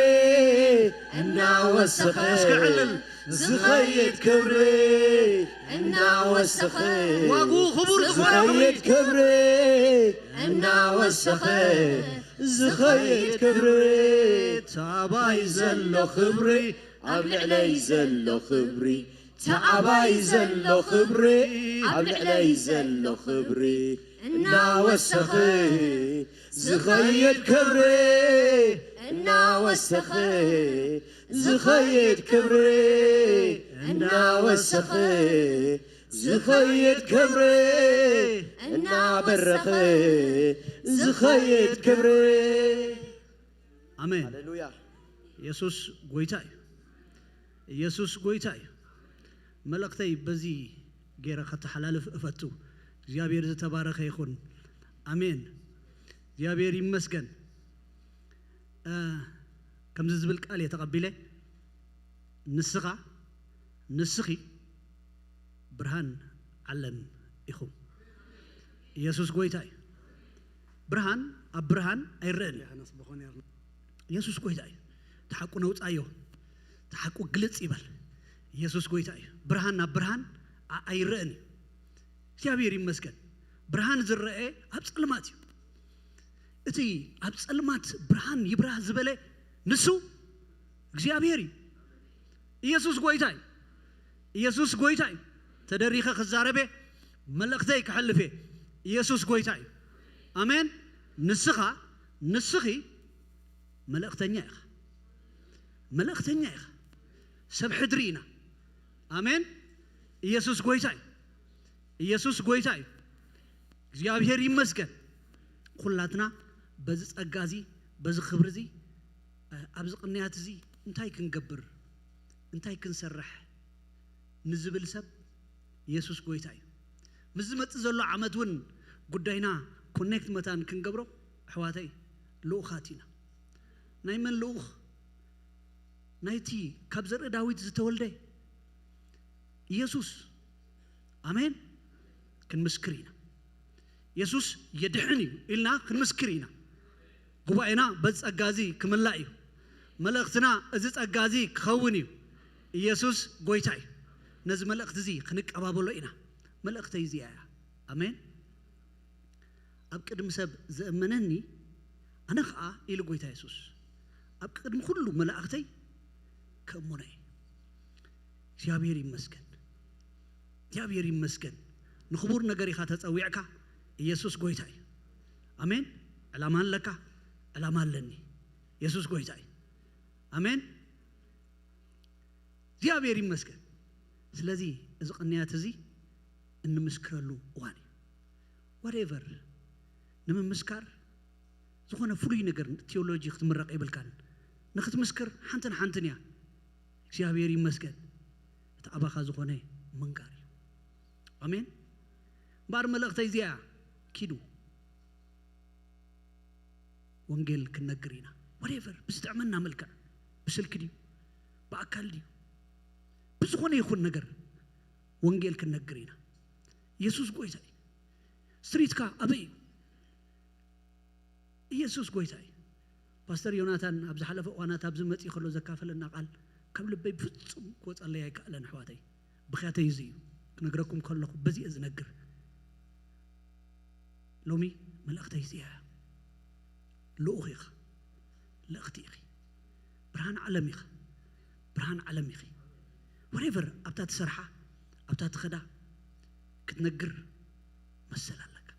እንዳወሰኸ እስኪ ዕልል ዝኸይድ ክብሪ እናወሰኸ ዋግኡ ክቡር ዝኾነ ክብሪ ዝኸይድ ክብሪ እናወሰኸ ዝኸይድ ክብሪ ተባይ ዘሎ ክብሪ ኣብ ልዕለይ ዘሎ ክብሪ ተኣባይ ዘሎ ክብሪ ኣብ ልዕለይ ዘሎ ክብሪ እናወሰኸ ዝኸይድ ክብሪ፣ እናወሰኸ ዝኸይድ ክብሪ፣ እናወሰኸ ዝኸይድ ክብሪ፣ እናበረኸ ዝኸይድ ክብሪ። ኣሜን። ሃሌሉያ። ኢየሱስ ጎይታ እዩ። ኢየሱስ ጎይታ እዩ። መልእኽተይ በዚ ገይረ ከተሓላልፍ እፈቱ። እግዚኣብሔር ዝተባረኸ ይኹን። ኣሜን። እግዚኣብሔር ይመስገን። እ፣ ከምዚ ዝብል ቃል እየ ተቐቢለ። ንስኻ፣ ንስኺ ብርሃን ዓለም ኢኹም። ኢየሱስ ጎይታ እዩ። ብርሃን ኣብ ብርሃን ኣይረእን እዩ። ኢየሱስ ጎይታ እዩ። ተሓቁ ነውፃዮ። ተሓቁ ግልጽ ይበል። ኢየሱስ ጎይታ እዩ። ብርሃን ናብ ብርሃን ኣ-፣ ኣይረእን እዩ። እግዚኣብሔር ይመስገን። ብርሃን ዝረአ ኣብ ጸልማት እዩ። እቲ ኣብ ጸልማት ብርሃን ይብራህ ዝበለ ንሱ እግዚኣብሔር እዩ። ኢየሱስ ጎይታ እዩ። ኢየሱስ ጎይታ እዩ። ተደሪኸ ክዛረበ፣ መልእኽተይ ክሕልፈ። ኢየሱስ ጎይታ እዩ። ኣሜን። ንስኻ፣ ንስኺ መልእኽተኛ ኢኻ። መልእኽተኛ ኢኻ። ሰብ ሕድሪ ኢና። ኣሜን። ኢየሱስ ጎይታ እዩ። ኢየሱስ ጎይታ እዩ። እግዚኣብሔር ይመስገን። ኩላትና በዚ ጸጋ እዚ፣ በዚ ክብሪ እዚ፣ እ፣ ኣብዚ ቅንያት እዚ እንታይ ክንገብር፣ እንታይ ክንሰርሕ ንዝብል ሰብ ኢየሱስ ጎይታ እዩ። ምስ ዝመጽእ ዘሎ ዓመት እውን ጉዳይና ኮኔክት መታን ክንገብሮ፣ ኣሕዋተይ፣ ልኡኻት ኢና። ናይ መን ልኡኽ? ናይቲ ካብ ዘርኢ ዳዊት ዝተወልደ ኢየሱስ። ኣሜን። ክንምስክር ኢና። ኢየሱስ የድሕን እዩ ኢልና ክንምስክር ኢና። ጉባኤና በዚ ጸጋ እዚ ክምላእ እዩ። መልእኽትና እዚ ጸጋ እዚ ክኸውን እዩ። ኢየሱስ ጎይታ እዩ። ነዚ መልእኽቲ እዚ ክንቀባበሎ ኢና። መልእኽተይ እዚኣ እያ። ኣሜን። ኣብ ቅድሚ ሰብ ዘእመነኒ፣ ኣነ ኸኣ፣ ኢሉ ጎይታ የሱስ፣ ኣብ ቅድሚ ኩሉ መላእኽተይ ከእምኖ እየ። እግዚኣብሔር ይመስገን። እግዚኣብሔር ይመስገን። ንኽቡር ነገር ኢኻ ተጸዊዕካ። ኢየሱስ ጎይታ እዩ። ኣሜን። ዕላማ ኣለካ፣ ዕላማ ኣለኒ። ኢየሱስ ጎይታ እዩ። ኣሜን። እግዚኣብሔር ይመስገን። ስለዚ እዚ ቅንያት እዚ እንምስክረሉ እዋን እዩ። ዋትኤቨር ንምምስካር ዝኾነ ፍሉይ ነገር ቴዎሎጂ ክትምረቕ የብልካን። ንኽትምስክር ሓንትን ሓንትን እያ። እግዚኣብሔር ይመስገን። እቲ ኣባኻ ዝኾነ ምንጋር እዩ። ኣሜን። እምበኣር መልእኽተይ እዚኣ እያ። ኪዱ ወንጌል ክንነግር ኢና። ዋትኤቨር ብዝጥዕመና መልክዕ፣ ብስልኪ ድዩ፣ ብኣካል ድዩ፣ ብዝኾነ ይኹን ነገር ወንጌል ክንነግር ኢና። ኢየሱስ ጎይታ እዩ። ስትሪትካ ኣበይ እዩ? ኢየሱስ ጎይታ እዩ። ፓስተር ዮናታን ኣብ ዝሓለፈ እዋናት ኣብዚ መጺኡ ከሎ ዘካፈለና ቃል ካብ ልበይ ብፍጹም ክወጸለይ ኣይከኣለን ኣሕዋተይ። ብኽያተይ እዚ እዩ። ክነግረኩም ከለኹ በዚ እየ ዝነግር። ሎሚ መልእኽተይ እዚኣ እያ። ልኡኽ ኢኻ። ልእኽቲ ኢኺ። ብርሃን ዓለም ኢኻ። ብርሃን ዓለም ኢኺ። ዋትኤቨር ኣብታ ትሰርሓ፣ ኣብታ ትኸዳ ክትነግር መሰል ኣለካ።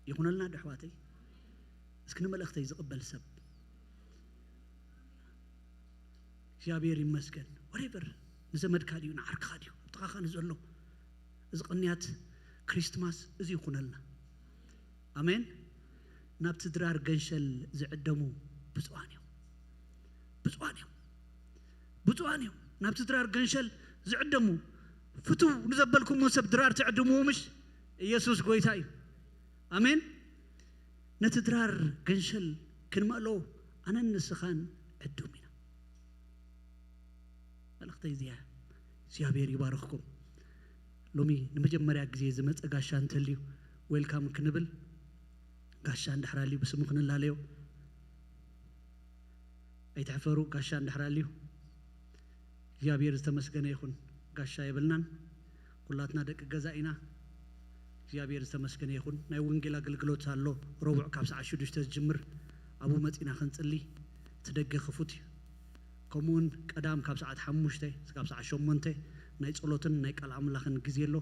ይኹነልና ዶ ኣሕዋተይ? እስኪ ንመልእኽተይ ዝቕበል ሰብ። እግዚኣብሔር ይመስገን። ዋትኤቨር ንዘመድካ ድዩ፣ ንዓርክኻ ድዩ፣ ኣብ ጥቓኻ ንዘሎ፣ እዚ ቅንያት ክሪስትማስ እዚ ይኹነልና። ኣሜን። ናብቲ ድራር ገንሸል ዝዕደሙ ብፁዓን እዮም። ብፁዓን እዮም። ብፁዓን እዮም። ናብቲ ድራር ገንሸል ዝዕደሙ። ፍትው ንዘበልኩምዎ ሰብ ድራር ትዕድምዎ ምሽ? ኢየሱስ ጎይታ እዩ። ኣሜን። ነቲ ድራር ገንሸል ክንመልኦ ኣነን ንስኻን ዕዱም ኢና። መልእኽተይ እዚኣ። እግዚኣብሔር ይባርኽኩም። ሎሚ ንመጀመርያ ግዜ ዝመጸ ጋሻ እንተልዩ፣ ዌልካም ክንብል፣ ጋሻ እንድሕር ኣልዩ ብስሙ ክንላለዮ። ኣይትሕፈሩ፣ ጋሻ እንድሕር ኣልዩ። እግዚኣብሔር ዝተመስገነ ይኹን። ጋሻ የብልናን። ኩላትና ደቂ ገዛ ኢና። እግዚኣብሔር ዝተመስገነ ይኹን። ናይ ወንጌል ኣገልግሎት ኣሎ፣ ረቡዕ ካብ ሰዓት ሽዱሽተ ዝጅምር። ኣብኡ መጺና ክንጽሊ፣ እቲ ደገ ክፉት እዩ። ከምኡውን ቀዳም ካብ ሰዓት ሓሙሽተ ክሳብ ሰዓት ሸሞንተ ናይ ጸሎትን ናይ ቃል ኣምላኽን ግዜ ኣሎ።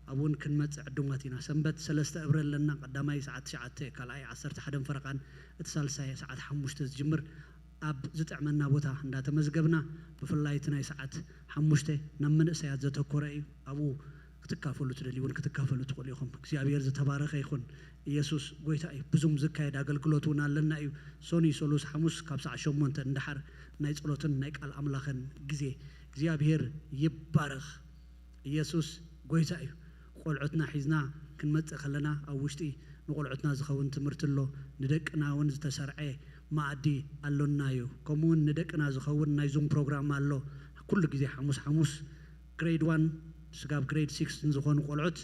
ኣብኡ እውን ክንመጽእ ዕዱማት ኢና። ሰንበት ሰለስተ እብረ ኣለና። ቀዳማይ ሰዓት ትሽዓተ፣ ካልኣይ ዓሰርተ ሓደን ፈረቓን፣ እቲ ሳልሳይ ሰዓት ሓሙሽተ ዝጅምር፣ ኣብ ዝጥዕመና ቦታ እንዳተመዝገብና፣ ብፍላይ እቲ ናይ ሰዓት ሓሙሽተ ናብ መንእሰያት ዘተኮረ እዩ። ኣብኡ ክትካፈሉ ትደልዩ እውን ክትካፈሉ ትኽእሉ ኢኹም። እግዚኣብሔር ዝተባረኸ ይኹን። ኢየሱስ ጎይታ እዩ። ብዙም ዝካየድ ኣገልግሎት እውን ኣለና እዩ። ሶኒ፣ ሰሉስ፣ ሓሙስ ካብ ሰዓት ሸሞንተ ንደሓር ናይ ጸሎትን ናይ ቃል ኣምላኽን ግዜ። እግዚኣብሔር ይባረኽ። ኢየሱስ ጎይታ እዩ። ቆልዑትና ሒዝና ክንመጽእ ከለና ኣብ ውሽጢ ንቆልዑትና ዝኸውን ትምህርቲ ኣሎ፣ ንደቅና እውን ዝተሰርዐ መኣዲ ኣሎና እዩ። ከምኡ እውን ንደቅና ዝኸውን ናይ ዙም ፕሮግራም ኣሎ። ኩሉ ግዜ ሓሙስ ሓሙስ ግሬድ ዋን ስጋብ ግሬድ ሲክስ ንዝኾኑ ቆልዑት፣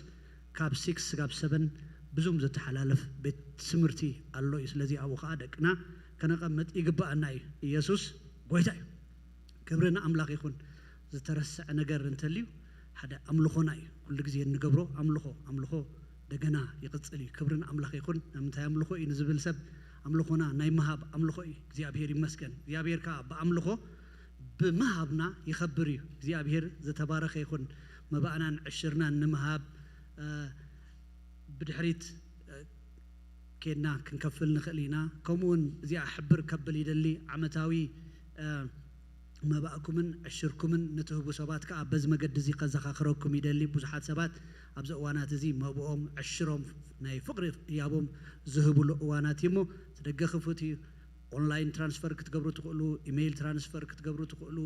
ካብ ሲክስ ስጋብ ሰቨን ብዙም ዝተሓላለፍ ቤት ትምህርቲ ኣሎ እዩ። ስለዚ ኣብኡ ኸዓ ደቅና ከነቐምጥ ይግብኣና እዩ። ኢየሱስ ጎይታ እዩ። ክብሪ ንኣምላኽ ይኹን። ዝተረስዐ ነገር እንተልዩ ሓደ ኣምልኾና እዩ። ኩሉ ግዜ እንገብሮ ኣምልኾ፣ ኣምልኾ ደገና ይቕጽል እዩ። ክብሪ ንኣምላኽ ይኹን። ንምንታይ ኣምልኾ እዩ ንዝብል ሰብ ኣምልኾና ናይ ምሃብ ኣምልኾ እዩ። እግዚኣብሔር ይመስገን። እግዚኣብሔር ከኣ ብኣምልኾ ብምሃብና ይኸብር እዩ። እግዚኣብሔር ዝተባረኸ ይኹን። መባእናን ዕሽርናን ንምሃብ፣ እ፣ ብድሕሪት፣ እ፣ ኬድና ክንከፍል ንኽእል ኢና። ከምኡ እውን እዚኣ ሕብር ከብል ይደሊ፣ ዓመታዊ፣ እ፣ መባእኩምን ዕሽርኩምን ንትህቡ ሰባት ከኣ በዚ መገዲ እዚ ከዘኻኽረኩም ይደሊ። ብዙሓት ሰባት ኣብዚ እዋናት እዚ መብኦም፣ ዕሽሮም፣ ናይ ፍቕሪ ህያቦም ዝህብሉ እዋናት እዩ እሞ፣ እቲ ደገ ክፉት እዩ። ኦንላይን ትራንስፈር ክትገብሩ ትኽእሉ፣ ኢሜይል ትራንስፈር ክትገብሩ ትኽእሉ፣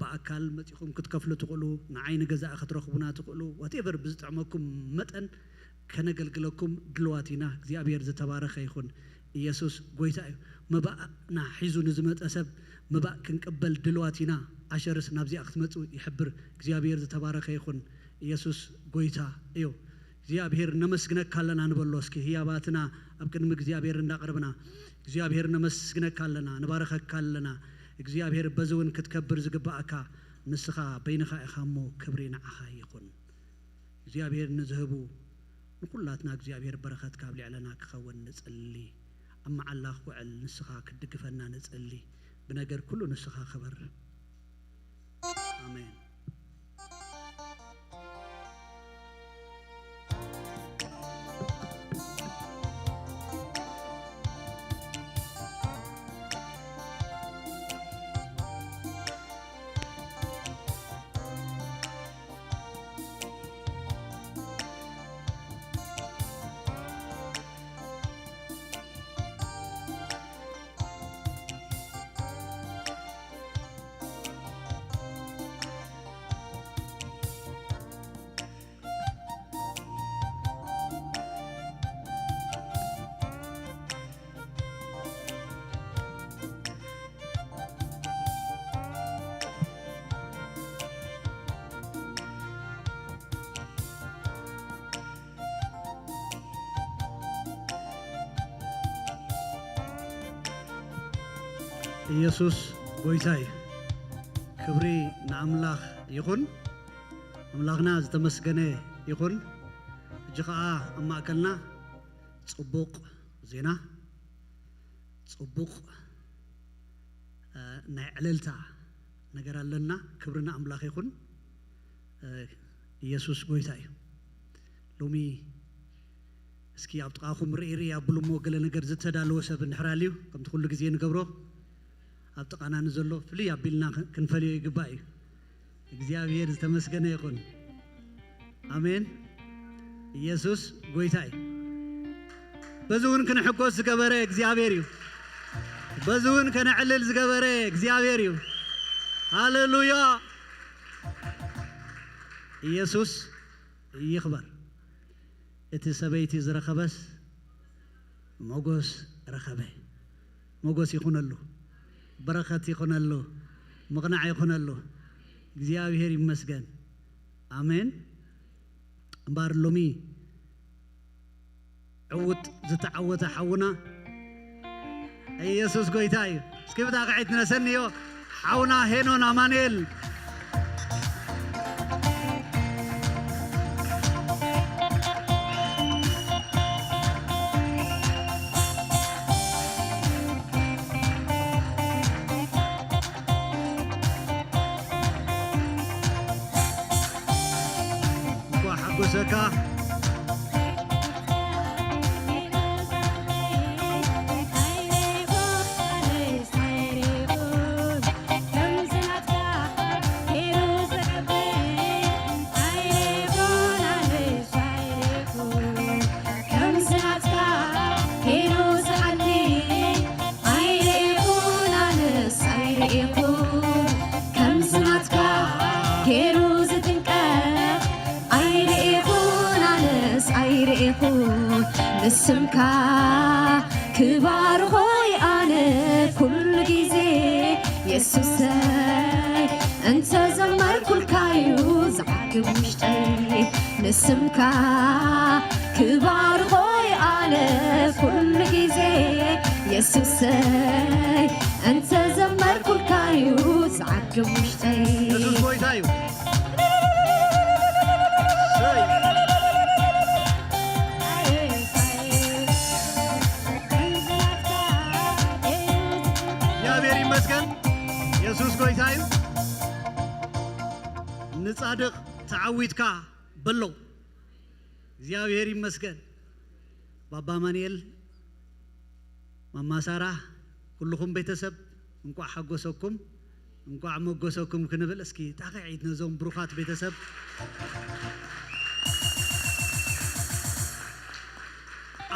ብኣካል መጺኹም ክትከፍሉ ትኽእሉ፣ ንዓይ ንገዛኢ ክትረኽቡና ትኽእሉ። ዋትኤቨር ብዝጥዕመኩም መጠን ከነገልግለኩም ድልዋት ኢና። እግዚኣብሔር ዝተባረኸ ይኹን። ኢየሱስ ጎይታ እዩ። መባእና ሒዙ ንዝመጸ ሰብ መባእ ክንቅበል ድልዋት ኢና። ኣሸርስ ናብዚኣ ክትመጹ ይሕብር። እግዚኣብሔር ዝተባረኸ ይኹን። ኢየሱስ ጎይታ እዩ። እግዚኣብሔር ነመስግነካ ኣለና ንበሎ እስኪ። ህያባትና ኣብ ቅድሚ እግዚኣብሔር እንዳቕርብና፣ እግዚኣብሔር ነመስግነካ ኣለና፣ ንባረኸካ ኣለና። እግዚኣብሔር በዚ እውን ክትከብር ዝግባኣካ ንስኻ በይንኻ ኢኻ እሞ ክብሪ ንዓኻ ይኹን። እግዚኣብሔር ንዝህቡ ንኹላትና እግዚኣብሔር በረኸት ካብ ልዕለና ክኸውን ንጽሊ። ኣብ መዓላ ክውዕል ንስኻ ክትድግፈና ንጽሊ። ብነገር ኩሉ ንስኻ ክበር። ኣሜን። ኢየሱስ ጎይታ እዩ። ክብሪ ንኣምላኽ ይኹን። ኣምላኽና ዝተመስገነ ይኹን። ሕጂ ኸዓ ኣብ ማእከልና ጽቡቕ ዜና፣ ጽቡቕ፣ እ፣ ናይ ዕልልታ ነገር ኣለና። ክብሪ ንኣምላኽ ይኹን። እ፣ ኢየሱስ ጎይታ እዩ። ሎሚ እስኪ ኣብ ጥቓኹም ርኢ ርኢ ኣብሉ እሞ፣ ገለ ነገር ዝተዳለወ ሰብ እንድሕር ኣልዩ፣ ከምቲ ኩሉ ግዜ ንገብሮ፣ ኣብ ጥቓና ንዘሎ ፍልይ ኣቢልና ክ-፣ ክንፈልዮ ይግባእ እዩ። እግዚኣብሔር ዝተመስገነ ይኹን። ኣሜን። ኢየሱስ ጎይታ እዩ። በዚ እውን ክንሕጎስ ዝገበረ እግዚኣብሔር እዩ። በዚ እውን ከነዕልል ዝገበረ እግዚኣብሔር እዩ። ሃሌሉያ። ኢየሱስ ይኽበር። እቲ ሰበይቲ ዝረኸበስ ሞጎስ ረኸበ። ሞጎስ ይኹነሉ፣ በረኸት ይኹነሉ፣ ምቕናዕ ይኹነሉ። እግዚኣብሔር ይመስገን። ኣሜን። እምበኣር ሎሚ ዕውት ዝተዓወተ ሓውና ኢየሱስ ጎይታ እዩ። እስኪ ብጣቕዒት ነሰንዮ ሓውና ሄኖን ኣማኑኤል። እንኳዕ ሓጎሰ ለካ ኣይርኢኹን ኣነስ ኣይርኢኹን ንስምካ ክባርኾይ ኣነ ኩሉ ግዜ የሱሰይ እንተ ዘመርኩልካዩ ዝዓግብ ውሽጠይ ንስምካ ክባርኾይ ኣነ ኩሉ ግዜ የሱሰይ እንተ ዘመርኩልካዩ ዝዓግብ ውሽጠይ የሱስ ጎይታ እዩ። እሰይ። እግዚኣብሔር ይመስገን። የሱስ ጎይታ እዩ። ንጻድቕ ተዓዊትካ በሎ። እግዚኣብሔር ይመስገን። ባባ ኣማኑኤል፣ ማማ ሳራ፣ ኩልኹም ቤተሰብ እንቋዕ ሓጎሰኩም፣ እንቋዕ መጎሰኩም ክንብል እስኪ ጣቕዒት ነዞም ብሩኻት ቤተሰብ።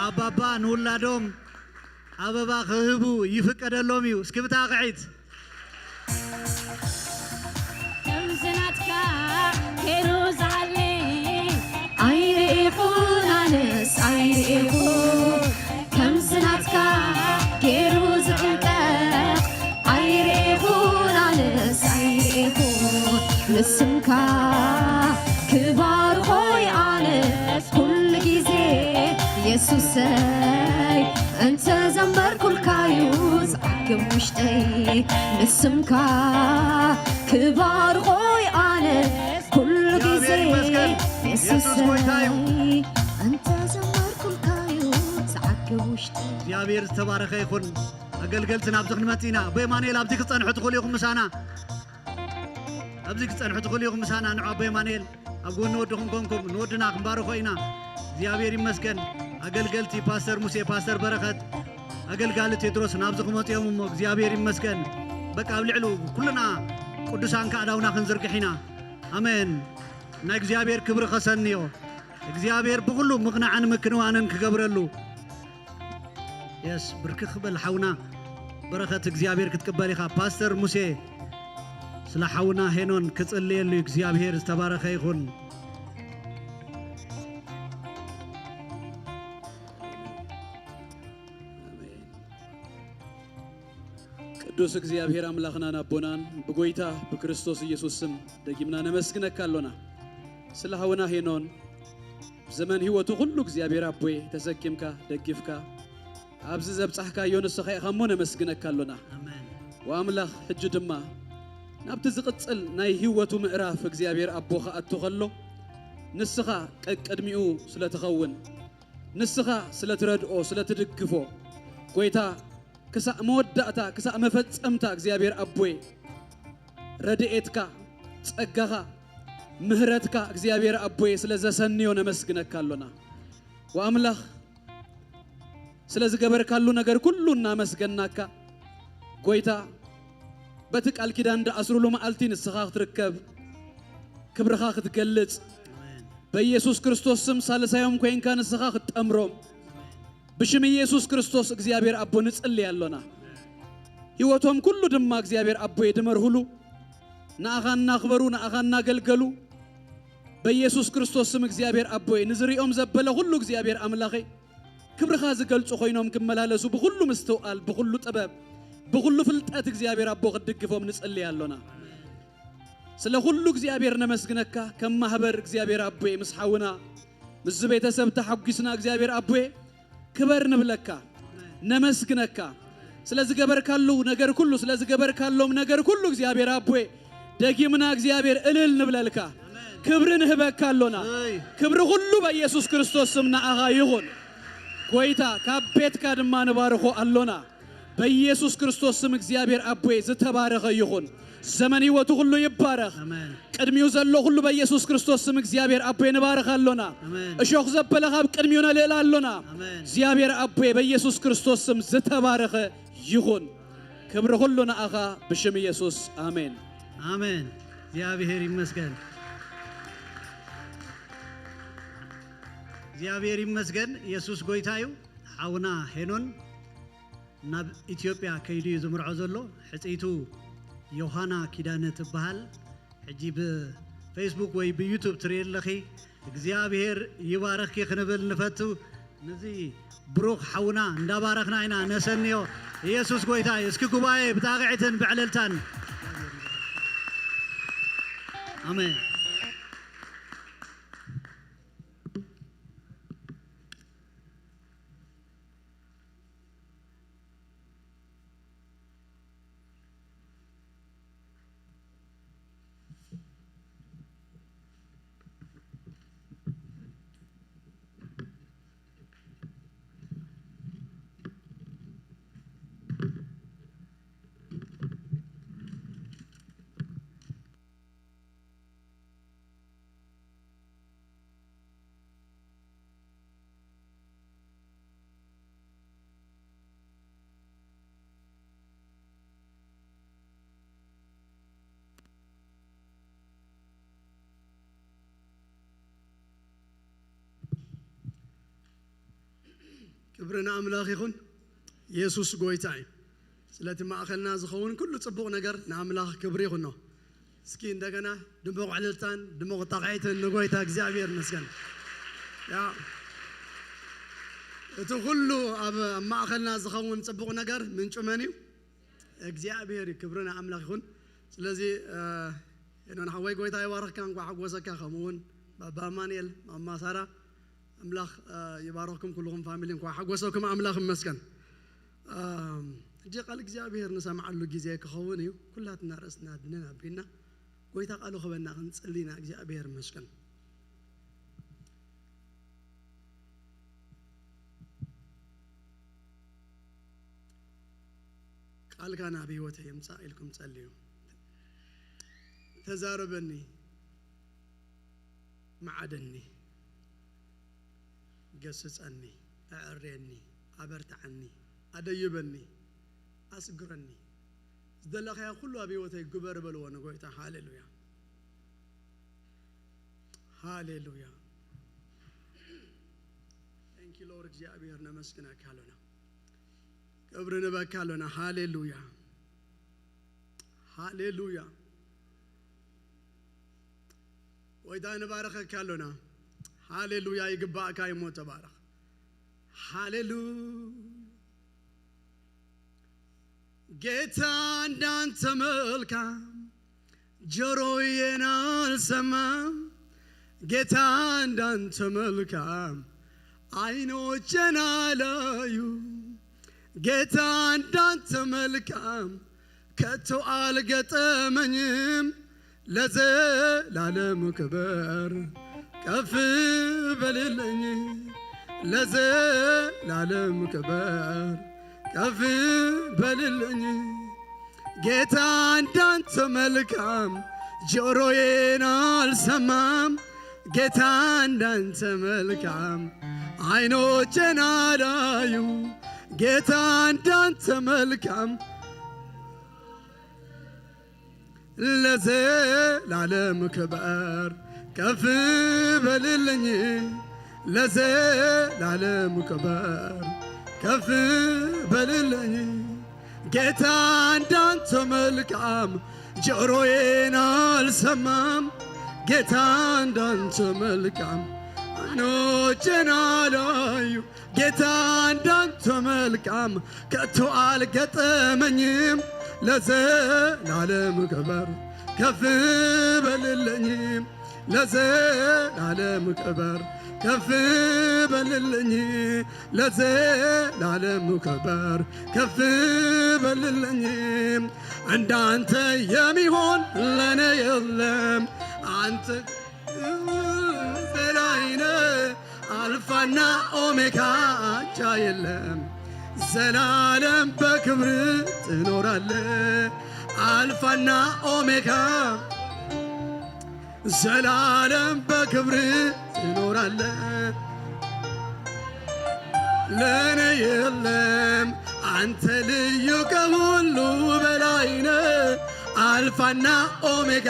ኣባባ ንውላዶም ኣበባ ክህቡ ይፍቀደሎም እዩ። እስኪ ብጣቕዒት። ከምዚ ናትካ ገይሩ ዝሃሊ ኣይርኢኹን ኣነስ ኣይርኢኹን ከምዚ ናትካ ገይሩ ዝዕንቀቕ ኣይርኢኹን ኣነስ ኣይርኢኹን ንስምካ ክባርኾይ ኣነስ ኩሉ ግዜ የሱሰይ እንተ ዘመርኩልካዩ ዝዓግብ ውሽጠይ ንስምካ ክባርኾይ ኣነ ኩሉ ግዜ እግዚኣብሔር ይመስገን። የሱስ ጎይታ እዩ። እንተ ዘመርኩልካዩ ዝዓግብ ውሽጠይ እግዚኣብሔር ዝተባረኸ ይኹን። ኣገልገልቲ ናብዚ ክንመጽእ ኢና። ኣቦ የማኑኤል ኣብዚ ክጸንሑ ትኽእሉ ኢኹም ምሳና። ኣብዚ ክጸንሑ ትኽእሉ ኢኹም ምሳና። ንዑ ኣቦ የማኑኤል ኣብ ጎኒ ወድኹም ኮንኩም ንወድና ክንባርኾ ኢና። እግዚኣብሔር ይመስገን። ኣገልገልቲ ፓስተር ሙሴ፣ ፓስተር በረኸት፣ ኣገልጋሊ ቴድሮስ ናብዚ ክመጹ እዮም እሞ እግዚኣብሔር ይመስገን። በቃ ኣብ ልዕሉ ኩልና ቅዱሳን ከኣዳውና ክንዝርግሕ ኢና። ኣሜን። ናይ እግዚኣብሔር ክብሪ ከሰንዮ። እግዚኣብሔር ብኹሉ ምቕናዕን ምክንዋንን ክገብረሉ። የስ ብርክኽ በል ሓውና በረኸት እግዚኣብሔር ክትቅበል ኢኻ። ፓስተር ሙሴ ስለ ሓውና ሄኖን ክጽልየሉ እዩ። እግዚኣብሔር ዝተባረኸ ይኹን። ኣሜን። ቅዱስ እግዚኣብሔር ኣምላኽናን ኣቦናን ብጎይታ ብክርስቶስ ኢየሱስ ስም ደጊምና ነመስግነካ ኣሎና። ስለ ሓውና ሄኖን ዘመን ህይወቱ ኩሉ እግዚኣብሔር ኣቦይ ተሰኪምካ ደጊፍካ ኣብዚ ዘብጻሕካዮ ንስኻ ኢኻ እሞ ነመስግነካ ኣሎና። ኣሜን። ወኣምላኽ ሕጂ ድማ ናብቲ ዝቕጽል ናይ ህይወቱ ምዕራፍ እግዚኣብሔር ኣቦ ክኣቱ ከሎ ንስኻ ቀቅድሚኡ ስለ ትኸውን ንስኻ ስለ ትረድኦ ስለ ትድግፎ ጎይታ ክሳእ መወዳእታ ክሳእ መፈጸምታ እግዚኣብሔር ኣቦይ ረድኤትካ ጸጋኻ ምህረትካ እግዚኣብሔር ኣቦይ ስለ ዘሰንዮ ነመስግነካ ኣሎና። ወኣምላኽ ስለ ዝገበርካሉ ነገር ኩሉ እናመስገናካ ጎይታ በቲ ቃል ኪዳን ዝኣስሩሉ መዓልቲ ንስኻ ክትርከብ ክብርኻ ክትገልጽ በኢየሱስ ክርስቶስ ስም ሳልሳዮም ኮይንካ ንስኻ ክትጠምሮም ብሽም ኢየሱስ ክርስቶስ እግዚኣብሔር ኣቦ ንጽሊ ኣሎና። ህይወቶም ኩሉ ድማ እግዚኣብሔር ኣቦ የድመርሁሉ ንኣኻ እናኽበሩ ንኣኻ እናገልገሉ በኢየሱስ ክርስቶስ ስም እግዚኣብሔር ኣቦይ ንዝሪኦም ዘበለ ኩሉ እግዚኣብሔር ኣምላኸይ ክብርኻ ዝገልጹ ኮይኖም ክመላለሱ ብኹሉ ምስትውኣል ብኹሉ ጥበብ ብኹሉ ፍልጠት እግዚኣብሔር ኣቦ ክትድግፎም ንጽልይ ኣሎና። ስለ ኩሉ እግዚኣብሔር ነመስግነካ ከም ማህበር እግዚኣብሔር ኣቦይ ምስ ሓውና ምስዚ ቤተሰብ ተሓጒስና እግዚኣብሔር ኣቦይ ክበር ንብለካ ነመስግነካ ስለ ዝገበርካሉ ነገር ኩሉ ስለ ዝገበርካሎም ነገር ኩሉ እግዚኣብሔር ኣቦይ ደጊምና እግዚኣብሔር እልል ንብለልካ ክብሪ ንህበካ ኣሎና። ክብሪ ኩሉ በኢየሱስ ክርስቶስ ስም ንኣኻ ይኹን። ጎይታ ካብ ቤትካ ድማ ንባርኾ ኣሎና። በኢየሱስ ክርስቶስ ስም እግዚኣብሔር ኣቦይ ዝተባረኸ ይኹን። ዘመን ህይወቱ ሁሉ ይባረኽ። ኣሜን። ቅድሚኡ ዘሎ ሁሉ በኢየሱስ ክርስቶስ ስም እግዚኣብሔር ኣቦይ ንባረኽ ኣሎና። ኣሜን። እሾኽ ዘበለ ካብ ቅድሚኡ ነልዕል ኣሎና። ኣሜን። እግዚኣብሔር ኣቦይ በኢየሱስ ክርስቶስ ስም ዝተባረኸ ይኹን። ክብሪ ሁሉ ንኣኻ ብሽም ኢየሱስ። ኣሜን። ኣሜን። እግዚኣብሔር ይመስገን። እግዚኣብሔር ይመስገን። ኢየሱስ ጎይታ እዩ። ሓውና ሄኖን ናብ ኢትዮጵያ ከይዱ እዩ ዝምርዖ ዘሎ። ሕጽይቱ ዮሃና ኪዳነ ትበሃል። ሕጂ ብፌስቡክ ወይ ብዩቱብ ትርኢ ኣለኺ። እግዚኣብሔር ይባረኽኪ ክንብል ንፈቱ። ነዚ ብሩኽ ሓውና እንዳባረኽና ኢና ነሰንዮ። ኢየሱስ ጎይታ እዩ። እስኪ ጉባኤ ብጣቕዒትን ብዕልልታን። ኣሜን። ክብሪ ንኣምላኽ ይኹን። ኢየሱስ ጎይታ እዩ። ስለቲ ማእኸልና ዝኸውን ኩሉ ጽቡቕ ነገር ንኣምላኽ ክብሪ ይኹኖ። እስኪ እንደገና ድሙቕ ዕልልታን ድሙቕ ጣቕዒትን ንጎይታ እግዚኣብሔር ይመስገን። ያ፣ እቲ ኩሉ ኣብ፣ ኣብ ማእኸልና ዝኸውን ጽቡቕ ነገር ምንጩ መን እዩ? እግዚኣብሔር እዩ። ክብሪ ንኣምላኽ ይኹን። ስለዚ፣ እ፣ ሄኖን ሓወይ፣ ጎይታ ይባርኽካ፣ እንኳዕ ሓጎሰካ። ከምኡ እውን ባባ ኣማኑኤል፣ ማማ ሳራ፣ ኣምላኽ፣ እ፣ ይባርኽኩም ኩልኹም ፋሚሊ፣ እንኳዕ ሓጎሰኩም። ኣምላኽ ይመስገን። እም፣ ሕጂ ቃል እግዚኣብሔር ንሰምዓሉ ግዜ ክኸውን እዩ። ኩላትና ርእስና ድንን ኣቢልና ጎይታ ቃሉ ክበና ክንጽሊ ኢና። እግዚኣብሔር ይመስገን። ቃልካ ናብ ህይወተይ ይምጻእ ኢልኩም ጸልዩ። ተዛረበኒ፣ መዓደኒ፣ ገስጸኒ፣ ኣዕርየኒ፣ ኣበርትዓኒ፣ ኣደይበኒ፣ ኣስግረኒ። ዝደለኻዮ ኩሉ ኣብ ህይወተይ ግበር በልዎ ንጎይታ። ሃሌሉያ። ሃሌሉያ። Thank you Lord፣ እግዚኣብሔር ነመስግነካ ኣሎና። ክብሪ ንበካ ኣሎና። ሃሌሉያ። ሃሌሉያ። ጎይታ ንባረኸካ ኣሎና። ሃሌሉያ። ይግባእካ እሞ ተባረኽ። ሃሌሉያ። ጌታ እንዳንተ መልካም ጆሮዬን አልሰማም። ጌታ እንዳንተ መልካም አይኖቼን አላዩ። ጌታ እንዳንተ መልካም ከቶ አልገጠመኝም። ለዘላለም ክበር ከፍ በልልኝ። ለዘላለም ክበር ከፍ በልልኝ። ጌታ እንዳንተ መልካም ጆሮዬን አልሰማም። ጌታ እንዳንተ መልካም አይኖቼን አላዩ። ጌታ እንዳንተ መልካም ለዘላለም ክበር ከፍ በልልኝ። ለዘላለም ክበር ከፍ በልልኝ። ጌታ እንዳንተ መልካም ጆሮዬን አልሰማም። ጌታ እንዳንተ መልካም አይኖቼን አላዩ። ጌታ እንዳንተ መልካም ከቶ አልገጠመኝም። ለዘላለም ክበር ከፍ በልልኝ። ለዘላለም ክበር ከፍ በልልኝ። ለዘላለም ክበር ከፍ በልልኝ። እንዳንተ የሚሆን ለኔ የለም። አንተ በላይነ አልፋና ኦሜጋ አቻ የለም። ዘላለም በክብር ትኖራለ፣ አልፋና ኦሜጋ። ዘላለም በክብር ትኖራለ፣ ለእኔ የለም አንተ ልዩ ከሁሉ በላይነ፣ አልፋና ኦሜጋ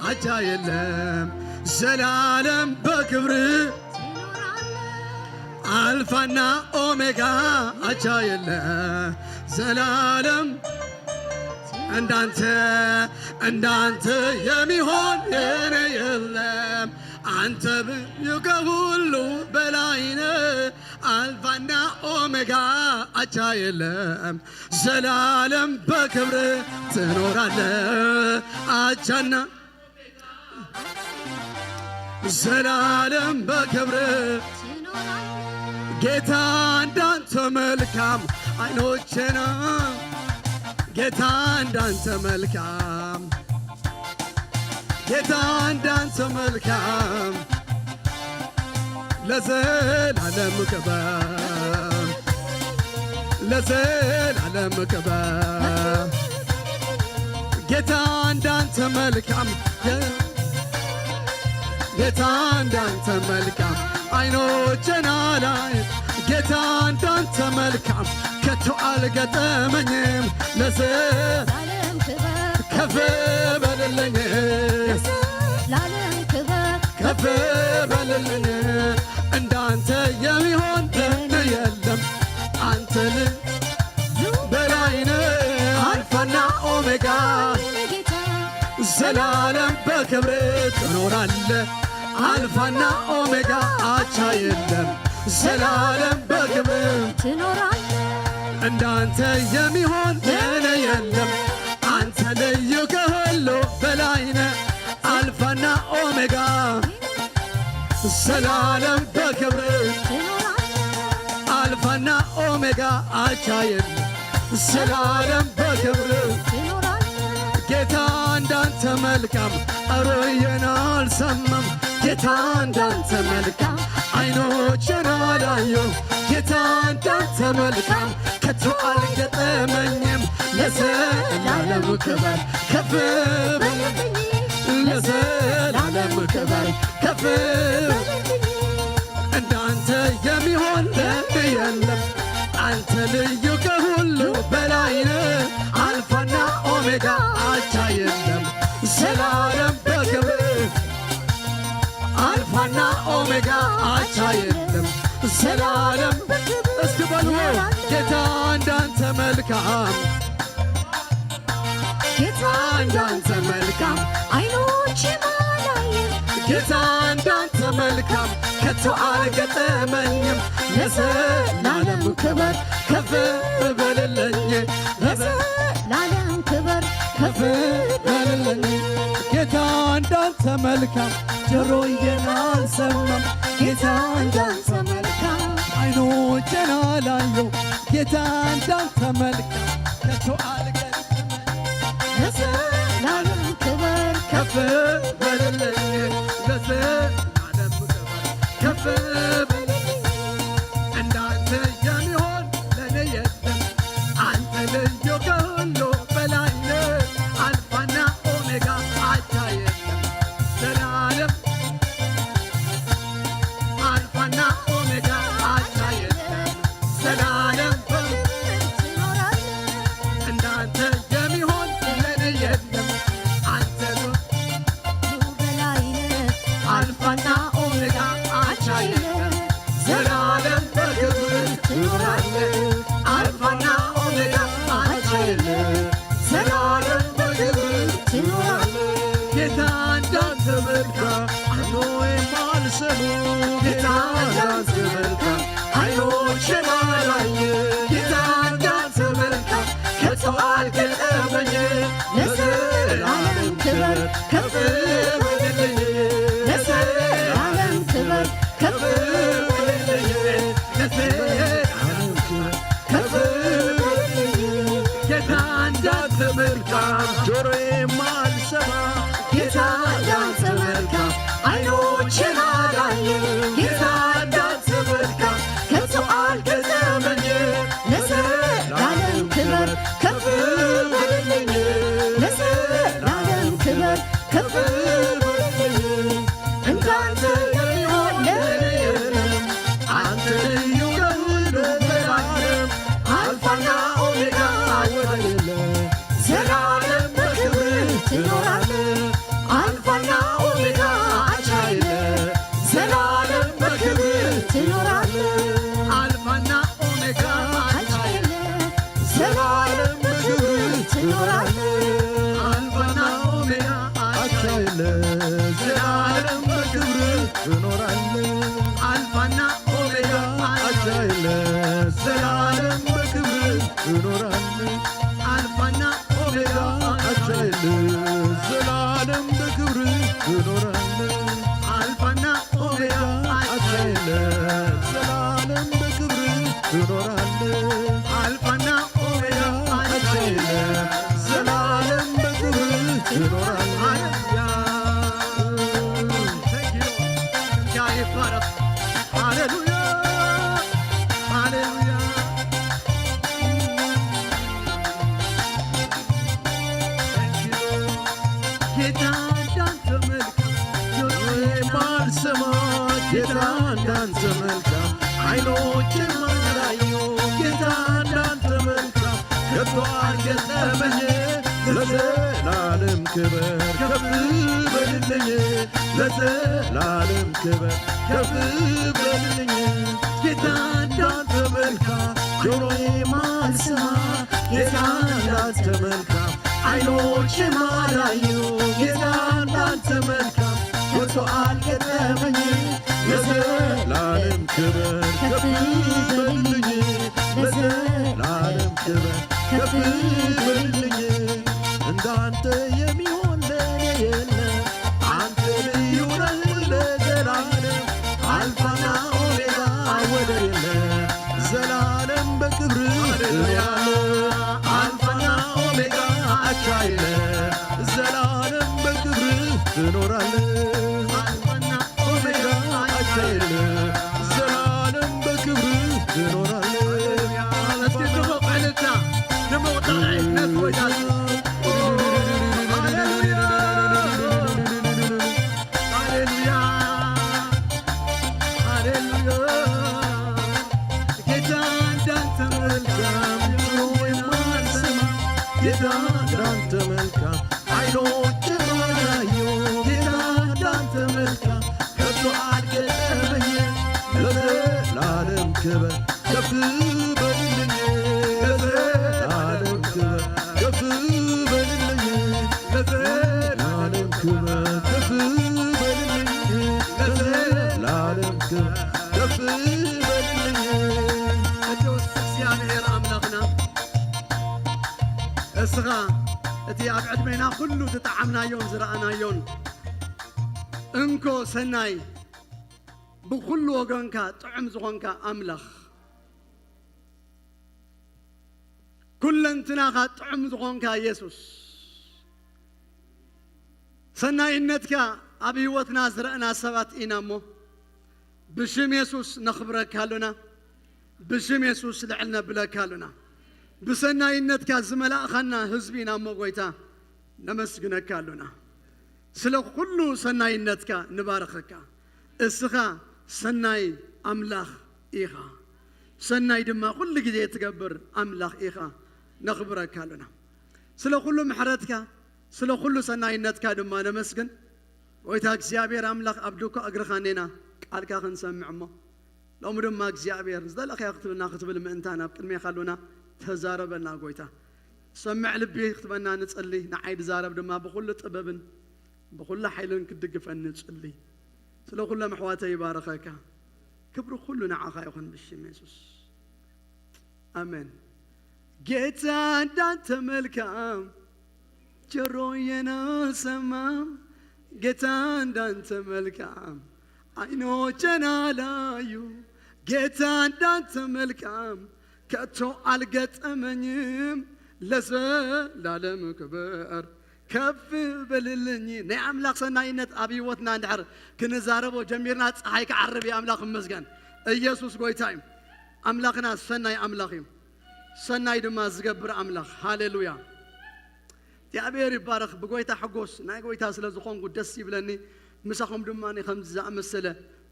አቻ የለም። ዘላለም በክብር አልፋና ኦሜጋ አቻ የለ። ዘላለም እንዳንተ እንዳንተ የሚሆን የኔ የለም። አንተ ብዩ ከሁሉ በላይነ፣ አልፋና ኦሜጋ አቻ የለም። ዘላለም በክብር ትኖራለ፣ አቻና ዘላለም በክብር። ጌታ እንዳንተ መልካም አይኖቼና፣ ጌታ እንዳንተ መልካም፣ ጌታ እንዳንተ መልካም ለዘላለም ክበር፣ ለዘላለም ክበር። ጌታ እንዳንተ መልካም፣ ጌታ እንዳንተ መልካም አይኖቼን አላይም። ጌታ እንዳንተ መልካም ከቶ አልገጠመኝም። ለዘ ዘላለም ክበር ከፍ በልልኝ፣ ለዘላለም ክበር ከፍ በልልኝ። እንዳንተ የሚሆን የለም። አንተ ል- በላይነ አልፋና ኦሜጋ ጌታ ዘላለም በክብር ትኖራለ። አልፋና ኦሜጋ አቻ የለም። ዘላለም በክብር ትኖራለ። እንዳንተ የሚሆን የኔ የለም። አንተ ልዩ ከሁሉ በላይነ አልፋና ኦሜጋ ዘላለም በክብር ትኖራለ። አልፋና ኦሜጋ አቻ የለም። ዘላለም በክብር ትኖራለ። ጌታ እንዳንተ መልካም አሮየን አልሰማም። ጌታ እንዳንተ መልካም አይኖቼን አላየው። ጌታ እንዳንተ መልካም ከቶ አልገጠመኝም። ለዘላለም ክበር ከፍ በልልኝ፣ ለዘላለም ክበር ከፍ በልልኝ። እንዳንተ የሚሆን ለኔ የለም። አንተ ልዩ ከሁሉ በላይነ። አልፋና ኦሜጋ አቻ የለም። ዘላለም በክብር አልፋና ኦሜጋ አቻ የለም። ዘላለም እስኪ በሉ ጌታ እንዳንተ መልካም፣ ጌታ እንዳንተ መልካም አይኖቼ አላየም። ጌታ እንዳንተ መልካም ከቶ አልገጠመኝም። ለዘላለም ክበር ከፍ በልልኝ፣ ለዘላለም ክበር ከፍ በልልኝ። ጌታ እንዳንተ መልካም ጆሮዬን አልሰማም። ጌታ እንዳንተ መልካም አይኖቼን አላየው። ጌታ እንዳንተ መልካም ከቶ አልገጠመኝም። ለዘላለም ክበር ከፍ በልልኝ፣ ለዘላለም ክበር ከፍ በልልኝ። እንዳንተ የሚሆን ለኔ የለም። አንተ ልዩ ከሁሉ በላይ ነህ። አልፋና ኦሜጋ አቻ የለም። ዘላለም አልፋና ኦሜጋ አቻ የለም። ዘላለም በክብር ትኖራለህ። እንዳንተ የሚሆን ለኔ የለም። አንተ በላይ ነህ። አልፋና ኦሜጋ አቻ የለም። ዘላለም በክብር ትኖራለህ። አልፋና ኦሜጋ አቻ የለም። ዘላለም በክብር ትኖራለህ። ጌታ እንዳንተ መልካም አይኖቼ አልሰሙ። ጌታ እንዳንተ መልካም አይኖቼ አላየ። ጌታ እንዳንተ መልካም ከቶ አልገጠመኝ። ለዘላለም ክበር ከፍ በልልኝ። ለዘላለም ክበር ከፍ በልልኝ። ለዘላለም ክበር ከፍ በልልኝ። ጌታ እንዳንተ መልካም ጆሮዬ ማልሰማ። ጌታ እንዳንተ መልካም አይኖቼ አላየ። ጌታ እንዳንተ መልካም ከቶ አልገጠመኝ። ለዘ- ለዘላለም ክበር ከፍ በልልኝ። እንዳንተ የሚሆን ለኔ የለም። አንተ ልዩ ነህ ለዘላለም። አልፋና ኦሜጋ ወደር የለ። ዘላለም በክብር ትኖራለህ። አልፋና ኦሜጋ አቻ የለ። ዘላለም በክብር ትኖራለህ። አልፋና ኦሜጋ አቻ የለ። ዘላለም በክብር ትኖራለህ። አልፋና ኦሜጋ አቻ የለ። ዘላለም በክብር ትኖራለህ። አልፋና ኦሜጋ አቻ የለ። ዘላለም በክብር ትኖራለህ። አልፋና ኦሜጋ አቻ የለ። ዘላለም በክብር ትኖራለህ። አልፋና ኦሜጋ አቻ የለ። ዘላለም በክብር ትኖራለህ። አልፋና ኦሜጋ አቻ የለ። ዘላለም በክብር ትኖራለህ። ሃሌሉያ። Thank you, Lord. ያ ይባረክ። ሃሌሉያ። ሃሌሉያ። Thank you, Lord. ጌታ እንዳንተ መልካም ጆሮዬ ማልሰማ፣ ጌታ እንዳንተ መልካም አይኖቼ ማላዩ፣ ጌታ እንዳንተ መልካም ከቶ አልገጠመኝ። ለዘላለም ክብር ከፍ በልልኝ፣ ለዘላለም ክብር ከፍ በልልኝ። ጌታ እንዳንተ መልካም ጆሮዬ ማልሰማ፣ ጌታ እንዳንተ መልካም አይኖቼ ማላዩ፣ ጌታ እንዳንተ መልካም ከቶ አልገጠመኝ። ለዘላለም ክብር ከፍ በልልኝ፣ ለዘላለም ክብር ከፍ በልልኝ። እንዳንተ የሚሆን ለኔ የለም። አንተ ልዩ ነህ ለዘላለም። አልፋና ኦሜጋ ወደር የለ። ዘላለም በክብር ሃሌሉያ። ትኖራለህ። አልፋና ኦሜጋ አቻ የለ። ዘላለም በክብር ትኖራለህ። አልፋና ኦሜጋ አቻ የለ። ዘላለም በክብር ትኖራለህ። እስኪ ድሙቕ እልልታ፣ ድሙቕ ጣቕዒት ነቲ ጎይታ። ሃሌሉያ፣ ሃሌሉያ፣ ሃሌሉያ። ጌታ እንዳንተ መልካም ጆሮ የማልሰማ፣ ጌታ እንዳንተ መልካም አይኖች የማላዩ፣ ጌታ እንዳንተ መልካም ከቶ አልገጠመኝ። ለዘላለም ክብር ከፍ በልልኝ፣ ለዘላለም ክብር ከፍ በልልኝ፣ ለዘላለም ክብር ከፍ በልልኝ፣ ለዘላለም ክብር ከፍ በልልኝ። ቅዱስ እግዚኣብሔር ኣምላኽና፣ እስኻ እቲ ኣብ ዕድሜና ኩሉ ዝጠዓምናዮን ዝረኣናዮን እንኮ ሰናይ፣ ብኹሉ ወገንካ ጥዑም ዝኾንካ ኣምላኽ፣ ኩለንትናኻ ጥዑም ዝኾንካ የሱስ፣ ሰናይነትካ ኣብ ህይወትና ዝረእና ሰባት ኢና እሞ፣ ብሽም የሱስ ነኽብረካ ኣሎና። ብሽም የሱስ ልዕል ነብለካ ኣሎና። ብሰናይነትካ ዝመላእኻና ህዝቢ ኢና እሞ፣ ጎይታ፣ ነመስግነካ ኣሎና። ስለ ኩሉ ሰናይነትካ ንባርኸካ። እስኻ ሰናይ ኣምላኽ ኢኻ። ሰናይ ድማ ኩሉ ግዜ ትገብር ኣምላኽ ኢኻ። ነኽብረካ ኣሎና። ስለ ኩሉ ምሕረትካ፣ ስለ ኩሉ ሰናይነትካ ድማ ነመስግን። ጎይታ እግዚኣብሔር ኣምላኽ፣ ኣብ ድኮ እግርኻ እኔና ቃልካ ክንሰምዕ እሞ፣ ሎሚ ድማ እግዚኣብሔር ዝደለኽያ ክትብልና ክትብል ምእንታን ኣብ ቅድሜኻ ኣሎና። ተዛረበና ጎይታ። ሰምዕ ልቢ ክትበና ንጽሊ፣ ንዓይ ድዛረብ ድማ ብኹሉ ጥበብን ብኹሉ ሓይልን ክትድግፈኒ ንጽሊ። ስለ ኩሎም ኣሕዋተይ ይባርኸካ። ክብሪ ኩሉ ንዓኻ ይኹን ብሽም የሱስ። ኣሜን። ጌታ እንዳንተ መልካም ጆሮዬን አልሰማም፣ ጌታ እንዳንተ መልካም አይኖቼን አላዩ። ጌታ እንዳንተ መልካም ከቶ አልገጠመኝም፣ ለዘላለም ክብር ከፍ በልልኝ። ናይ ኣምላኽ ሰናይነት ኣብ ህይወትና እንድሕር ክንዛረቦ ጀሚርና፣ ፀሓይ ክዓርብ እዩ። ኣምላኽ ይመስገን። ኢየሱስ ጎይታ እዩ። ኣምላኽና ሰናይ ኣምላኽ እዩ። ሰናይ ድማ ዝገብር ኣምላኽ። ሃሌሉያ። እግዚኣብሔር ይባረኽ። ብጎይታ ሕጎስ ናይ ጎይታ ስለ ዝኾንኩ ደስ ይብለኒ። ምሳኹም ድማ ከምዚ ዝኣመሰለ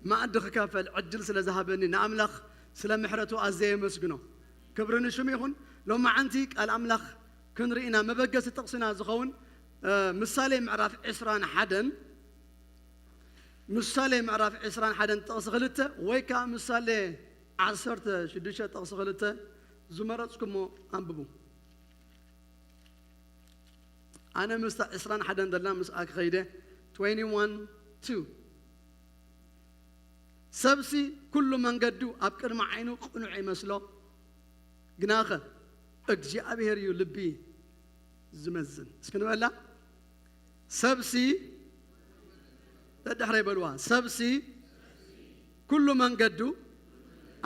ማዕዲ ክካፈል ዕድል ስለ ዝሃበኒ ንኣምላኽ ስለ ምሕረቱ ኣዘየ የመስግኖ። ክብሪ ንሽሙ ይኹን። ሎማዓንቲ ቃል ኣምላኽ ክንርኢ ኢና። መበገሲ ጥቕስና ዝኸውን ምሳሌ ምዕራፍ ዕስራን ሓደን ምሳሌ ምዕራፍ ዕስራን ሓደን ጥቕሲ ክልተ ወይ ከዓ ምሳሌ ዓሰርተ ሽዱሽተ ጥቕሲ ክልተ ዝመረፅኩሞ ኣንብቡ። ኣነ ምስታ ዕስራን ሓደን ዘላ ምስኣ ክኸይደ። Twenty-one two። ሰብሲ ኩሉ መንገዱ ኣብ ቅድሚ ዓይኑ ቅኑዕ ይመስሎ፣ ግናኸ እግዚኣብሔር እዩ ልቢ ዝመዝን። እስኪ ንበላ። ሰብሲ፣ ደድሕረይ በልዋ። ሰብሲ ኩሉ መንገዱ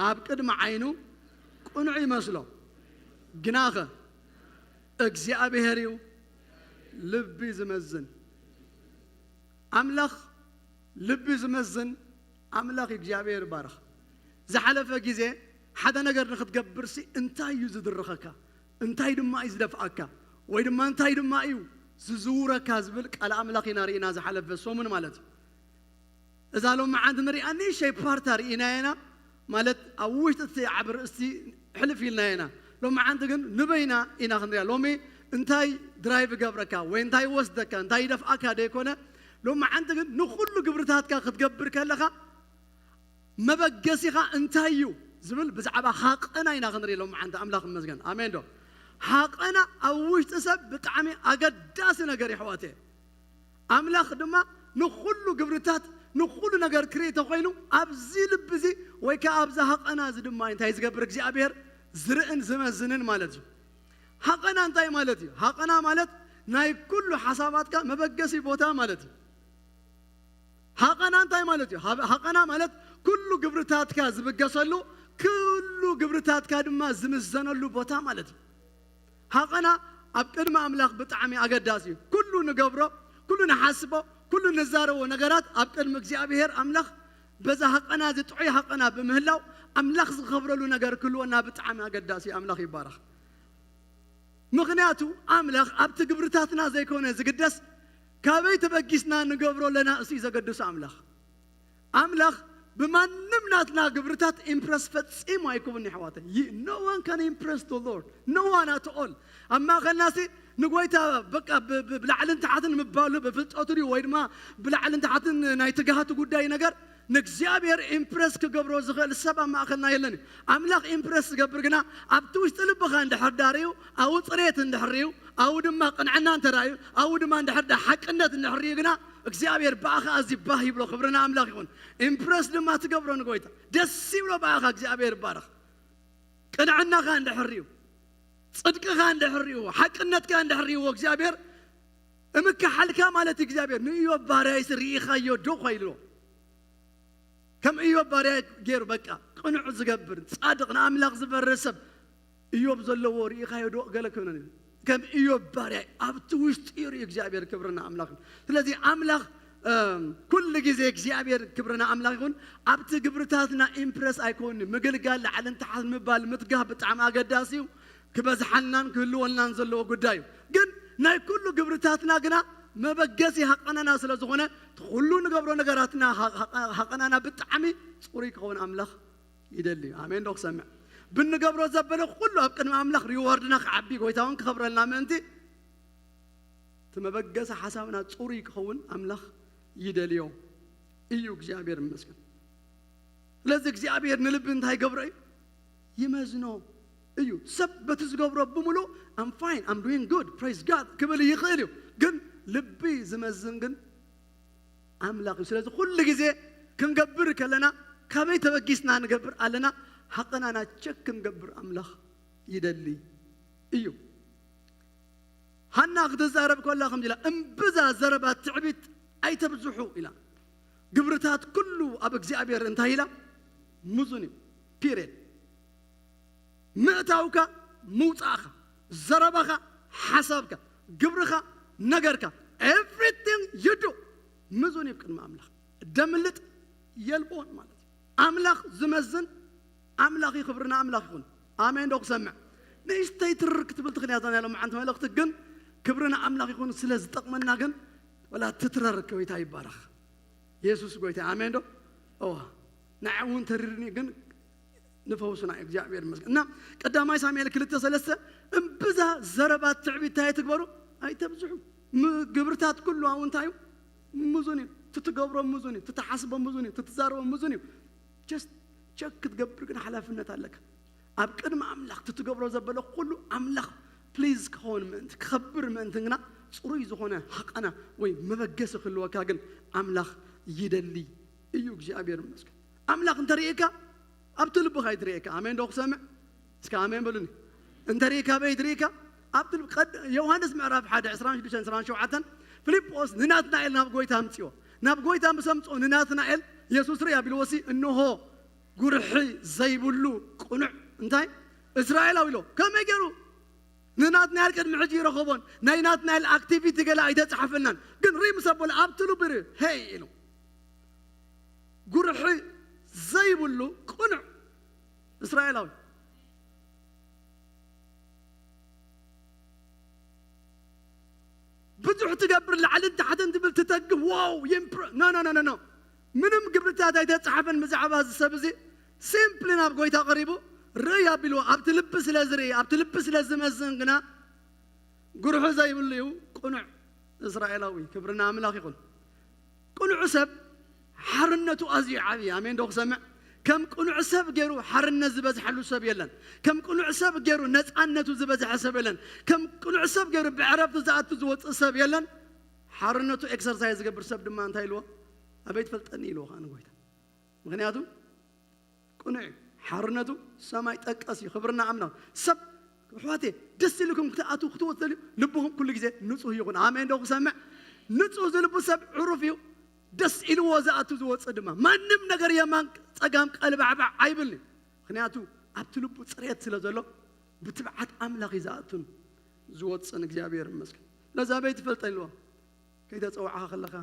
ኣብ ቅድሚ ዓይኑ ቅኑዕ ይመስሎ፣ ግናኸ እግዚኣብሔር እዩ ልቢ ዝመዝን። ኣምላኽ ልቢ ዝመዝን ኣምላኽ እግዚኣብሔር ይባረኽ። ዝሓለፈ ግዜ ሓደ ነገር ንክትገብርሲ እንታይ እዩ ዝድርኸካ? እንታይ ድማ እዩ ዝደፍኣካ? ወይ ድማ እንታይ ድማ እዩ ዝዝውረካ ዝብል ቃል ኣምላኽ ኢና ርኢና ዝሓለፈ ሰሙን ማለት እዩ። እዛ ሎሚ ዓንዲ ንሪኣ ንእሽተይ ፓርታ ርኢና ኢና ማለት ኣብ ውሽጢ እቲ ዓብ ርእስቲ ሕልፍ ኢልና ኢና። ሎሚ ዓንዲ ግን ንበይና ኢና ክንሪኣ። ሎሚ እንታይ ድራይቭ ገብረካ ወይ እንታይ ወስደካ እንታይ ይደፍኣካ ደይኮነ፣ ሎሚ ዓንዲ ግን ንኹሉ ግብርታትካ ክትገብር ከለኻ መበገሲኻ እንታይ እዩ ዝብል ብዛዕባ ሃቐና ኢና ክንርኢ ሎም ዓንተ ኣምላኽ ይመስገን። ኣሜን ዶ? ሃቐና ኣብ ውሽጢ ሰብ ብጣዕሚ ኣገዳሲ ነገር ይሕዋተ። ኣምላኽ ድማ ንኹሉ ግብርታት ንኹሉ ነገር ክርኢ ተኾይኑ ኣብዚ ልቢ እዚ ወይ ከዓ ኣብዚ ሃቐና እዚ ድማ እንታይ ዝገብር እግዚኣብሔር ዝርእን ዝመዝንን ማለት እዩ። ሃቐና እንታይ ማለት እዩ? ሃቐና ማለት ናይ ኩሉ ሓሳባትካ መበገሲ ቦታ ማለት እዩ። ሃቐና እንታይ ማለት እዩ? ሃቐና ማለት ኩሉ ግብርታትካ ዝብገሰሉ፣ ኩሉ ግብርታትካ ድማ ዝምዘነሉ ቦታ ማለት እዩ። ሃቐና ኣብ ቅድሚ ኣምላኽ ብጣዕሚ ኣገዳሲ እዩ። ኩሉ ንገብሮ፣ ኩሉ ንሓስቦ፣ ኩሉ ንዛረቦ ነገራት ኣብ ቅድሚ እግዚኣብሔር ኣምላኽ በዛ ሃቐና እዚ ጥዑይ ሃቐና ብምህላው ኣምላኽ ዝኸብረሉ ነገር ክህልወና ብጣዕሚ ኣገዳሲ እዩ። ኣምላኽ ይባረኽ። ምኽንያቱ ኣምላኽ ኣብቲ ግብርታትና ዘይኮነ ዝግደስ፣ ካበይ ተበጊስና ንገብሮ ኣለና እሱ እዩ ዘገድሱ ኣምላኽ። ኣምላኽ ብማንም ናትና ግብርታት ኢምፕረስ ፈጺሙ ኣይኮን ይሕዋተ። No one can impress the Lord, no one at all። ኣብ ማእኸልናሲ ንጎይታ በቃ ብላዕልን ታሕትን ምባሉ ብፍልጠቱ ድዩ ወይ ድማ ብላዕልን ታሕትን ናይ ትግሃቱ ጉዳይ ነገር ንእግዚኣብሔር ኢምፕረስ ክገብሮ ዝኽእል ሰብ ኣብ ማእኸልና የለን እዩ። ኣምላኽ ኢምፕረስ ዝገብር ግና ኣብቲ ውሽጢ ልብኻ እንድሕር ዳርዩ ኣብኡ ፅሬት እንድሕር ርዩ ኣብኡ ድማ ቅንዕና እንተራእዩ ኣብኡ ድማ እንድሕር ዳ ሓቅነት እንድሕር ርዩ ግና እግዚኣብሔር ብኣኻ ኣዚ ባህ ይብሎ። ክብርና ኣምላኽ ይኹን። ኢምፕረስ ድማ ትገብሮ ንጎይታ ደስ ይብሎ ብኣኻ እግዚኣብሔር ይባረኽ። ቅንዕናኻ እንድሕር ርዩ ፅድቅኻ እንድሕር ርዩ ሓቅነትካ እንድሕር ርይዎ እግዚኣብሔር እምካሓልካ ማለት እግዚኣብሔር ንእዮብ ባርያይስ ርኢኻዮ ዶ ኳ ኢልዎ። ከም እዮብ ባርያ ገይሩ በቃ ቅኑዕ ዝገብር ጻድቕ ንኣምላኽ ዝፈርህ ሰብ እዮብ ዘለዎ ርኢኻዮ ዶ ገለ ክብነን ከም እዮብ ባርያ ኣብቲ ውሽጢ እዩ ርኢ እግዚኣብሔር ክብርና ኣምላኽ። ስለዚ ኣምላኽ ኩሉ ግዜ እግዚኣብሔር ክብርና ኣምላኽ ይኹን። ኣብቲ ግብርታትና ኢምፕረስ ኣይኮን ምግልጋል ላዕልን ታሕት ምባል ምትጋህ ብጣዕሚ ኣገዳሲ እዩ። ክበዝሓልናን ክህልወልናን ዘለዎ ጉዳይ እዩ። ግን ናይ ኩሉ ግብርታትና ግና መበገሲ ሃቐናና ስለ ዝኾነ ኩሉ ንገብሮ ነገራትና ሃቐናና ብጣዕሚ ፅሩይ ክኸውን ኣምላኽ ይደሊ እዩ። ኣሜን ዶ ክሰምዕ? ብንገብሮ ዘበለ ኩሉ ኣብ ቅድሚ ኣምላኽ ሪዋርድና ክዓቢ ጎይታ እውን ክኸብረልና ምእንቲ እቲ መበገሲ ሓሳብና ፅሩይ ክኸውን ኣምላኽ ይደልዮ እዩ። እግዚኣብሔር ይመስገን። ስለዚ እግዚኣብሔር ንልቢ እንታይ ገብሮ እዩ? ይመዝኖ እዩ። ሰብ በቲ ዝገብሮ ብምሉእ I'm fine, I'm doing good, praise God ክብል ይኽእል እዩ። ግን ልቢ ዝመዝን ግን ኣምላኽ እዩ። ስለዚ ኩሉ ግዜ ክንገብር ከለና ካበይ ተበጊስና ንገብር ኣለና? ሃቐናና ቸክ ክንገብር ኣምላኽ ይደሊ እዩ። ሃና ክትዛረብ ከላ ከምዚ ኢላ እምብዛ ዘረባ ትዕቢት ኣይተብዝሑ ኢላ። ግብርታት ኩሉ ኣብ እግዚኣብሔር እንታይ ኢላ? ምዙን እዩ። ፒሬድ። ምእታውካ ምውፃእኻ፣ ዘረባኻ፣ ሓሳብካ፣ ግብርኻ፣ ነገርካ፣ everything you do ምዙን እዩ ቅድሚ ኣምላኽ። ደምልጥ የልቦን ማለት እዩ። ኣምላኽ ዝመዝን ኣምላኽ እዩ። ክብርና ኣምላኽ ይኹን። ኣሜን ዶ ክሰምዕ? ንእሽተይ ትርር ክትብል ትኽእል እያ እዛ ናይ ሎምዓንቲ መልእኽቲ፣ ግን ክብሪ ንኣምላኽ ይኹን። ስለ ዝጠቕመና ግን ወላ ትትረር። ጎይታ ይባረኽ። የሱስ ጎይታ፣ ኣሜን ዶ? እዋ፣ ንዓይ እውን ተሪርኒ፣ ግን ንፈውስና እዩ፣ እግዚኣብሔር ይመስገን። እና ቀዳማይ ሳሙኤል ክልተ ሰለስተ፣ እምብዛ ዘረባት ትዕቢት እንታይ ትግበሩ? ኣይተብዝሑ። ም-፣ ግብርታት ኩሉ ኣብኡ እንታይ እዩ? ምዙን እዩ። ትትገብሮ ምዙን እዩ። ትትሓስቦ ምዙን እዩ። ትትዛረቦ ምዙን እዩ። ጀስት ቸክ ክትገብር ግን ሓላፍነት ኣለካ። ኣብ ቅድሚ ኣምላኽ ትትገብሮ ዘበሎ ኩሉ ኣምላኽ ፕሊዝ ክኸውን ምእንቲ፣ ክኸብር ምእንቲ ግና ጽሩይ ዝኾነ ሃቐና ወይ መበገሲ ክህልወካ ግን ኣምላኽ ይደሊ እዩ። እግዚኣብሔር ይመስገን። ኣምላኽ እንተርእየካ ኣብቲ ልብኻ እዩ ትርእየካ። ኣሜን ዶ ክሰምዕ? እስከ ኣሜን በሉኒ። እንተርእየካ ኣበይ ትርእየካ? ኣብቲ ልብ-፣ ቀድ-፣ ዮሃንስ ምዕራፍ ሓደ ዕስራን ሽዱሽተን ዕስራን ሸውዓተን፣ ፊልጶስ ንናትናኤል ናብ ጎይታ ኣምጽኦ። ናብ ጎይታ ምስ ኣምጽኦ ንናትናኤል የሱስ ርኢ ኣቢልዎ ሲ፣ እንሆ ጉርሒ ዘይብሉ ቅኑዕ እንታይ? እስራኤላዊ ኢሎ። ከመይ ገይሩ? ንናትናኤል ቅድሚ ሕጂ ይረኸቦን ናይ ናትናኤል ኣክቲቪቲ ገለ ኣይተጻሓፈናን። ግን ርኢ ምስ ኣበሎ ኣብቲ ልቡ ርኢ፣ ሄይ ኢሉ። ጉርሒ ዘይብሉ ቅኑዕ እስራኤላዊ። ብዙሕ ትገብር፣ ላዕልን ታሕትን ትብል፣ ትተግህ፣ ዋው፣ ይምፕረ-፣ ኖ፣ ኖ፣ ኖ፣ ኖ፣ ኖ። ምንም ግብርታት ኣይተጻሓፈን ብዛዕባ እዚ ሰብ እዚ። ሲምፕሊ ናብ ጎይታ ቀሪቡ ርእይ ኣቢልዎ። ኣብቲ ልቢ ስለ ዝርኢ፣ ኣብቲ ልቢ ስለ ዝመዝን ግና ጉርሑ ዘይብሉ እዩ፣ ቅኑዕ እስራኤላዊ። ክብሪ ንኣምላኽ ይኹን። ቅኑዕ ሰብ ሓርነቱ ኣዝዩ ዓብዪ። ኣሜን ዶ ክሰምዕ? ከም ቅኑዕ ሰብ ገይሩ ሓርነት ዝበዝሐሉ ሰብ የለን። ከም ቅኑዕ ሰብ ገይሩ ነፃነቱ ዝበዝሐ ሰብ የለን። ከም ቅኑዕ ሰብ ገይሩ ብዕረፍቱ ዝኣቱ ዝወፅእ ሰብ የለን። ሓርነቱ ኤክሰርሳይዝ ዝገብር ሰብ ድማ እንታይ ኢልዎ? ኣበይ ትፈልጠኒ ኢልዎ ከዓ ንጎይታ። ምኽንያቱ ቅኑዕ እዩ። ሓርነቱ ሰማይ ጠቀስ እዩ። ክብርና ኣምላኽ። ሰብ ኣሕዋቴ ደስ ኢልኩም ክትኣትዉ ክትወፅእ ልብኹም ኩሉ ግዜ ንጹህ ይኹን። ኣሜን ዶ ክሰምዕ? ንጹህ ዝልቡ ሰብ ዕሩፍ እዩ። ደስ ኢልዎ ዝኣቱ ዝወፅእ ድማ ማንም ነገር የማን ጸጋም ቀልባዕባዕ ኣይብልን። ምኽንያቱ ኣብቲ ልቡ ጽሬት ስለ ዘሎ ብትብዓት ኣምላኽ እዩ ዝኣቱን ዝወፅን። እግዚኣብሔር ይመስገን። ስለዚ ኣበይ ትፈልጠ ኢልዎ? ከይተጸዋዕኻ ከለኻ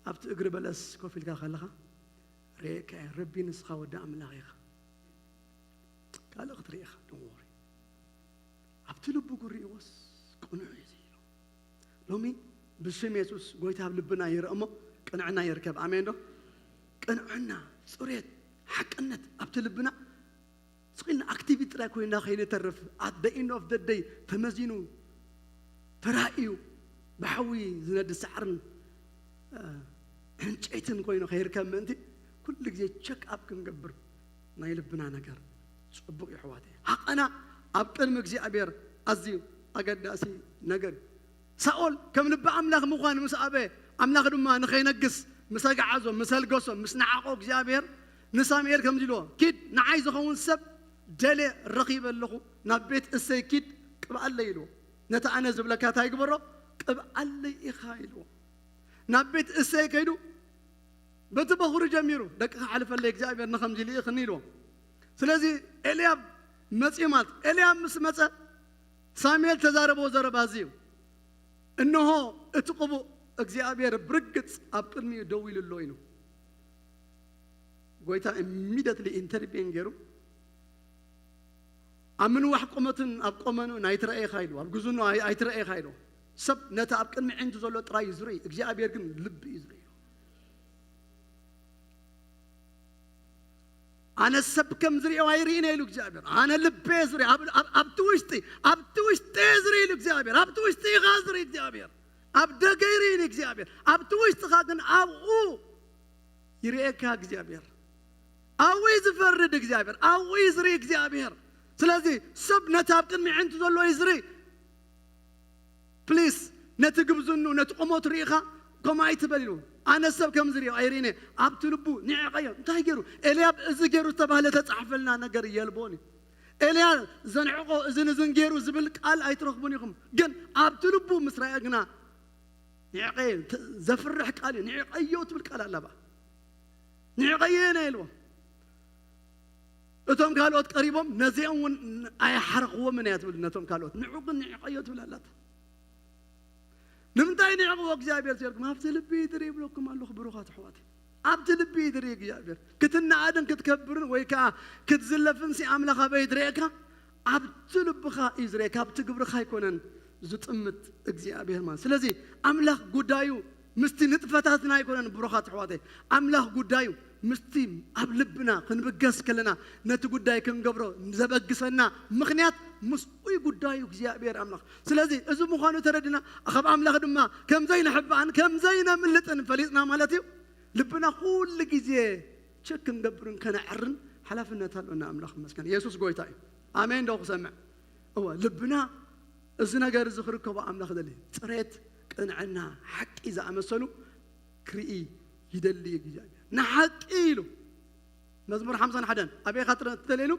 ኣብቲ እግሪ በለስ ኮፍ ኢልካ ከለኻ ርኤካ እየ። ረቢ ንስኻ ወዲ ኣምላኽ ኢኻ። ካልእ ክትርኢ ኢኻ። Don't worry። ኣብቲ ልቡ ክርእይዎስ ቅኑዕ እዩ እዚ ኢሉ። ሎሚ ብስም የሱስ ጎይታ ኣብ ልብና ይርእ እሞ ቅንዕና ይርከብ። ኣሜን ዶ? ቅንዕና፣ ጽሬት፣ ሓቅነት ኣብቲ ልብና ስቕ ኢልና ኣክቲቪቲ ጥራይ ኮይና ከይንተርፍ፣ at the end of the day ተመዚኑ ተራእዩ ብሓዊ ዝነድ ሳዕርን፣ እ፣ ዕንጨይትን ኮይኑ ከይርከብ ምእንቲ ኩሉ ግዜ ቸክ ኣፕ ክንገብር ናይ ልብና ነገር ጽቡቕ እዩ ኣሕዋተይ። ሃቐና ኣብ ቅድሚ እግዚኣብሔር ኣዝዩ ኣገዳሲ ነገር እዩ። ሳኦል ከም ልቢ ኣምላኽ ምዃን ምስ ኣበየ፣ ኣምላኽ ድማ ንኸይነግስ ምስ ኣግዓዞ፣ ምስ ኣልገሶ፣ ምስ ነዓቖ እግዚኣብሔር ንሳሙኤል ከምዚ ኢልዎ፣ "ኪድ ንዓይ ዝኸውን ሰብ ደልየ ረኺበ ኣለኹ፣ ናብ ቤት እሰይ ኪድ ቅብኣለይ" ኢልዎ። "ነቲ ኣነ ዝብለካ እንታይ ግበሮ? ቅብኣለይ ኢኻ" ኢልዎ። ናብ ቤት እሰይ ከይዱ በቲ በኹሪ ጀሚሩ፣ "ደቅኻ ኣሕልፈለይ እግዚኣብሔር ንኸምዚ ልኢኽኒ" ኢልዎ። ስለዚ ኤልያብ መጺኡ ማለት፣ ኤልያብ ምስ መጸ ሳሙኤል ተዛረቦ ዘረባ እዚ እዩ። "እንሆ እቲ ቅቡእ እግዚኣብሔር ብርግጽ ኣብ ቅድሚኡ ደው ኢሉ ኣሎ" ኢሉ። ጎይታ ኢሚደትሊ ኢንተርቪን ገይሩ ኣብ ምንዋሕ ቁመቱን ኣብ ቆመኑ ኣይትረኣየኻ ኢሉ፣ ኣብ ግዝኑ ኣይ-፣ ኣይትረኣየኻ ኢሉ። ሰብ ነቲ ኣብ ቅድሚ ዒንቱ ዘሎ ጥራይ እዩ ዝርኢ፣ እግዚኣብሔር ግን ልቢ እዩ ዝርኢ። ኣነ ሰብ ከም ዝርእዮ ኣይርእን ኢሉ እግዚኣብሔር። ኣነ ልበ ዝርኢ፣ ኣብ-፣ ኣብ-፣ ኣብቲ ውሽጢ፣ ኣብቲ ውሽጢ ዝርኢ ኢሉ እግዚኣብሔር። ኣብቲ ውሽጢ ኢኻ ዝርኢ እግዚኣብሔር። ኣብ ደገ ይርኢ እግዚኣብሔር። ኣብቲ ውሽጥኻ ግን ኣብኡ ይርእየካ እግዚኣብሔር። ኣብኡ እዩ ዝፈርድ እግዚኣብሔር። ኣብኡ እዩ ዝርኢ እግዚኣብሔር። ስለዚ ሰብ ነቲ ኣብ ቅድሚ ዒንቱ ዘሎ እዩ ዝርኢ። ፕሊስ ነቲ ግብዝኑ፣ ነቲ ቁመቱ ርኢኻ ከምኡ ኣይትበል ኢሉ። ኣነ ሰብ ከም ዝርእዮ ኣይርእን እየ። ኣብቲ ልቡ ንዕቐዮ። እንታይ ገይሩ? ኤልያብ እዚ ገይሩ ዝተባህለ ተጻሕፈልና ነገር የልቦን እዩ። ኤልያ ዘንዕቆ እዝን እዝን ገይሩ ዝብል ቃል ኣይትረኽቡን ኢኹም። ግን ኣብቲ ልቡ ምስ ረኣየ ግና ንዕቐየ፣ ተ-፣ ዘፍርሕ ቃል እዩ። ንዕቐዮ ትብል ቃል ኣለባ። ንዕቐዮ ኢና ኢልዎም። እቶም ካልኦት ቀሪቦም ነዚኦም እውን ኣይሓረኽዎምን እያ ትብል ነቶም ካልኦት። ንዑ ግን ንዕቐዮ ትብል ኣላት። ንምንታይ ንዕቕዎ እግዚኣብሔር ሲበልኩም? ኣብቲ ልቢ ይድሪ ይብለኩም ኣለኹ ብሩኻት ኣሕዋት። ኣብቲ ልቢ ይድሪ እግዚኣብሔር። ክትነኣድን ክትከብርን ወይ ከዓ ክትዝለፍን ሲ ኣምላኽ ኣበይ ይድርየካ? ኣብቲ ልብኻ እዩ ዝርኤ፣ ካብቲ ግብርኻ ኣይኮነን ዝጥምት እግዚኣብሔር ማለት። ስለዚ ኣምላኽ ጉዳዩ ምስቲ ንጥፈታትና ኣይኮነን ብሩኻት ኣሕዋተይ። ኣምላኽ ጉዳዩ ምስቲ ኣብ ልብና ክንብገስ ከለና ነቲ ጉዳይ ክንገብሮ ዘበግሰና ምኽንያት ምስኡ እዩ ጉዳዩ እግዚኣብሔር ኣምላኽ። ስለዚ እዚ ምዃኑ ተረድና ካብ ኣምላኽ ድማ ከምዘይንሕባእን ከምዘይነምልጥን ፈሊጥና ማለት እዩ። ልብና ኩሉ ግዜ ቸክ ክንገብርን ከነዕርን ሓላፍነት ኣሎና። ኣምላኽ ይመስገን። የሱስ ጎይታ እዩ። ኣሜን ዶ ክሰምዕ? እወ፣ ልብና እዚ ነገር እዚ ክርከቦ ኣምላኽ ደሊ። ጽሬት፣ ቅንዕና፣ ሓቂ ዝኣመሰሉ ክርኢ ይደሊ እግዚኣብሔር። ንሓቂ ኢሉ መዝሙር ሓምሳን ሓደን ኣበይኻ ትረ-፣ ትደልየሉ?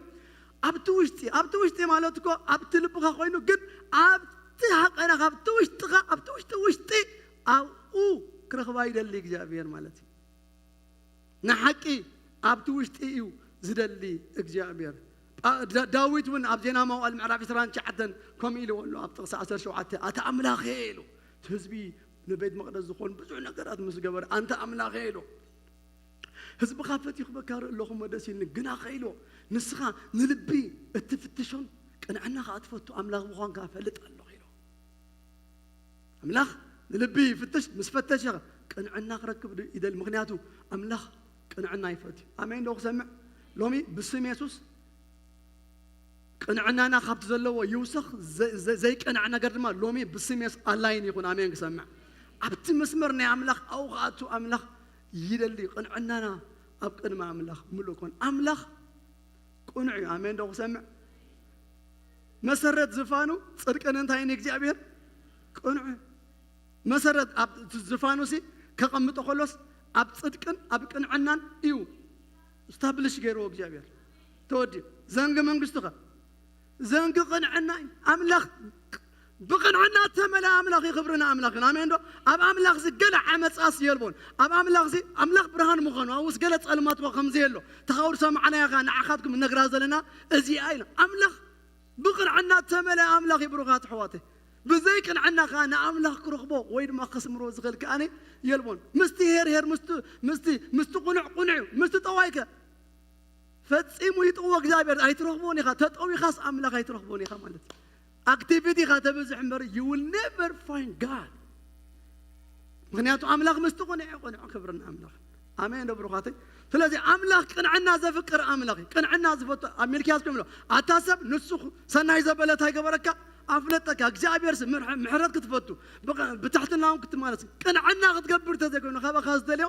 ኣብቲ ውሽጢ፣ ኣብቲ ውሽጢ ማለት እኮ ኣብቲ ልብኻ ኮይኑ፣ ግን ኣብቲ ሃቀና ካብቲ ውሽጥኻ፣ ኣብቲ ውሽጢ ውሽጢ ኣብኡ ክረኽባ ይደሊ እግዚኣብሔር ማለት እዩ። ንሓቂ ኣብቲ ውሽጢ እዩ ዝደሊ እግዚኣብሔር። ጳ-፣ ዳ-፣ ዳዊት እውን ኣብ ዜና መዋዕል ምዕራፍ ዕስራን ትሽዓተን ከምኡ ኢልዎ ኣሎ፣ ኣብ ጥቕሲ ዓሰርተ ሸውዓተ፣ ኣታ ኣምላኸ ኢሉ፣ እቲ ህዝቢ ንቤት መቕደስ ዝኾን ብዙሕ ነገራት ምስ ገበረ፣ ኣንታ ኣምላኸ ኢሉ፣ ህዝብኻ ፈትዩ ክበካ ርኢ ኣለኹ እሞ ደስ ኢልኒ፣ ግና ከ ኢልዎ፣ ንስኻ ንልቢ እትፍትሾን ቅንዕና ከኣ ትፈቱ ኣምላኽ ምዃንካ እፈልጥ ኣለኹ ኢልዎ። ኣምላኽ ንልቢ ይፍትሽ፣ ምስ ፈተሸ ቅንዕና ክረክብ ድ-፣ ይደሊ። ምኽንያቱ ኣምላኽ ቅንዕና ይፈትዩ። ኣሜን ዶ ክሰምዕ? ሎሚ ብስም የሱስ ቅንዕናና ካብቲ ዘለዎ ይውሰኽ፣ ዘ-፣ ዘ-፣ ዘይቀንዕ ነገር ድማ ሎሚ ብስም የሱስ ኣላይን ይኹን። ኣሜን ክሰምዕ? ኣብቲ መስመር ናይ ኣምላኽ ኣብኡ ክኣቱ ኣምላኽ ይደሊ። ቅንዕናና ኣብ ቅድሚ ኣምላኽ ምሉእ ኮን። ኣምላኽ ቅኑዕ እዩ። ኣሜን ዶ ክሰምዕ? መሰረት ዝፋኑ ጽድቅን እንታይ ንእግዚኣብሔር ቅኑዕ እዩ። መሰረት ኣብ ዝፋኑ ሲ ከቐምጦ ከሎስ ኣብ ጽድቅን ኣብ ቅንዕናን እዩ ስታብሊሽ ገይርዎ እግዚኣብሔር። ተወዲኡ ዘንጊ መንግስቱኸ ዘንጊ ቅንዕና እዩ። ኣምላኽ ብቅንዕና እተመልአ ኣምላኽ እዩ። ክብሪ ንኣምላኽ እዩ። ኣሜን ዶ? ኣብ ኣምላኽ ዚ ገለ ዓመጻስ የልቦን። ኣብ ኣምላኽ ዚ ኣምላኽ ብርሃን ምዃኑ ኣብኡስ ገለ ጸልማት ዋ ከም ዘየሎ ተኻውር ሰማዕናያ ኸዓ ንዓኻትኩም እነግራ ዘለና እዚኣ ኢለ ኣምላኽ ብቕንዕና እተመልአ ኣምላኽ እዩ። ብሩኻት ኣሕዋተይ፣ ብዘይ ቅንዕና ኸዓ ንኣምላኽ ክረኽቦ ወይ ድማ ከስምሮ ዝኽእል ከኣኒ የልቦን። ምስቲ ሄር ሄር፣ ምስቲ፣ ምስቲ፣ ምስቲ ቁኑዕ ቁኑዕ እዩ፣ ምስቲ ጠዋይከ ፈጺሙ ይጥዎ እግዚኣብሔር ኣይትረኽቦን ኢኻ። ተጠዊኻስ ኣምላኽ ኣይትረኽቦን ኢኻ ማለት እዩ። ኣክቲቪቲ ኢኻ ተብዝሕ እምበር you will never find God። ምኽንያቱ ኣምላኽ ምስቲ ቁኑዕ እዩ ቁኑዕ። ክብሪ ንኣምላኽ። ኣሜን ዶ ብሩኻተይ? ስለዚ ኣምላኽ ቅንዕና ዘፍቅር ኣምላኽ እዩ። ቅንዕና ዝፈቱ ኣብ ሚልክያስ ከምሎ ኣታ ሰብ ንሱ ሰናይ ዘበለ እንታይ ገበረካ? ኣፍለጠካ። እግዚኣብሔር ስ-፣ ምርሕ-፣ ምሕረት ክትፈቱ ብቐ-፣ ብትሕትና እውን ክትማለስ ቅንዕና ክትገብር ተዘይኮይኑ ካባኻ ዝደልዮ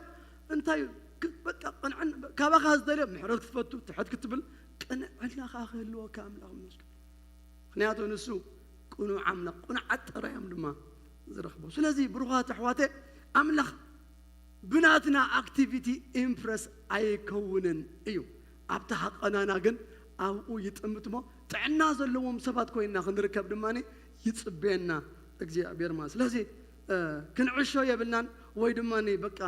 እንታይ እዩ? ክ-፣ በቃ ቅንዕና ካባኻ ዝደልዮ ምሕረት ክትፈቱ ትሕት ክትብል ቅንዕና ከዓ ክህልወካ ኣምላኽ ይመስገን። ምኽንያቱ ንሱ ቅኑዕ ኣምላኽ፣ ቅኑዓት ጥራይ እዮም ድማ ዝረኽቡ። ስለዚ ብሩኻት ኣሕዋተ ኣምላኽ ብናትና ኣክቲቪቲ ኢምፕረስ ኣይከውንን እዩ። ኣብቲ ሃቐናና ግን ኣብኡ ይጥምት እሞ ጥዕና ዘለዎም ሰባት ኮይንና ክንርከብ ድማ ይጽበየና እግዚኣብሔር ማለት። ስለዚ እ፣ ክንዕሾ የብልናን ወይ ድማ በቃ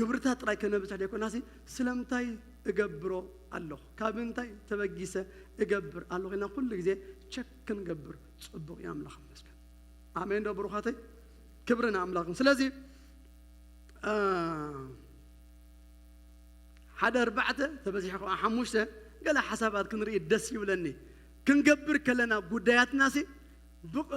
ግብርታት ጥራይ ከነብዝሕ ዘይኮናሲ ስለምንታይ እገብሮ ኣለኹ፣ ካብ እንታይ ተበጊሰ እገብር ኣለኹ ኢልና ኩሉ ግዜ ቸክ ክንገብር ጽቡቕ እዩ። ኣምላኽ ይመስገን። ኣሜን ዶ ብሩኻተይ? ክብሪ ንኣምላኽን። ስለዚ እ፣ ሓደ ኣርባዕተ ተበዚሑ ከዓ ሓሙሽተ ገለ ሓሳባት ክንርኢ ደስ ይብለኒ። ክንገብር ከለና ጉዳያትናሲ ብቕ-፣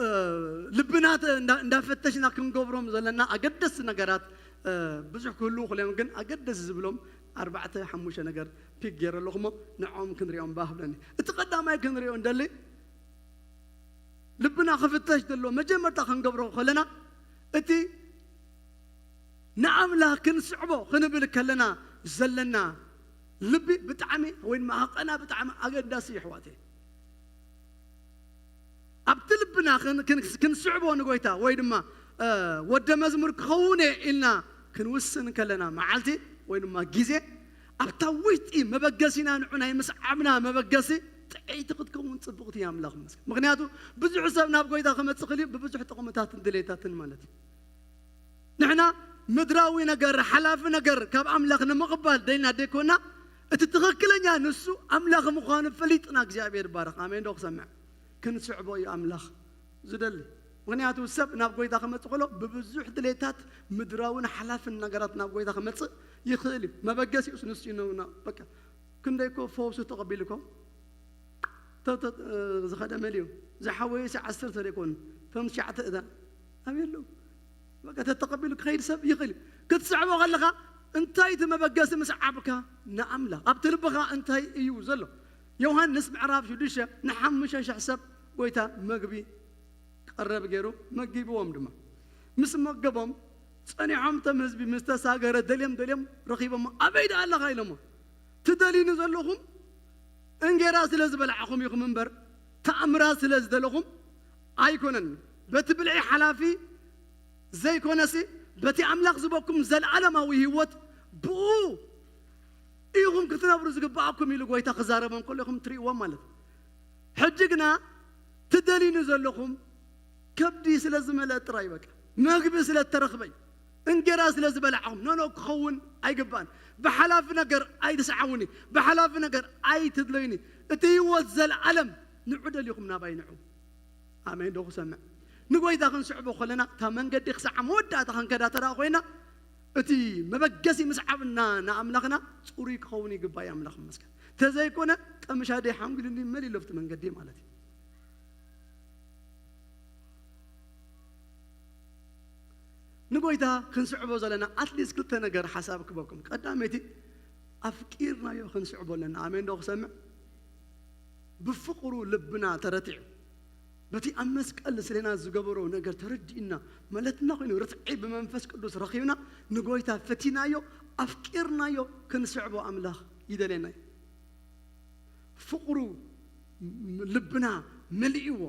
ልብና ተ-፣ እንዳ-፣ እንዳፈተሽና ክንገብሮም ዘለና ኣገደስቲ ነገራት፣ እ፣ ብዙሕ ክህልዉ ክእሎም ግን ኣገደሲ ዝብሎም ኣርባዕተ ሓሙሽተ ነገር ፒክ ገይረ ኣለኹ እሞ ንዕኦም ክንሪኦም ባህ ብለኒ። እቲ ቀዳማይ ክንሪኦ እንደሊ ልብና ክፍተሽ ዘሎ መጀመርታ ክንገብሮ ከለና እቲ ንኣምላኽ ክንስዕቦ ክንብል ከለና ዘለና ልቢ ብጣዕሚ ወይ ድማ ሃቐና ብጣዕሚ ኣገዳሲ እዩ ኣሕዋተይ። ኣብቲ ልብና ክን-፣ ክን-፣ ክንስዕቦ ንጎይታ ወይ ድማ፣ እ፣ ወደ መዝሙር ክኸውን እየ ኢልና ክንውስን ከለና መዓልቲ ወይ ድማ ግዜ ኣብታ ውሽጢ መበገሲና ንዑ ናይ ምስዓብና መበገሲ ጥዕይቲ ክትከውን ጽብቕቲ እያ። ኣምላኽ ይመስገን። ምኽንያቱ ብዙሕ ሰብ ናብ ጎይታ ክመጽእ ክእል እዩ ብብዙሕ ጥቕምታትን ድሌታትን ማለት እዩ። ንሕና ምድራዊ ነገር፣ ሓላፊ ነገር ካብ ኣምላኽ ንምቕባል ደይና ደይኮና፣ እቲ ትኽክለኛ ንሱ ኣምላኽ ምዃኑ ፈሊጥና እግዚኣብሔር ይባረኽ። ኣሜን ዶ ክሰምዕ? ክንስዕቦ እዩ ኣምላኽ ዝደሊ። ምኽንያቱ ሰብ ናብ ጎይታ ክመጽእ ከሎ ብብዙሕ ድሌታት ምድራውን ሓላፍን ነገራት ናብ ጎይታ ክመጽእ ይኽእል እዩ። መበገሲኡስ ንሱ እዩ። ነውና በቃ ክንደይ እኮ ፈውሱ ተቐቢሉ እኮ ዝኸደ መሊኡ ዝሓወየ ሲ ዓሰርተ ዘይኮኑ እቶም ትሽዓተ እታ ኣበይ ኣለዉ? በቃ ተተቐቢሉ ክኸይድ ሰብ ይኽእል እዩ። ክትስዕቦ ከለኻ እንታይ እቲ መበገሲ ምስዓብካ ንኣምላኽ ኣብቲ ልብኻ እንታይ እዩ ዘሎ? ዮሃንስ ምዕራፍ ሽዱሽተ ንሓሙሽተ ሽሕ ሰብ ጎይታ መግቢ ቀረብ ገይሩ መጊብዎም ድማ ምስ መገቦም ጸኒሖም እቶም ህዝቢ ምስ ተሳገረ ደልዮም ደልዮም ረኺቦሞ ኣበይ ደኣ ኣለኻ ኢሎሞ ትደልዩኒ ዘለኹም እንጌራ ስለ ዝበላዕኹም ኢኹም እምበር ተኣምራት ስለ ዝደለኹም ኣይኮነን። በቲ ብልዒ ሓላፊ ዘይኮነሲ በቲ ኣምላኽ ዝበኩም ዘለዓለማዊ ህይወት ብኡ ኢኹም ክትነብሩ ዝግባኣኩም ኢሉ ጎይታ ክዛረቦም ከሎ ኢኹም ትርእይዎም ማለት እዩ። ሕጂ ግና ትደልዩኒ ዘለኹም ከብዲ ስለ ዝመልአ ጥራይ በቃ መግቢ ስለ እተረኽበ እዩ። እንጌራ ስለ ዝበላዕኹም ኖኖ ክኸውን ኣይግባእን። ብሓላፊ ነገር ኣይትስዓቡኒ፣ ብሓላፊ ነገር ኣይትድለዩኒ። እቲ ህይወት ዘለዓለም ንዑ ደልዩኹም ናባይ ንዑ። ኣሜን ዶ ክሰምዕ? ንጎይታ ክንስዕቦ ከለና እታ መንገዲ ክሳዕ መወዳእታ ክንከዳ ተራ ኮይና እቲ መበገሲ ምስዓብና ንኣምላኽና ፅሩይ ክኸውን ይግባእ። ኣምላኽ ይመስገን። ተዘይኮነ ቀምሻ ደይ ሓንጉልኒ መሊሎ ኣብቲ መንገዲ ማለት እዩ። ንጎይታ ክንስዕቦ ዘለና ኣትሊስት ክልተ ነገር ሓሳብ ክበኩም። ቀዳመይቲ ኣፍቂርናዮ ክንስዕቦ ኣለና። ኣሜን ዶ ክሰምዕ? ብፍቕሩ ልብና ተረቲዑ በቲ ኣብ መስቀል ንስሌና ዝገበሮ ነገር ተረዲእና ማለትና ኮይኑ ርትዒ ብመንፈስ ቅዱስ ረኺብና ንጎይታ ፈቲናዮ ኣፍቂርናዮ ክንስዕቦ ኣምላኽ ይደልየና እዩ። ፍቕሩ ልብና መሊእዎ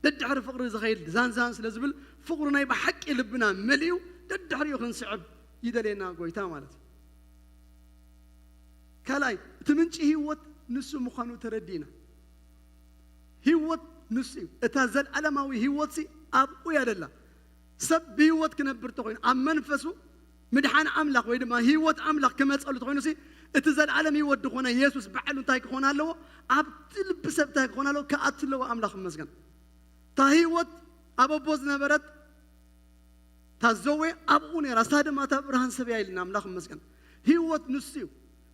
ደድሕሪ ፍቕሪ ዝኸይድ ዛንዛን ስለ ዝብል ፍቕሩ ናይ ብሓቂ ልብና መሊኡ ደድሕሪኡ ክንስዕብ ይደልየና ጎይታ ማለት እዩ። ካልኣይ እቲ ምንጪ ህይወት ንሱ ምዃኑ ተረዲእና ህይወት ንሱ እዩ። እታ ዘለዓለማዊ ህይወት ሲ ኣብኡ እያ ደላ። ሰብ ብህይወት ክነብር ተኮይኑ ኣብ መንፈሱ ምድሓን ኣምላኽ ወይ ድማ ህይወት ኣምላኽ ክመፀሉ ተኮይኑ ሲ እቲ ዘለዓለም ህይወት ዝኾነ የሱስ ባዕሉ እንታይ ክኾን ኣለዎ? ኣብቲ ልቢ ሰብ እንታይ ክኾን ኣለዎ? ክኣቱ ኣለዎ። ኣምላኽ ይመስገን። እታ ህይወት ኣብ ኣቦ ዝነበረት እታ ዘዌ ኣብኡ ነይራ፣ እሳ ድማ እታ ብርሃን ሰብ እያ ኢልና ኣምላኽ ይመስገን። ህይወት ንሱ እዩ።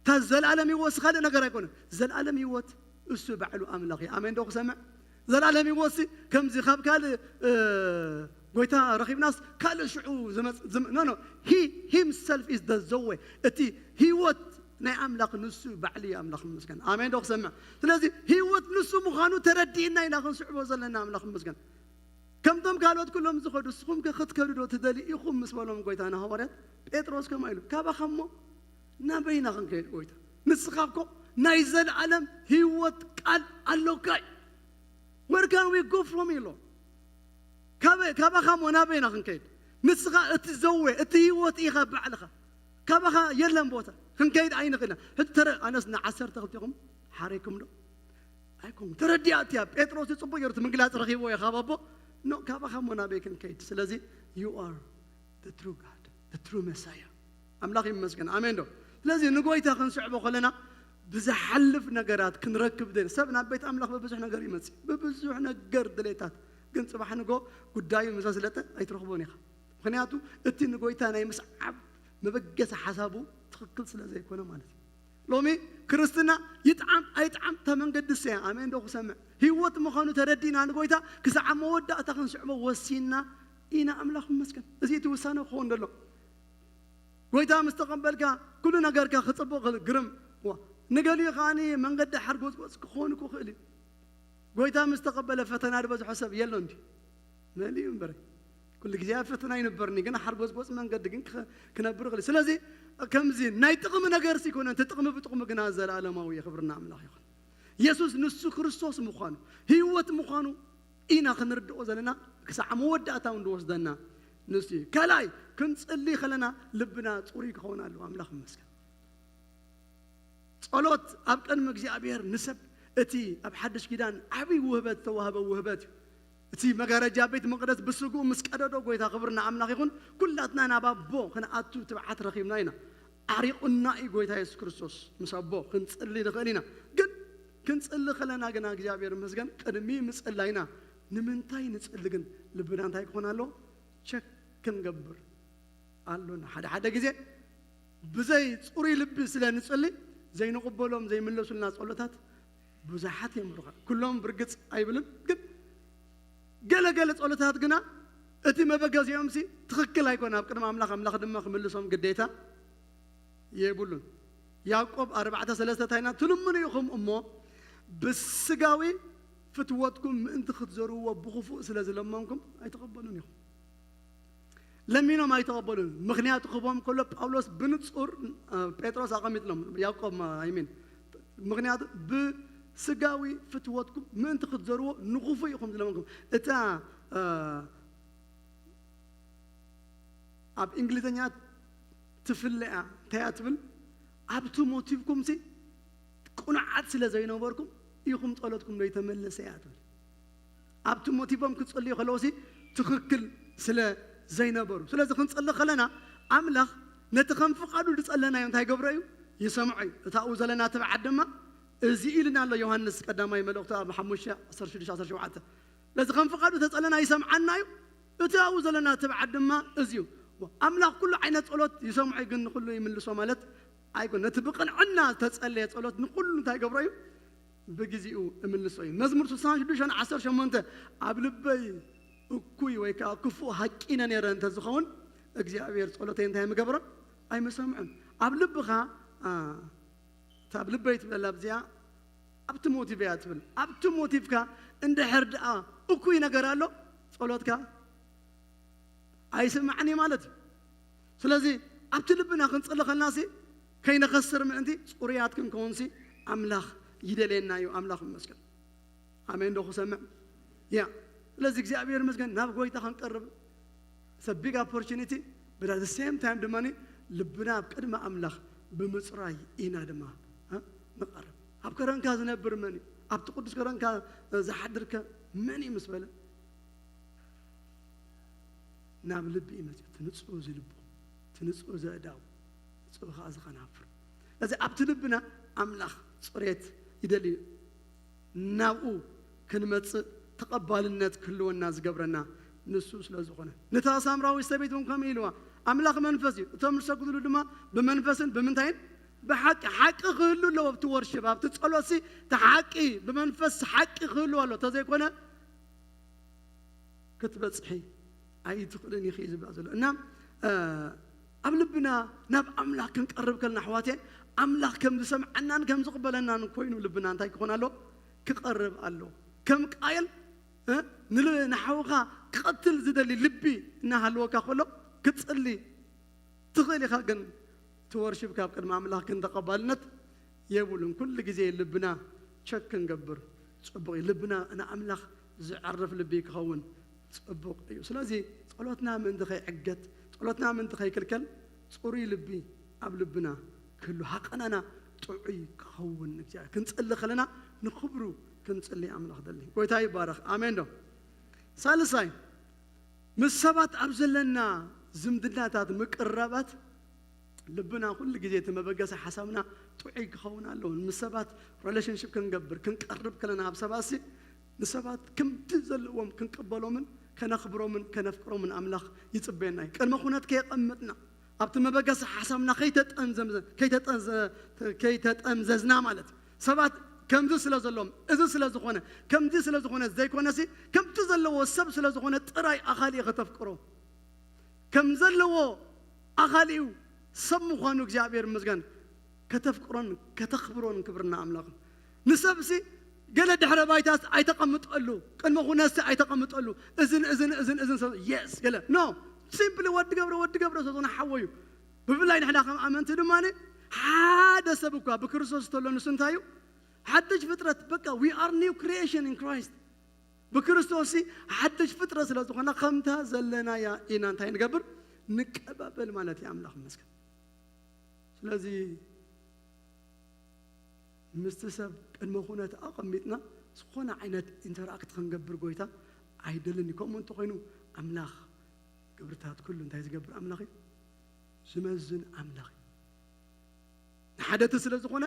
እታ ዘለዓለም ህይወት ካልእ ነገር ኣይኮነን። ዘለዓለም ህይወት እሱ ባዕሉ ኣምላኽ እዩ። ኣሜን ዶ ክሰምዕ? ዘለዓለም ህይወት ሲ ከምዚ ካብ ካልእ እ፣ ጎይታ ረኺብናስ ካልእ ሽዑ ዝመጽ ዝም- no no he himself is the ዘዌ እቲ ህይወት ናይ ኣምላኽ ንሱ ባዕሉ እዩ። ኣምላኽ ይመስገን። ኣሜን ዶ ክሰምዕ? ስለዚ ህይወት ንሱ ምዃኑ ተረዲእና ኢና ክንስዕቦ ዘለና። ኣምላኽ ይመስገን። ከምቶም ካልኦት ኩሎም ዝኸዱ ንስኹም ከ ክትከዱ ዶ ትደልዩ ኢኹም ምስ በሎም ጎይታ ንሃዋርያት ጴጥሮስ ከምኣ ኢሉ ካባኻ እሞ ናበይና ክንከይድ ጎይታ ንስኻ እኮ ናይ ዘለኣለም ህይወት ቃል ኣሎካ እዩ። Where can we go from ኢሎ ካበ- ካባኻ እሞ ናበይና ክንከይድ ንስኻ እቲ ዘዌ እቲ ህይወት ኢኻ ባዕልኻ ካባኻ የለን ቦታ ክንከይድ ኣይንኽእልና። ሕጂ ተረ ኣነስ ንዓሰርተ ክልቲኹም ሓረይኩም ዶ ኣይኮን ተረዲኣ እቲያ ጴጥሮስ ጽቡቅ ገይሩ እቲ ምግላጽ ረኺብዎ እዩ ካብ ኣቦ ኖ ካባኻ እሞ ናበይ ክንከይድ ስለዚ you are the true God the true Messiah ኣምላኽ ይመስገን ኣሜን ዶ ስለዚ ንጎይታ ክንስዕቦ ከለና ብዝሓልፍ ነገራት ክንረክብ ደል ሰብ ናብ ቤት ኣምላኽ ብብዙሕ ነገር ይመጽእ ብብዙሕ ነገር ድሌታት ግን ጽባሕ ንጎ ጉዳዩ ምሰ ስለጠ ኣይትረኽቦን ኢኻ ምኽንያቱ እቲ ንጎይታ ናይ ምስዓብ መበገሲ ሓሳቡ ትኽክል ስለ ዘይኮነ ማለት እዩ ሎሚ ክርስትና ይጥዓም ኣይጥዓም እታ መንገዲ ሰያ ኣሜን ዶ ክሰምዕ ህይወት ምዃኑ ተረዲእና ንጎይታ ክሳዕ መወዳእታ ክንስዕቦ ወሲንና ኢና ኣምላኽ ይመስገን እዚ እቲ ውሳነ ክኸውን ደሎ ጎይታ ምስ ተቐበልካ ኩሉ ነገርካ ክፅቡቕ ግርም ንገሊኡ ከዓኒ መንገዲ ሓርጎፅጎፅ ክኾን ክኽእል እዩ ጎይታ ምስ ተቐበለ ፈተና ዝበዝሖ ሰብ የሎ እንዲ መሊኡ እምበር ኩሉ ግዜ ኣብ ፈተና ይንበርኒ ግን ሓርጎፅጎፅ መንገዲ ግን ክነብር ይኽእል ስለዚ ከምዚ ናይ ጥቕሚ ነገር ሲኮነ እቲ ጥቕሚ ብጥቕሚ ግና ዘለኣለማዊ የኽብርና ኣምላኽ ይኹን የሱስ ንሱ ክርስቶስ ምዃኑ ህይወት ምዃኑ ኢና ክንርድኦ ዘለና ክሳዕ መወዳእታ እውን ዝወስደና ንሱ እዩ ካልኣይ ክንፅሊ ከለና ልብና ፅሩይ ክኸውን ኣለዎ ኣምላኽ ይመስገን ጸሎት ኣብ ቅድሚ እግዚኣብሔር ንሰብ እቲ ኣብ ሓድሽ ኪዳን ዓብይ ውህበት ዝተዋህበ ውህበት እዩ። እቲ መጋረጃ ቤት መቕደስ ብስግኡ ምስ ቀደዶ ጎይታ ክብርና ኣምላኽ ይኹን ኩላትና ናብ ኣቦ ክንኣቱ ትብዓት ረኺብና ኢና። ዓሪቑና እዩ ጎይታ የሱስ ክርስቶስ ምስ ኣቦ ክንጽሊ ንኽእል ኢና። ግን ክንጽሊ ከለና ግና እግዚኣብሔር ይመስገን ቅድሚ ምጽላይና ንምንታይ ንጽሊ ግን ልብና እንታይ ክኾን ኣለዎ? ቸክ ክንገብር ኣሎና ሓደ ሓደ ግዜ ብዘይ ፅሩይ ልቢ ስለ ንፅሊ ዘይንቕበሎም ዘይምለሱልና ፀሎታት ብዙሓት እዮም ሩኻ። ኩሎም ብርግጽ ኣይብልን፣ ግን ገለ ገለ ጸሎታት ግና እቲ መበገዚኦም ሲ ትኽክል ኣይኮነ። ኣብ ቅድሚ ኣምላኽ፣ ኣምላኽ ድማ ክምልሶም ግዴታ የብሉን። ያዕቆብ ኣርባዕተ ሰለስተ እንታይ ኢልና? "ትልምኑ ኢኹም እሞ ብስጋዊ ፍትወትኩም ምእንቲ ክትዘርዎ ብኽፉእ ስለ ዝለመንኩም ኣይተቐበሉን ኢኹም።" ለሚኖም ኣይተቐበሉን። ምኽንያቱ ክህቦም ከሎ ጳውሎስ ብንጹር፣ እ፣ ጴጥሮስ ኣቐሚጥሎም፣ ያዕቆብ ማ-፣ ኣይሚን። ምኽንያቱ ብስጋዊ ፍትወትኩም ምእንቲ ክትዘርዎ ንኽፉእ ኢኹም ዝለመንኩም። እታ፣ እ፣ ኣብ እንግሊዝኛ ትፍለ እያ። እንታይ እያ ትብል? "ኣብቲ ሞቲቭኩም ሲ ቅኑዓት ስለ ዘይነበርኩም ኢኹም ጸሎትኩም ዘይተመለሰ" እያ ትብል። ኣብቲ ሞቲቮም ክጽልዩ ከለዉ ሲ ትኽክል ስለ ዘይነበሩ። ስለዚ ክንጽሊ ከለና ኣምላኽ ነቲ ከም ፍቓዱ ዝጸለናዮ እንታይ ገብሮ እዩ? ይሰምዖ እዩ። እታ ኣብኡ ዘለና ትብዓት ድማ እዚ ኢልና ኣሎ ዮሃንስ ቀዳማይ መልእኽቱ ኣብ ሓሙሽተ ዓሰርተ ሽዱሽተ ዓሰርተ ሸውዓተ። ስለዚ ከም ፍቓዱ ተጸለና ይሰምዓና እዩ። እቲ ኣብኡ ዘለና ትብዓት ድማ እዚ እዩ። ኣምላኽ ኩሉ ዓይነት ጸሎት ይሰምዖ እዩ፣ ግን ንኹሉ ይምልሶ ማለት ኣይኮን። ነቲ ብቕንዕና ዝተጸለየ ጸሎት ንኹሉ እንታይ ገብሮ እዩ? ብግዜኡ እምልሶ እዩ። መዝሙር ስሳን ሽዱሽተን ዓሰርተ ሸሞንተ፣ "ኣብ ልበይ እኩይ ወይ ከዓ ክፉእ ሃቂነ ነይረ እንተ ዝኸውን እግዚኣብሔር ጸሎተይ እንታይ ምገብሮ? ኣይምሰምዕን።" ኣብ ልብኻ፣ አ፣ እታ ኣብ ልበይ ትብለላ ኣብዚኣ ኣብቲ ሞቲቭ እያ ትብል። ኣብቲ ሞቲቭካ እንድሕር ደኣ እኩይ ነገር ኣሎ፣ ጸሎትካ ኣይስማዕን እዩ ማለት እዩ። ስለዚ ኣብቲ ልብና ክንጽሊ ከለና ሲ ከይነኸስር ምእንቲ ጽሩያት ክንከውን ሲ ኣምላኽ ይደልየና እዩ። ኣምላኽ ይመስገን። ኣሜን ዶ ክሰምዕ? ያ። ስለዚ እግዚኣብሔር ይመስገን ናብ ጎይታ ክንቀርብ it's a big opportunity, but at the same time ድማ ልብና ኣብ ቅድሚ ኣምላኽ ብምጽራይ ኢና ድማ፣ እ፣ ንቐርብ። ኣብ ከረንካ ዝነብር መን እዩ? ኣብቲ ቅዱስ ከረንካ ዝሓድርከ መን እዩ ምስ በለ ናብ ልቢ እዩ መጽኡ። እቲ ንጹህ እዚ ልቡ፣ እቲ ንጹህ እዚ ኣእዳው፣ ንጹህ ከኣ እዚ ከናፍር። ስለዚ ኣብቲ ልብና ኣምላኽ ጽሬት ይደሊ እዩ። ናብኡ ክንመጽእ ተቐባልነት ክህልወና ዝገብረና ንሱ ስለ ዝኾነ። ነታ ሳምራዊት ሰበይቲ እውን ከምኡ ኢልዋ፣ ኣምላኽ መንፈስ እዩ፣ እቶም ዝሰግድሉ ድማ ብመንፈስን ብምንታይን ብሓቂ፣ ሓቂ ክህሉ ኣለዎ ኣብቲ ወርሽፕ፣ ኣብቲ ጸሎትሲ እቲ ሓቂ ብመንፈስ ሓቂ ክህሉ ኣሎ፣ እንተዘይኮነ ክትበጽሒ ኣይትኽእልን ኢኺ እዩ ዝብላ ዘሎ። እና፣ እ፣ ኣብ ልብና ናብ ኣምላኽ ክንቀርብ ከለና ኣሕዋትየ፣ ኣምላኽ ከም ዝሰምዓናን ከም ዝቕበለናን ኮይኑ ልብና እንታይ ክኾን ኣሎ? ክቐርብ ኣሎ። ከም ቃየል፣ እ፣ ንል-፣ ንሓውኻ ክቐትል ዝደሊ ልቢ እናሃለወካ ከሎ ክትጽሊ ትኽእል ኢኻ፣ ግን እቲ ወርሺፕ ካብ ቅድሚ ኣምላኽ ግን ተቐባልነት የብሉን። ኩሉ ግዜ ልብና ቸክ ክንገብር ጽቡቕ እዩ። ልብና ንኣምላኽ ዘዕርፍ ልቢ ክኸውን ጽቡቕ እዩ። ስለዚ ጸሎትና ምእንቲ ከይዕገት፣ ጸሎትና ምእንቲ ከይክልከል ጽሩይ ልቢ ኣብ ልብና ክህሉ፣ ሃቐናና ጥዑይ ክኸውን እግዚኣብሔር ክንጽሊ ከለና ንኽብሩ ክንጽሊ ኣምላኽ ደሊ። ጎይታ ይባረኽ። ኣሜን ዶ? ሳልሳይ፣ ምስ ሰባት ኣብ ዘለና ዝምድናታት፣ ምቅርራባት ልብና ኩሉ ግዜ እቲ መበገሲ ሓሳብና ጥዑይ ክኸውን ኣለዎ። ምስ ሰባት ሪሌሽንሽፕ ክንገብር፣ ክንቀርብ ከለና ኣብ ሰባት ሲ፣ ንሰባት ከምቲ ዘለዎም ክንቅበሎምን ከነኽብሮምን ከነፍቅሮምን ኣምላኽ ይጽበየና እዩ። ቅድመ ኩነት ከየቐመጥና፣ ኣብቲ መበገሲ ሓሳብና ከይተጠምዘምዘ-፣ ከይተጠምዘ-፣ ከይተጠምዘዝና ማለት እዩ። ሰባት ከምዚ ስለ ዘሎም፣ እዚ ስለ ዝኾነ፣ ከምዚ ስለ ዝኾነ ዘይኮነሲ፣ ከምቲ ዘለዎ ሰብ ስለ ዝኾነ ጥራይ ኣኻሊ ከተፍቅሮ። ከም ዘለዎ ኣኻሊኡ ሰብ ምዃኑ እግዚኣብሔር ይመስገን ከተፍቅሮን ከተኽብሮን ክብርና ኣምላኽ። ንሰብሲ ገለ ድሕረ ባይታስ ኣይተቐምጠሉ፣ ቅድመ ኩነትሲ ኣይተቐምጠሉ። እዝን፣ እዝን፣ እዝን፣ እዝን ሰብ፣ የስ፣ ገለ። ኖ፣ ሲምፕሊ ወዲ ገብረ፣ ወዲ ገብረ ስለ ዝኾነ ሓወዩ። ብፍላይ ንሕና ከም ኣመንቲ ድማ ሓደ ሰብ እኳ ብክርስቶስ እንተሎ ንሱ እንታይ እዩ? ሓድሽ ፍጥረት፣ በቃ፣ we are new creation in Christ። ብክርስቶስ ሲ ሓድሽ ፍጥረት ስለ ዝኾነ፣ ከምታ ዘለናያ ኢና እንታይ ንገብር? ንቀባበል ማለት እዩ። ኣምላኽ ይመስገን። ስለዚ ምስቲ ሰብ ቅድመ ኩነት ኣቐሚጥና ዝኾነ ዓይነት ኢንተራክት ክንገብር ጎይታ ኣይደልን እዩ። ከምኡ እንተኾይኑ ኣምላኽ ግብርታት ኩሉ እንታይ ዝገብር ኣምላኽ እዩ? ዝመዝን ኣምላኽ እዩ። ንሓደ እቲ ስለ ዝኾነ፣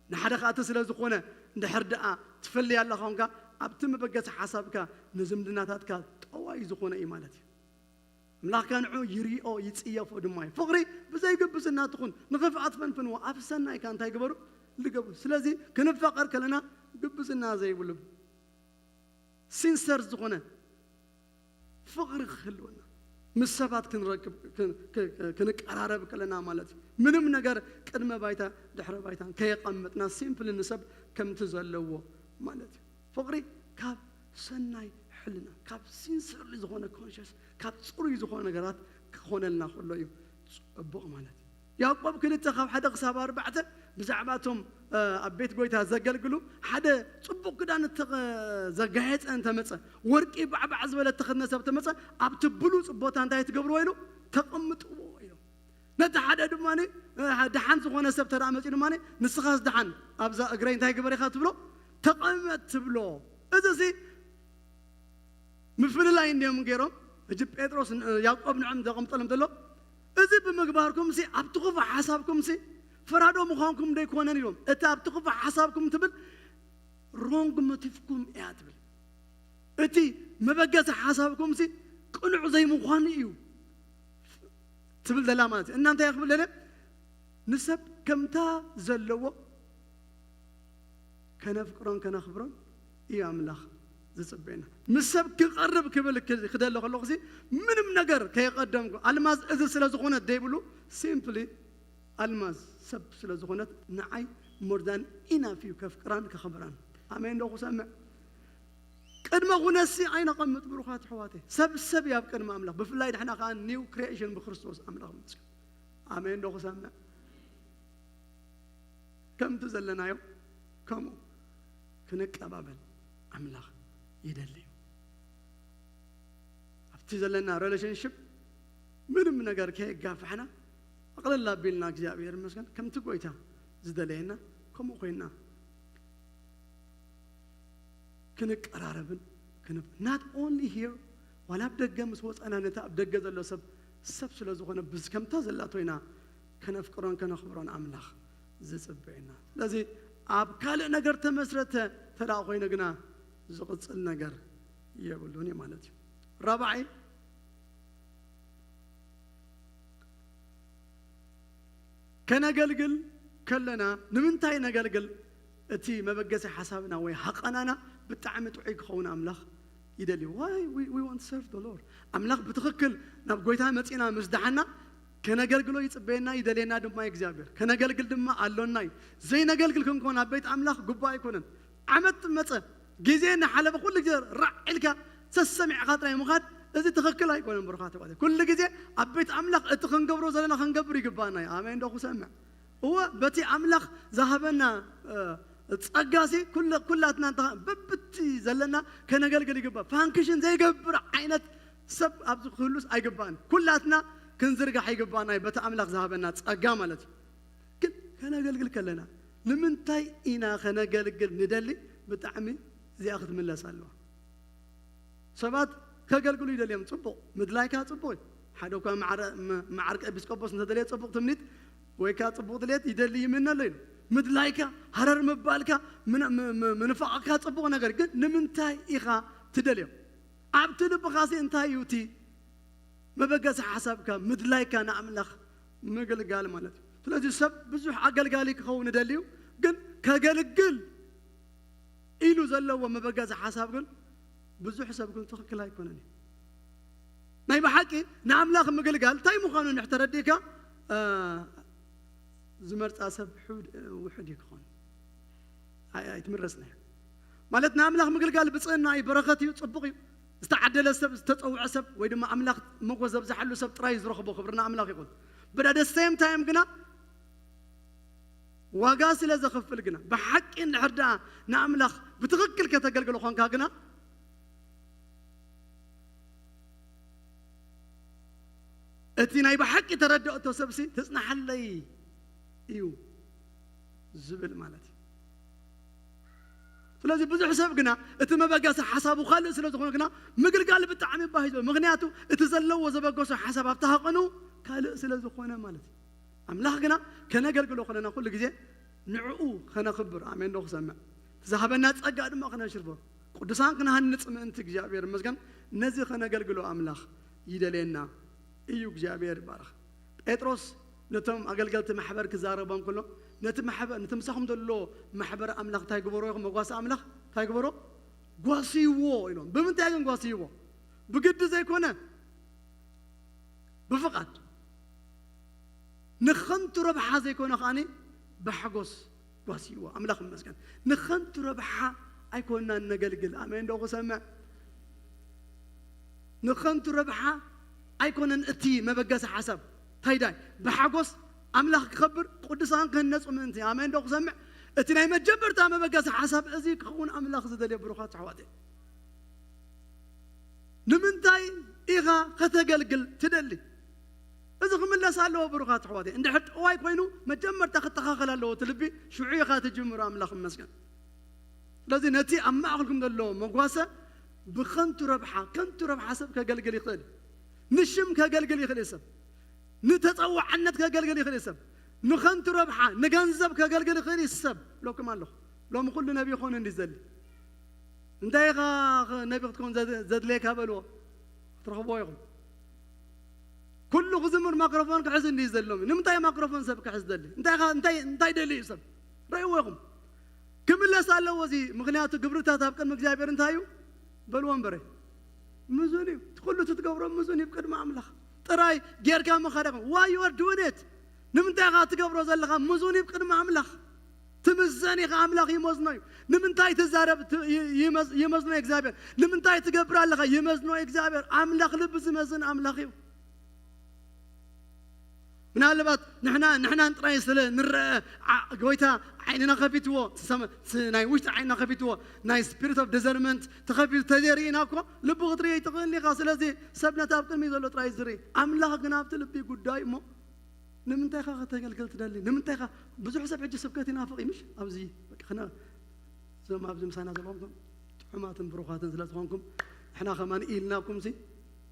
ንሓደ ኸኣ እቲ ስለ ዝኾነ፣ እንድሕር ደኣ ትፈልይ ኣለኻ ኮንካ፣ ኣብቲ መበገሲ ሓሳብካ ንዝምድናታትካ ጠዋይ ዝኾነ እዩ ማለት እዩ። ኣምላኽካ ንዑ ይሪኦ፣ ይጽየፎ ድማ እዩ። ፍቕሪ ብዘይ ግብዝና ትኹን፣ ንኽፍኣት ፈንፍንዎ፣ ኣብ ሰናይካ እንታይ ግበሩ? ልገቡ። ስለዚ ክንፋቐር ከለና ግብዝና ዘይብሉ፣ ሲንሰር ዝኾነ ፍቕሪ ክህልወና፣ ምስ ሰባት ክንረክብ፣ ክን-፣ ክ-፣ ክ-፣ ክንቀራረብ ከለና ማለት እዩ። ምንም ነገር ቅድመ ባይታ ድሕረ ባይታን ከየቐመጥና፣ ሲምፕሊ ንሰብ ከምቲ ዘለዎ ማለት እዩ። ፍቕሪ ካብ ሰናይ ሕልና፣ ካብ ሲንሰርሊ ዝኾነ ኮንሽስ፣ ካብ ጽሩይ ዝኾነ ነገራት ክኾነልና ከሎ እዩ ጽቡቕ ማለት እዩ። ያዕቆብ ክልተ ካብ ሓደ ክሳብ ኣርባዕተ ብዛዕባ እቶም፣ እ፣ ኣብ ቤት ጎይታ ዘገልግሉ፣ ሓደ ጽቡቕ ክዳን እተኸ-፣ ዘጋየጸ እንተመጸ፣ ወርቂ ባዕባዕ ዝበለ እተኸድነ ሰብ ተመጸ፣ ኣብቲ ብሉጽ ቦታ እንታይ ትገብርዎ ኢሉ? ተቐምጥዎ ኢሉ። ነቲ ሓደ ድማ፣ እ፣ ደሓን ዝኾነ ሰብ ተደኣ መጺኡ ድማ፣ ንስኻስ ደሓን ኣብዛ እግረይ እንታይ ግበር ኢኻ ትብሎ? ተቐመጥ ትብሎ። እዚ ሲ ምፍልላይ እንዲዮም ገይሮም። ሕጂ ጴጥሮስ ን-፣ ያዕቆብ ንዕም ዘቐምጠሎም ዘሎ፣ እዚ ብምግባርኩም ሲ ኣብቲ ክፉእ ሓሳብኩም ሲ ፈራዶ ምዃንኩም ዶ ኣይኮነን ኢሎም። እቲ ኣብቲ ክፉእ ሓሳብኩም ትብል ሮንግ ሞቲቭኩም እያ ትብል። እቲ መበገሲ ሓሳብኩም ሲ ቅኑዕ ዘይምዃኑ እዩ ትብል ዘላ ማለት እዩ። እና እንታይ ክብል ደለ? ንሰብ ከምታ ዘለዎ ከነፍቅሮን ከነኽብሮን እዩ ኣምላኽ ዝጽበየና። ምስ ሰብ ክቐርብ ክብል ክ-፣ ክደሎ ከለኹ ሲ ምንም ነገር ከየቐደምኩ፣ ኣልማዝ እዚ ስለ ዝኾነት ደይብሉ፣ ሲምፕሊ ኣልማዝ ሰብ ስለ ዝኾነት ንዓይ more than enough እዩ ከፍቅራን ከኽብራን። ኣሜን ዶ ክሰምዕ? ቅድመ ኩነሲ ኣይነቐምጥ ብሩኻት ኣሕዋተይ። ሰብ ሰብ እዩ ኣብ ቅድሚ ኣምላኽ። ብፍላይ ንሕና ከኣ ኒው ክሪኤሽን ብክርስቶስ ኣምላኽ ምጽእ። ኣሜን ዶ ክሰምዕ? ከምቲ ዘለናዮ ከምኡ ክንቀባበል ኣምላኽ ይደሊ እዩ። ኣብቲ ዘለና ሪሌሽንሽፕ ምንም ነገር ከየጋፋሕና፣ ኣቕልል ኣቢልና እግዚኣብሔር ይመስገን፣ ከምቲ ጎይታ ዝደለየና ከምኡ ኮይና ክንቀራረብን ክንፍ-፣ not only here፣ ዋላ ኣብ ደገ ምስ ወፃና ነቲ ኣብ ደገ ዘሎ ሰብ፣ ሰብ ስለ ዝኾነ ብዝ-፣ ከምታ ዘላቶ ኢና ከነፍቅሮን ከነኽብሮን ኣምላኽ ዝጽበየና። ስለዚ ኣብ ካልእ ነገር ተመስረተ ተደኣ ኮይነ ግና ዝቕጽል ነገር የብሉን እዩ ማለት እዩ። ራብዓይ፣ ከነገልግል ከለና ንምንታይ ነገልግል? እቲ መበገሲ ሓሳብና ወይ ሃቐናና ብጣዕሚ ጥዑይ ክኸውን ኣምላኽ ይደልዩ። Why we, we want to serve the Lord? ኣምላኽ ብትኽክል ናብ ጎይታ መጺና ምስ ደሓና ከነገልግሎ ይጽበየና ይደልየና ድማ እዩ እግዚኣብሔር። ከነገልግል ድማ ኣሎና እዩ። ዘይነገልግል ክንኮን ኣብ ቤት ኣምላኽ ግቡእ ኣይኮነን። ዓመት መጸ፣ ግዜ እናሓለፈ ኩሉ ግዜ ራዕ ኢልካ ሰሰሚዕካ ጥራይ ምኻድ፣ እዚ ትኽክል ኣይኮነን። ብሩኻት ኣሕዋተይ፣ ኩሉ ግዜ ኣብ ቤት ኣምላኽ እቲ ክንገብሮ ዘለና ክንገብር ይግባኣና እዩ። ኣሜን ዶ ክሰምዕ? እወ፣ በቲ ኣምላኽ ዝሃበና፣ እ፣ ጸጋሲ ኩለ-፣ ኩላትና እንተ-፣ በብቲ ዘለና ከነገልግል ይግባእ። ፋንክሽን ዘይገብር ዓይነት ሰብ ኣብዚ ክህሉስ ኣይግባእን። ኩላትና ክንዝርጋሕ ይግባእና እዩ፣ በቲ ኣምላኽ ዝሃበና ጸጋ ማለት እዩ። ግን ከነገልግል ከለና ንምንታይ ኢና ከነገልግል ንደሊ? ብጣዕሚ እዚኣ ክትምለስ ኣለዋ። ሰባት ከገልግሉ ይደልዮም፣ ጽቡቕ፣ ምድላይካ ጽቡቕ እዩ። ሓደ እኳ ማዕረ-፣ መ-፣ መዓርቂ ኤጲስቆጶስ እንተደልየ ጽቡቕ ትምኒት ወይ ከኣ ጽቡቕ ድሌት ይደሊ ይምነ ኣሎ ኢሉ። ምድላይካ፣ ሃረር ምባልካ፣ ምን-፣ ም-፣ ም-፣ ምንፋቕካ ጽቡቕ ነገር፣ ግን ንምንታይ ኢኻ ትደልዮ? ኣብቲ ልብኻሲ እንታይ እዩ እቲ መበገሲ ሓሳብካ? ምድላይካ ንኣምላኽ ምግልጋል ማለት እዩ። ስለዚ ሰብ ብዙሕ ኣገልጋሊ ክኸውን ይደሊ እዩ፣ ግን ከገልግል ኢሉ ዘለዎ መበገሲ ሓሳብ ግን ብዙሕ ሰብ ግን ትኽክል ኣይኮነን እዩ። ናይ ብሓቂ ንኣምላኽ ምግልጋል እንታይ ምዃኑ እንድሕር ተረዲእካ፣ እ፣ ዝመርጻ ሰብ ሕድ-፣ ውሑድ እዩ ክኾን። ኣይ-፣ ኣይትምረጽን እያ። ማለት ንኣምላኽ ምግልጋል ብጽእና እዩ፣ በረኸት እዩ፣ ጽቡቕ እዩ። ዝተዓደለ ሰብ፣ ዝተጸውዐ ሰብ ወይ ድማ ኣምላኽ ሞጎስ ዘብዝሓሉ ሰብ ጥራይ እዩ ዝረኽቦ፣ ክብሪ ንኣምላኽ ይኹን። But at the same time ግና ዋጋ ስለ ዘኽፍል ግና፣ ብሓቂ እንድሕር ደኣ ንኣምላኽ ብትኽክል ከተገልግሎ ኾንካ ግና፣ እቲ ናይ ብሓቂ ተረድኦቶ ሰብሲ ትጽናሓለይ እዩ ዝብል ማለት እዩ። ስለዚ ብዙሕ ሰብ ግና እቲ መበገሲ ሓሳቡ ካልእ ስለ ዝኾነ ግና ምግልጋል ብጣዕሚ ባህ እዩ ዝብል። ምኽንያቱ እቲ ዘለዎ ዘበገሶ ሓሳብ ኣብቲ ሃቐኑ ካልእ ስለ ዝኾነ ማለት እዩ። ኣምላኽ ግና ከነገልግሎ ከለና ኩሉ ግዜ ንዕኡ ከነኽብር፣ ኣሜን ዶ ክሰምዕ? እቲ ዝሃበና ጸጋ ድማ ከነሽርፎ፣ ቅዱሳን ክንሃንጽ ምእንቲ እግዚኣብሔር ይመስገን፣ ነዚ ከነገልግሎ ኣምላኽ ይደልየና እዩ። እግዚኣብሔር ይባረኽ። ጴጥሮስ ነቶም ኣገልገልቲ ማሕበር ክዛረቦም ከሎ፣ ነቲ ማሕበር፣ ነቲ ምሳኹም ዘሎ ማሕበር ኣምላኽ እንታይ ግበሮ ኢኹም? መጓሰ ኣምላኽ እንታይ ግበሮ? ጓስይዎ ኢሎም። ብምንታይ ግን ጓስይዎ? ብግዲ ዘይኮነ፣ ብፍቓድ። ንኸንቱ ረብሓ ዘይኮነ ከኣኒ ብሓጎስ ጓስይዎ። ኣምላኽ ይመስገን። ንኸንቱ ረብሓ ኣይኮንናን ነገልግል። ኣሜን ዶ ክሰምዕ? ንኸንቱ ረብሓ ኣይኮነን እቲ መበገሲ ሓሳብ። ታይዳይ ብሓጎስ ኣምላኽ ክኸብር፣ ቅዱሳን ክህነጹ ምእንቲ። ኣሜን ዶ ክሰምዕ? እቲ ናይ መጀመርታ መበገሲ ሓሳብ እዚ ክኸውን ኣምላኽ ዝደልዮ፣ ብሩኻት ኣሕዋተይ። ንምንታይ ኢኻ ከተገልግል ትደሊ? እዚ ክምለስ ኣለዎ፣ ብሩኻት ኣሕዋተይ። እንድሕር ጠዋይ ኮይኑ መጀመርታ ክተኻኸል ኣለዎ እቲ ልቢ፣ ሽዑ ኢኻ ትጅምሮ። ኣምላኽ ይመስገን። ስለዚ ነቲ ኣብ ማእከልኩም ዘሎ መጓሰ ብኸንቱ ረብሓ፣ ከንቱ ረብሓ ሰብ ከገልግል ይኽእል። ንሽም ከገልግል ይኽእል እዩ ሰብ። ንተጸዋዕነት ከገልግል ይኽእል እዩ ሰብ። ንኸንቱ ረብሓ፣ ንገንዘብ ከገልግል ይኽእል እዩ ሰብ። ኢለኩም ኣለኹ። ሎሚ ኩሉ ነቢ ይኾን እንዲ ዘሊ። እንታይ ኢኻ ኸ ነቢ ክትከውን ዘድ-፣ ዘድልየካ በልዎ። ክትረኽብዎ ኢኹም። ኩሉ ክዝምር ማክሮፎን ክሕዝ እንዲ ዘሎም። ንምንታይ ማክሮፎን ሰብ ክሕዝ ደሊ? እንታይ ኢኻ፣ እንታይ፣ እንታይ ደሊ እዩ ሰብ? ረእይዎ ኢኹም። ክምለስ ኣለዎ እዚ። ምኽንያቱ ግብርታት ኣብ ቅድሚ እግዚኣብሔር እንታይ እዩ? በልዎ እምበረ። ምዙን እዩ። እቲ ኩሉ እቲ ትገብሮ ምዙን እዩ ቅድሚ ኣምላኽ። ጥራይ ጌርካ ምኻድ ኣይኮን። Why you are doing it? ንምንታይ ኢኻ ትገብሮ ዘለኻ? ምዙን እዩ ቅድሚ ኣምላኽ። ትምዘን ኢኻ፣ ኣምላኽ ይመዝኖ እዩ። ንምንታይ ትዛረብ ት-፣ ይ-፣ ይመዝ-፣ ይመዝኖ እግዚኣብሔር። ንምንታይ ትገብር ኣለኻ? ይመዝኖ እግዚኣብሔር። ኣምላኽ ልቢ ዝመዝን ኣምላኽ እዩ። ምናልባት ንሕና፣ ንሕናን ጥራይ ስለ ንረአ፣ ዓ-፣ ጎይታ ዓይንና ከፊትዎ፣ ሰመ-፣ ስ-፣ ናይ ውሽጢ ዓይንና ከፊትዎ፣ ናይ spirit of discernment ተኸፊቱ ተዘይርኢና እኮ ልቢ ክትርኢ ኣይትኽእልን ኢኻ። ስለዚ ሰብ ነቲ ኣብ ቅድሚ ዘሎ ጥራይ ዝርኢ፣ ኣምላኽ ግን ኣብቲ ልቢ ጉዳይ እሞ ንምንታይ ኢኻ ከተገልግል ትደሊ? ንምንታይ ኢኻ? ብዙሕ ሰብ ሕጂ ስብከት ይናፍቕ እዩ፣ ምሽ? ኣብዚ በቃ ክነ-፣ እዞም ኣብዚ ምሳና ዘለኹም ጥዑማትን ብሩኻትን ስለ ዝኾንኩም፣ ንሕና ከማን ኢልናኩምሲ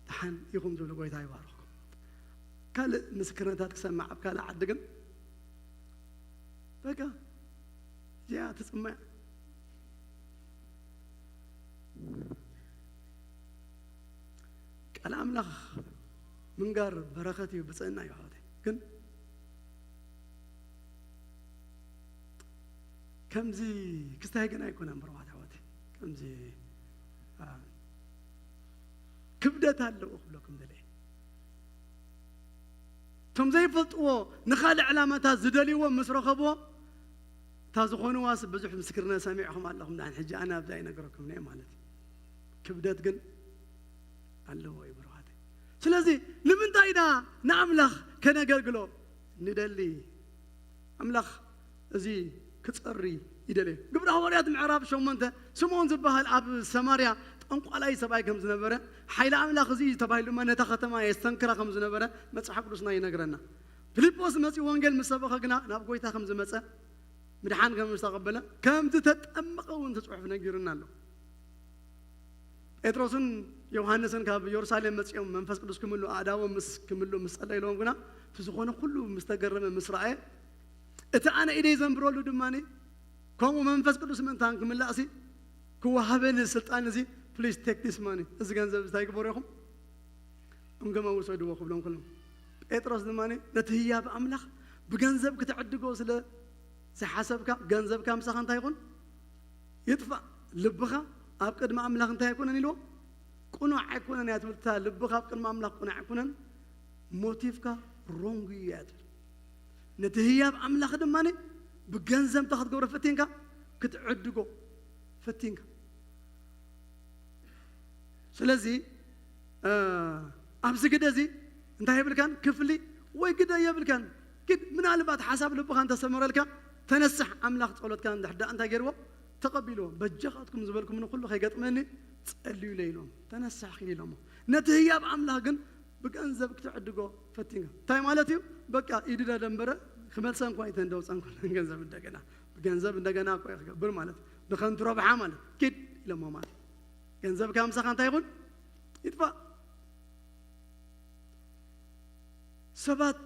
ደሓን ኢኹም ዝብል ጎይታ ይባርኽኩም። ካልእ ምስክርነታት ክሰማዕ ኣብ ካልእ ዓዲ ግን በቃ እዚኣ ትጽመያ። ቃል ኣምላኽ ምንጋር በረኸት እዩ፣ ብጽእና እዩ ኣሕዋተይ። ግን ከምዚ ክስታይ ግን ኣይኮነን ብሩኻት ኣሕዋተይ። ከምዚ፣ አ፣ ክብደት ኣለዎ ክብለኩም ደልየ። እቶም ዘይፈልጥዎ ንኻልእ ዕላማታት ዝደልይዎ ምስ ረኸብዎ፣ እታ ዝኾንዋስ ብዙሕ ምስክርነት ሰሚዕኹም ኣለኹም። ዳን ሕጂ ኣነ ኣብዚ ኣይነግረኩምን እየ ማለት እዩ። ክብደት ግን ኣለዎ እዩ ብሩኻተይ። ስለዚ ንምንታይ ኢና ንኣምላኽ ከነገልግሎ ንደሊ? ኣምላኽ እዚ ክጸሪ ይደልየ። ግብረ ሃዋርያት ምዕራፍ ሸሞንተ፣ ስምዖን ዝበሃል ኣብ ሰማርያ ጠንቋላይ ሰብኣይ ከም ዝነበረ፣ ሓይሊ ኣምላኽ እዚ እዩ ተባሂሉ ድማ ነታ ከተማ የስተንክራ ከም ዝነበረ መጽሓፍ ቅዱስና ይነግረና። ፊልጶስ መጺኡ ወንጌል ምስ ሰበኸ ግና ናብ ጎይታ ከም ዝመጸ፣ ምድሓን ከም ዝተቐበለ፣ ከም ዝተጠመቐ እውን እቲ ጽሑፍ ነጊሩና ኣሎ። ጴጥሮስን ዮሃንስን ካብ የሩሳሌም መጺኦም መንፈስ ቅዱስ ክምሉ ኣእዳዎም ምስ ክምሉ ምስ ጸለይለዎም ግና፣ እቲ ዝኾነ ኩሉ ምስ ተገረመ ምስ ረኣየ፣ እቲ ኣነ ኢደይ ዘንብረሉ ድማኒ፣ ከምኡ መንፈስ ቅዱስ ምእንታን ክምላእሲ ክወሃበኒ ስልጣን እዚ፣ please take this money፣ እዚ ገንዘብ እንታይ ግበሩ ኢኹም? እምገመ ውሰድዎ ክብሎም ከሎ፣ ጴጥሮስ ድማ ነቲ ህያብ ኣምላኽ ብገንዘብ ክትዕድጎ ስለ ዝሓሰብካ፣ ገንዘብካ ምሳኻ እንታይ ይኹን? ይጥፋእ። ልብኻ ኣብ ቅድሚ ኣምላኽ እንታይ ኣይኮነን ኢልዎ? ቅኑዕ ኣይኮነን እያ ትብል። እታ ልብኻ ኣብ ቅድሚ ኣምላኽ ቅኑዕ ኣይኮነን፣ ሞቲቭካ ሮንግ እዩ እያ ትብል። ነቲ ህያብ ኣምላኽ ድማ ብገንዘብ እንታይ ክትገብሮ ፈቲንካ? ክትዕድጎ ፈቲንካ። ስለዚ፣ እ፣ ኣብዚ ግደ እዚ እንታይ የብልካን? ክፍሊ ወይ ግደ የብልካን። ግን ምናልባት ሓሳብ ልብኻ እንተሰመረልካ፣ ተነስሕ፣ ኣምላኽ ጸሎትካ እንድሕር ደኣ እንታይ ገይርዎ? ተቐቢልዎ። በጃኻትኩም ዝበልኩምኒ ኩሉ ከይገጥመኒ ጸልዩለይ ኢሎም። ተነስሕ ኪድ ኢሎሞ። ነቲ ህያብ ኣምላኽ ግን ብገንዘብ ክትዕድጎ ፈቲንካ። እንታይ ማለት እዩ? በቃ ኢዱ ደደንበረ ክመልሰን እኳ ኣይተንደውፀን ኩለን ገንዘብ እንደገና። ብገንዘብ እንደገና እኮ እዩ ክገብር ማለት እዩ። ንኸንቱ ረብሓ ማለት። ኪድ ኢሎሞ ማለት። ገንዘብካ ምሳኻ እንታይ ይኹን? ይጥፋእ። ሰባት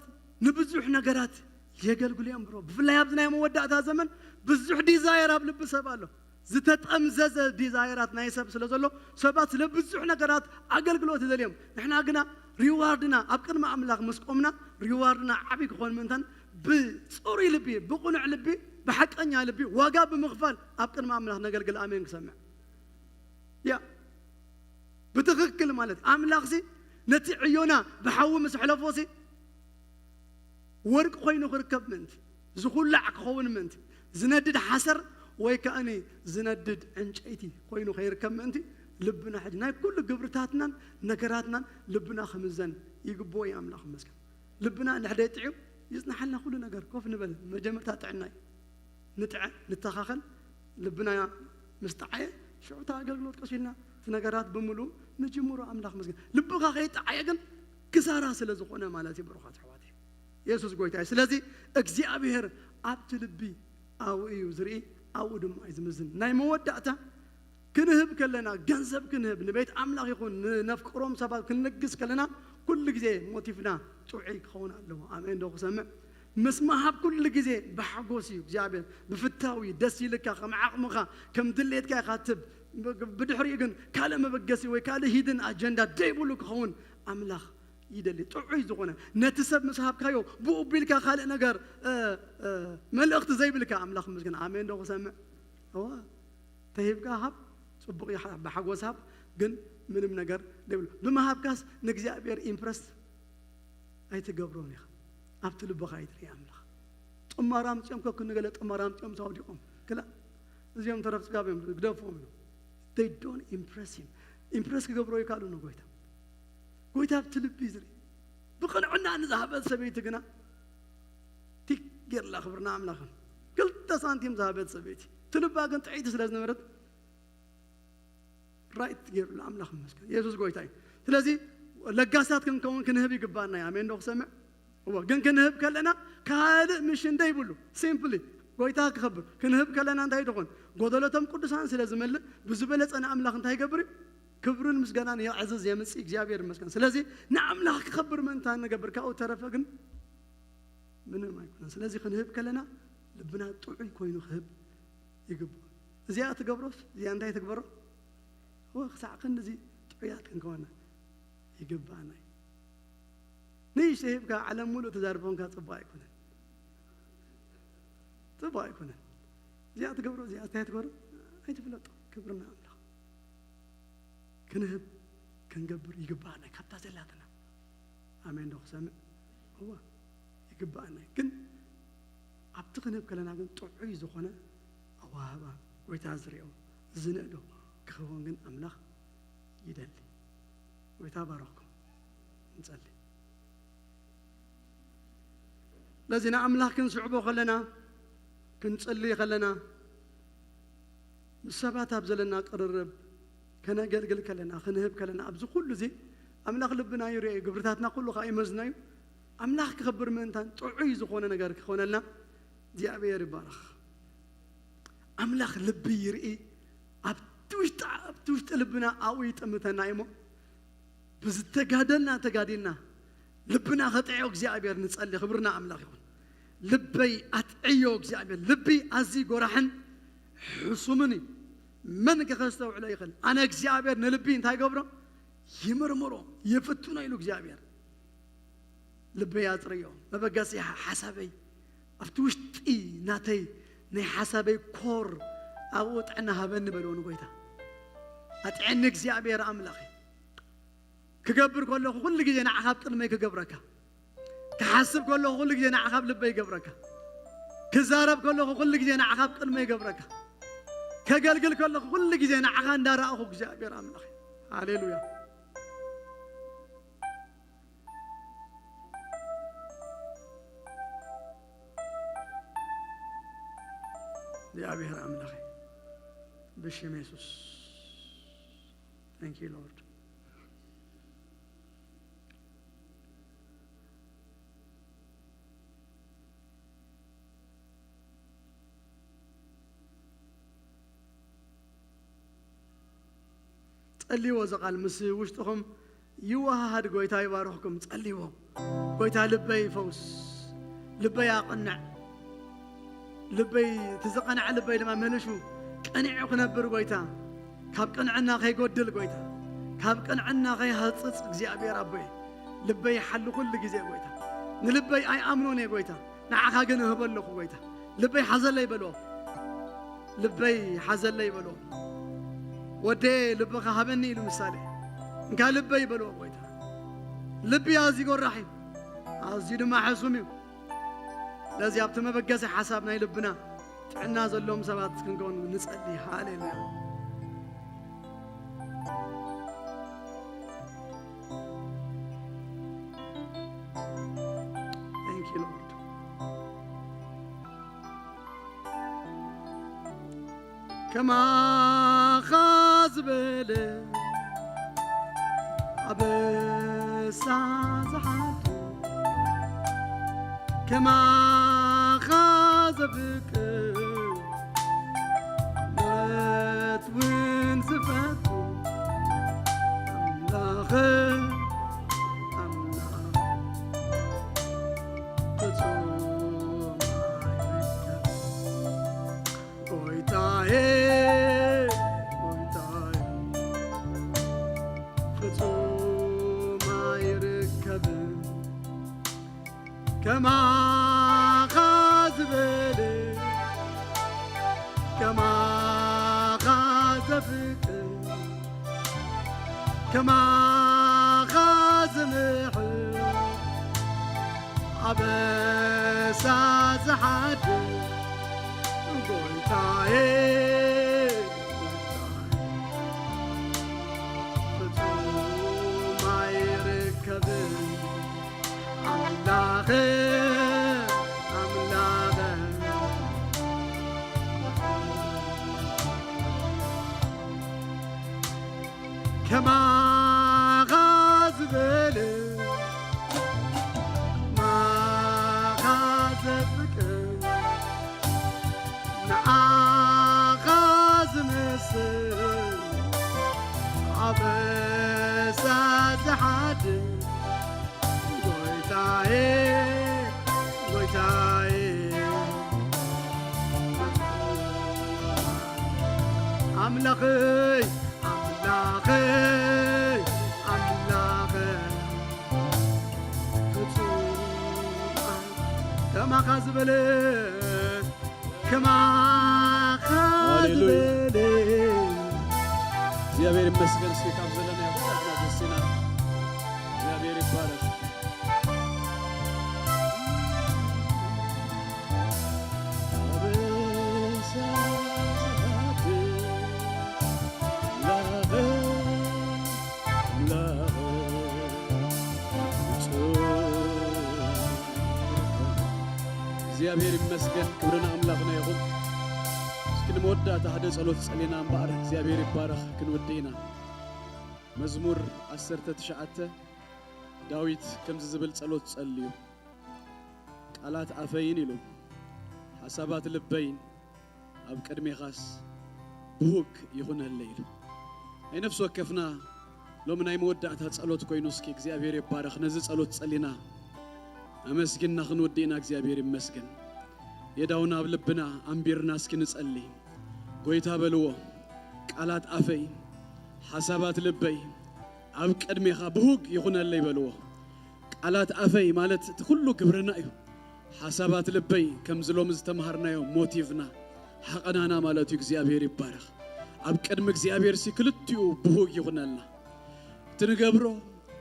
ንብዙሕ ነገራት የገልግሉ እዮም ብሮ። ብፍላይ ኣብዚ ናይ መወዳእታ ዘመን ብዙሕ ዲዛየር ኣብ ልቢ ሰብ ኣሎ። ዝተጠምዘዘ ዲዛየራት ናይ ሰብ ስለ ዘሎ፣ ሰባት ስለ ብዙሕ ነገራት ኣገልግሎት ይደልዮም። ንሕና ግና ሪዋርድና ኣብ ቅድሚ ኣምላኽ ምስ ቆምና፣ ሪዋርድና ዓብዪ ክኾን ምእንታን፣ ብፅሩይ ልቢ፣ ብቕኑዕ ልቢ፣ ብሓቀኛ ልቢ ዋጋ ብምኽፋል ኣብ ቅድሚ ኣምላኽ ነገልግል። ኣሜን። ክሰምዕ ያ ብትኽክል ማለት ኣምላኽሲ ነቲ ዕዮና ብሓዊ ምስ ኣሕለፎሲ፣ ወርቂ ኮይኑ ክርከብ ምእንቲ፣ ዝኹላዕ ክኸውን ምእንቲ፣ ዝነድድ ሓሰር ወይ ከኣኒ ዝነድድ ዕንጨይቲ ኮይኑ ከይርከብ ምእንቲ፣ ልብና ሕጂ ናይ ኩሉ ግብርታትናን ነገራትናን ልብና ክምዘን ይግብኦ እዩ። ኣምላኽ ይመስገን። ልብና እንድሕር ደይጥዕዩ ይጽናሓልና ኩሉ ነገር። ኮፍ ንበል፣ መጀመርታ ጥዕና እዩ። ንጥዐ፣ ንተኻኸል። ልብና ምስ ጠዓየ፣ ሽዑ እቲ ኣገልግሎት ቀስ ኢልና እቲ ነገራት ብምሉኡ ንጅምሮ። ኣምላኽ ይመስገን። ልብኻ ከይጠዓየ ግን ክሳራ ስለ ዝኾነ ማለት እዩ፣ ብሩኻት ኣሕዋተይ። የሱስ ጎይታ እዩ። ስለዚ እግዚኣብሔር ኣብቲ ልቢ ኣብኡ እዩ ዝርኢ፣ ኣብኡ ድማ እዩ ዝምዝን። ናይ መወዳእታ ክንህብ ከለና፣ ገንዘብ ክንህብ፣ ንቤት ኣምላኽ ይኹን ንነፍቅሮም ሰባት ክንልግስ ከለና፣ ኩሉ ግዜ ሞቲፍና ጥዑይ ክኸውን ኣለዎ። ኣሜን ዶ ክሰምዕ? ምስ ምሃብ ኩሉ ግዜ ብሓጎስ እዩ እግዚኣብሔር፣ ብፍታዊ ደስ ኢልካ፣ ከም ዓቕምኻ፣ ከም ድሌትካ ኢኻ ትህብ። ብድሕሪኡ ግን ካልእ መበገሲ ወይ ካልእ ሂድን ኣጀንዳ ደይብሉ ክኸውን ኣምላኽ ይደሊ። ጥዑይ ዝኾነ፣ ነቲ ሰብ ምስ ሃብካዮ፣ ብኡ ቢልካ ካልእ ነገር፣ እ፣ እ፣ መልእኽቲ ዘይብልካ ኣምላኽ ይመስገን። ኣሜን ዶ ክሰምዕ? እዋ፣ ተሂብካ ሃብ፣ ጽቡቕ እዩ፣ ብሓጎስ ሃብ፣ ግን ምንም ነገር ደይብሉ። ብምሃብካስ ንእግዚኣብሔር ኢምፕረስ ኣይትገብሮን ኢኻ። ኣብቲ ልብኻ ኣይትርኢ ኣምላኽ። ጥማር ኣምጺኦም ከኩ ንገለ ጥማር ኣምጺኦም ተወዲቖም። ክላ፣ እዚኦም ተረፍ ጽጋብ እዮም፣ ግደፍዎም ኢሎም። They don't impress him። ኢምፕረስ ክገብሮ ይከኣሉ ንጎይታ። ጎይታ ኣብቲ ልቢ እዩ ዝርኢ። ብቕንዕና ንዝሃበት ሰበይቲ ግና ቲክ ጌርላ፣ ክብርና ኣምላኽን። ክልተ ሳንቲም ዝሃበት ሰበይቲ። እቲ ልባ ግን ጥዕይቲ ስለ ዝነበረት ራይት ገይሩላ። ኣምላኽ ይመስገን። የሱስ ጎይታ እዩ። ስለዚ ለጋሳት ክንከውን ክንህብ ይግባና እዩ። ኣሜን ዶ ክሰምዕ? እወ፣ ግን ክንህብ ከለና ካልእ ምሽን ደይብሉ፣ ሲምፕሊ ጎይታ ክኸብር። ክንህብ ከለና እንታይ ድኾን? ጎደሎቶም ቅዱሳን ስለ ዝመልእ፣ ብዝበለጸ ንኣምላኽ እንታይ ይገብር እዩ? ክብርን ምስጋናን የዕዝዝ የምጽእ። እግዚኣብሔር ይመስገን። ስለዚ ንኣምላኽ ክኸብር ምእንታን ንገብር፣ ካብኡ ተረፈ ግን ምንም ኣይኮነን። ስለዚ ክንህብ ከለና ልብና ጥዑይ ኮይኑ ክህብ ይግብኦ። እዚኣ ትገብሮስ፣ እዚኣ እንታይ ትግበሮ? እወ፣ ክሳዕ ክንድዚ ጥዑያት ክንከወና ይግባኣና እዩ። ንእሽተይ ሂብካ ዓለም ሙሉእ ተዛርቦንካ ጽቡቕ ኣይኮነን። ጽቡቕ ኣይኮነን። እዚኣ ትገብሮ፣ እዚኣ እንታይ ትገብሮ? ኣይትፍለጦ። ክብርና ኣምላኽ። ክንህብ፣ ክንገብር ይግባኣና ካብታ ዘላትና። ኣሜን ዶ ክሰምዕ? እወ፣ ይግባኣና እዩ። ግን ኣብቲ ክንህብ ከለና ግን ጥዑይ ዝኾነ ኣወሃህባ፣ ጎይታ ዝሪኦ፣ ዝንእዶ ክኸውን ግን ኣምላኽ ይደሊ። ጎይታ ባረኽኩም። ንጸሊ። ስለዚ ንኣምላኽ ክንስዕቦ ከለና፣ ክንጽሊ ከለና፣ ምስ ሰባት ኣብ ዘለና ቅርርብ፣ ከነገልግል ከለና፣ ክንህብ ከለና፣ ኣብዚ ኩሉ እዚ ኣምላኽ ልብና ይርእዮ፣ ግብርታትና ኩሉ ከኣ ይመዝኖ እዩ። ኣምላኽ ክኸብር ምእንታን ጥዑይ ዝኾነ ነገር ክኾነልና እግዚኣብሔር ይባረኽ። ኣምላኽ ልቢ ይርኢ፣ ኣብቲ ውሽጢ፣ ኣብቲ ውሽጢ ልብና ኣብኡ ይጥምተና እዩ እሞ፣ ብዝተጋደልና ተጋዲልና ልብና ከጥዕዮ እግዚኣብሔር ንጸሊ። ክብርና ኣምላኽ ይኹን። ልበይ ኣጥዕዮ እግዚኣብሔር። ልቢ ኣዝዩ ጎራሕን ሕሱምን እዩ። መን ከ ከስተውዕሎ ይኽእል? ኣነ እግዚኣብሔር ንልቢ እንታይ ይገብሮ? ይምርምሮ፣ ይፍትኖ ኢሉ እግዚኣብሔር። ልበይ ኣጽርዮ፣ መበገሲ ሓሳበይ ኣብቲ ውሽጢ ናተይ ናይ ሓሳበይ ኮር ኣብኡ ጥዕና ሃበኒ በልዎ ንጎይታ። ኣጥዕኒ እግዚኣብሔር ኣምላኸይ። ክገብር ከለኹ ኩሉ ግዜ ንዓኻ ኣብ ቅድመይ ክገብረካ። ክሓስብ ከለኹ ኩሉ ግዜ ንዓኻ ኣብ ልበይ ይገብረካ። ክዛረብ ከለኹ ኩሉ ግዜ ንዓኻ ኣብ ቅድመይ ይገብረካ። ከገልግል ከለኹ ኩሉ ግዜ ንዓኻ እንዳረኣኹ እግዚኣብሔር ኣምላኸይ። ሃሌሉያ። እግዚኣብሔር ኣምላኸይ፣ ብሽም የሱስ። Thank you, Lord። ጸልይዎ፣ እዚ ቃል ምስ ውሽጥኹም ይወሃሃድ። ጎይታ ይባርኽኩም። ጸልይዎ። ጎይታ ልበይ ይፈውስ፣ ልበይ ኣቕንዕ፣ ልበይ፣ እቲ ዝቐንዐ ልበይ ድማ መልሹ፣ ቀኒዑ ክነብር ጎይታ፣ ካብ ቅንዕና ከይጎድል ጎይታ፣ ካብ ቅንዕና ከይሃጽጽ እግዚኣብሔር ኣቦይ፣ ልበይ ሓሉ ኩሉ ግዜ ጎይታ። ንልበይ ኣይኣምኖን እየ ጎይታ። ንዓኻ ግን እህበ ኣለኹ ጎይታ። ልበይ ሓዘለይ በሎ። ልበይ ሓዘለይ በሎ። ወዴ ልብኻ ሃበኒ ኢሉ ምሳሌ። እንካ ልበይ በሎ ጎይታ። ልቢ ኣዝዩ ጎራሕ እዩ። ኣዝዩ ድማ ሕሱም እዩ። ስለዚ ኣብቲ መበገሲ ሓሳብ ናይ ልብና ጥዕና ዘለዎም ሰባት ክንከውን ንጸሊ። ሃሌሉያ። Thank you, Lord. ከማኻ ዝበለ ኣበሳ ዝሓቱ ከማኻ ዘፍቅር ሞት እውን ዝፈቱ ኣምላኸ ኣምላኽ ፍጹም ኣይርከብ። ጎይታዬ ጎይታዬ ፍጹም ኣይርከብን። ከማኻ ዝበለ ከማኻ ዘፍቅር ከማኻ ዝምሕር ኣበሳ ዝሓድግ ጎይታዬ ጎይታዬ ፍጹም ኣይርከብን። ኣምላኸ ኣምላኸ ከማኻ ዝበለ ማኻ ዘፍቅር ንዓኻ ዝመስል ኣበሳ ዝሓድግ ጎይታዬ ጎይታዬ ኣምላኸይ ኣምላኸይ ኣምላኸይ ፍጹም ከማኻ ዝበለ ከማኻ ሃሌሉያ። ዝበለ እግዚኣብሔር ይመስገን። እስኪ ካብ ዘለናዮ ኩላትና ተነሲና እግዚኣብሔር ይባረክ። እግዚኣብሔር ይመስገን፣ ክብሪ ንኣምላኽና ይኹን። እስኪ ንመወዳእታ ሓደ ጸሎት ጸሊና እምበኣር፣ እግዚኣብሔር ይባረኽ፣ ክንወድእ ኢና። መዝሙር ዓሰርተ ትሽዓተ፣ ዳዊት ከምዚ ዝብል ጸሎት ጸልዩ፣ ቃላት ኣፈይን ኢሉ፣ ሓሳባት ልበይን ኣብ ቅድሜኻስ ብሁግ ይኹነለይ ኢሉ። ናይ ነፍሲ ወከፍና ሎሚ ናይ መወዳእታ ጸሎት ኮይኑ፣ እስኪ እግዚኣብሔር ይባረኽ። ነዚ ጸሎት ጸሊና ኣመስጊንና ክንወድእ ኢና። እግዚኣብሔር ይመስገን። የዳውና ኣብ ልብና ኣንቢርና እስኪ ንጸሊ። ጎይታ በልዎ፣ ቃላት ኣፈይ፣ ሓሳባት ልበይ ኣብ ቅድሜኻ ብሁግ ይኹነለይ በልዎ። ቃላት ኣፈይ ማለት እቲ ኩሉ ግብርና እዩ። ሓሳባት ልበይ ከምዚ ሎሚ ዝተምሃርናዮ ሞቲቭና፣ ሓቐናና ማለት እዩ። እግዚኣብሔር ይባረኽ። ኣብ ቅድሚ እግዚኣብሔር ሲ ክልቲኡ ብሁግ ይኹነልና። እቲ ንገብሮ፣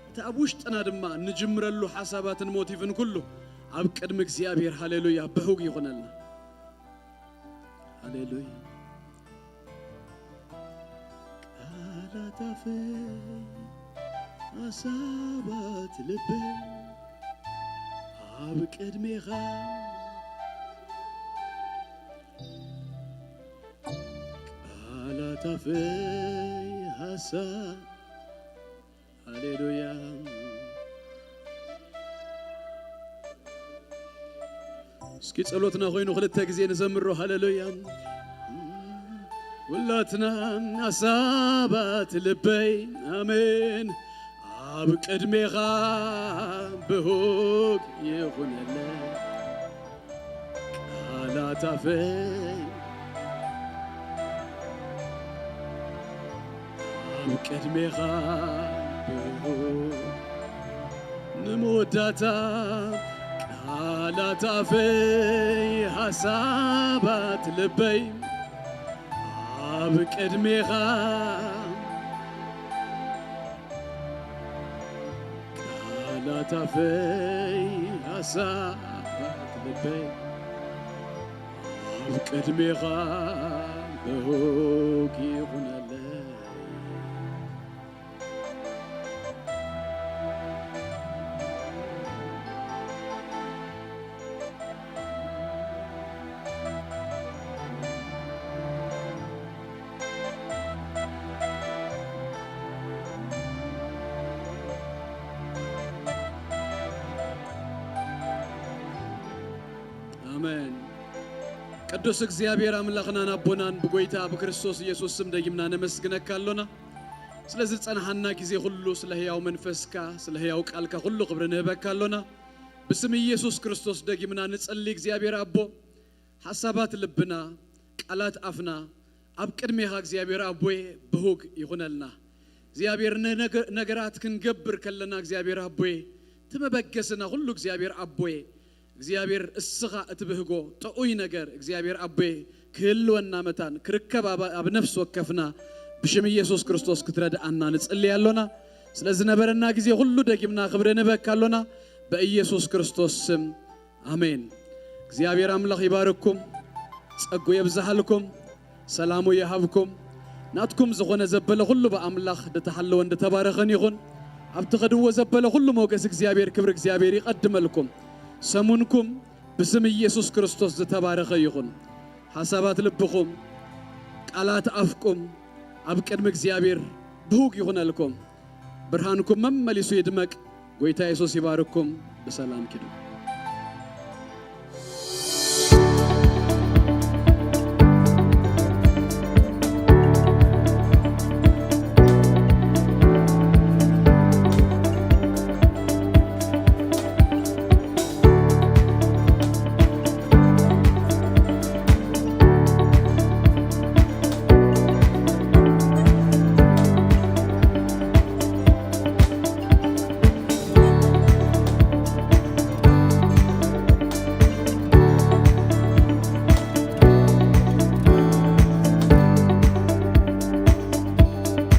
እቲ ኣብ ውሽጥና ድማ እንጅምረሉ ሓሳባትን ሞቲቭን ኩሉ ኣብ ቅድሚ እግዚኣብሔር፣ ሃሌሉያ፣ ብሁግ ይኹነልና። ሃሌሉያ። ቃላት ኣፈይ፣ ሓሳባት ልበይ ኣብ ቅድሜኻ። ቃላት ኣፈይ፣ ሓሳብ፣ ሃሌሉያ። እስኪ ጸሎትና ኮይኑ ክልተ ግዜ ንዘምሮ። ሃሌሉያ። ኩላትና ሓሳባት ልበይ፣ ኣሜን፣ ኣብ ቅድሜኻ ብሁግ ይኹነለይ። ቃላት ኣፈይ ኣብ ቅድሜኻ ብሁግ ንመወዳእታ ቃላት ኣፈይ ሓሳባት ልበይ ኣብ ቅድሜኻ ቃላት ኣፈይ ሓሳባት ልበይ ኣብ ቅድሜኻ ብሩክ ይኹነለይ። ኣሜን። ቅዱስ እግዚኣብሔር ኣምላኽናን ኣቦናን ብጎይታ ብክርስቶስ ኢየሱስ ስም ደጊምና ነመስግነካ ኣሎና። ስለዚ ዝጸንሓና ግዜ ኩሉ፣ ስለ ህያው መንፈስካ፣ ስለ ህያው ቃልካ ኩሉ ክብሪ ንህበካ ኣሎና። ብስም ኢየሱስ ክርስቶስ ደጊምና ንጸሊ እግዚኣብሔር ኣቦ። ሓሳባት ልብና፣ ቃላት ኣፍና ኣብ ቅድሜኻ እግዚኣብሔር ኣቦየ ብሁግ ይኹነልና። እግዚኣብሔር ንነገ-፣ ነገራት ክንገብር ከለና እግዚኣብሔር ኣቦየ እቲ መበገስና ኩሉ እግዚኣብሔር ኣቦየ እግዚኣብሔር እስኻ እትብህጎ ጥዑይ ነገር እግዚኣብሔር ኣቦየ ክህልወና መታን ክርከብ ኣብ፣ ኣብ ነፍሲ ወከፍና ብሽም ኢየሱስ ክርስቶስ ክትረድኣና ንጽሊ ኣሎና። ስለ ዝነበረና ግዜ ኩሉ ደጊምና ክብሪ ንበካ ኣሎና። በኢየሱስ ክርስቶስ ስም ኣሜን። እግዚኣብሔር ኣምላኽ ይባርኩም፣ ጸጉ የብዝሃልኩም፣ ሰላሙ ይሃብኩም። ናትኩም ዝኾነ ዘበለ ኩሉ ብኣምላኽ ድተሓለወን ድተባረኸን ይኹን። ኣብ ትኸድዎ ዘበለ ኩሉ ሞገስ እግዚኣብሔር፣ ክብሪ እግዚኣብሔር ይቐድመልኩም። ሰሙንኩም ብስም ኢየሱስ ክርስቶስ ዝተባረኸ ይኹን። ሓሳባት ልብኹም፣ ቃላት ኣፍኩም ኣብ ቅድሚ እግዚኣብሔር ብሁግ ይኹነልኩም። ብርሃንኩም መመሊሱ ይድመቅ። ጎይታ የሱስ ይባርኩም። ብሰላም ኪዱ።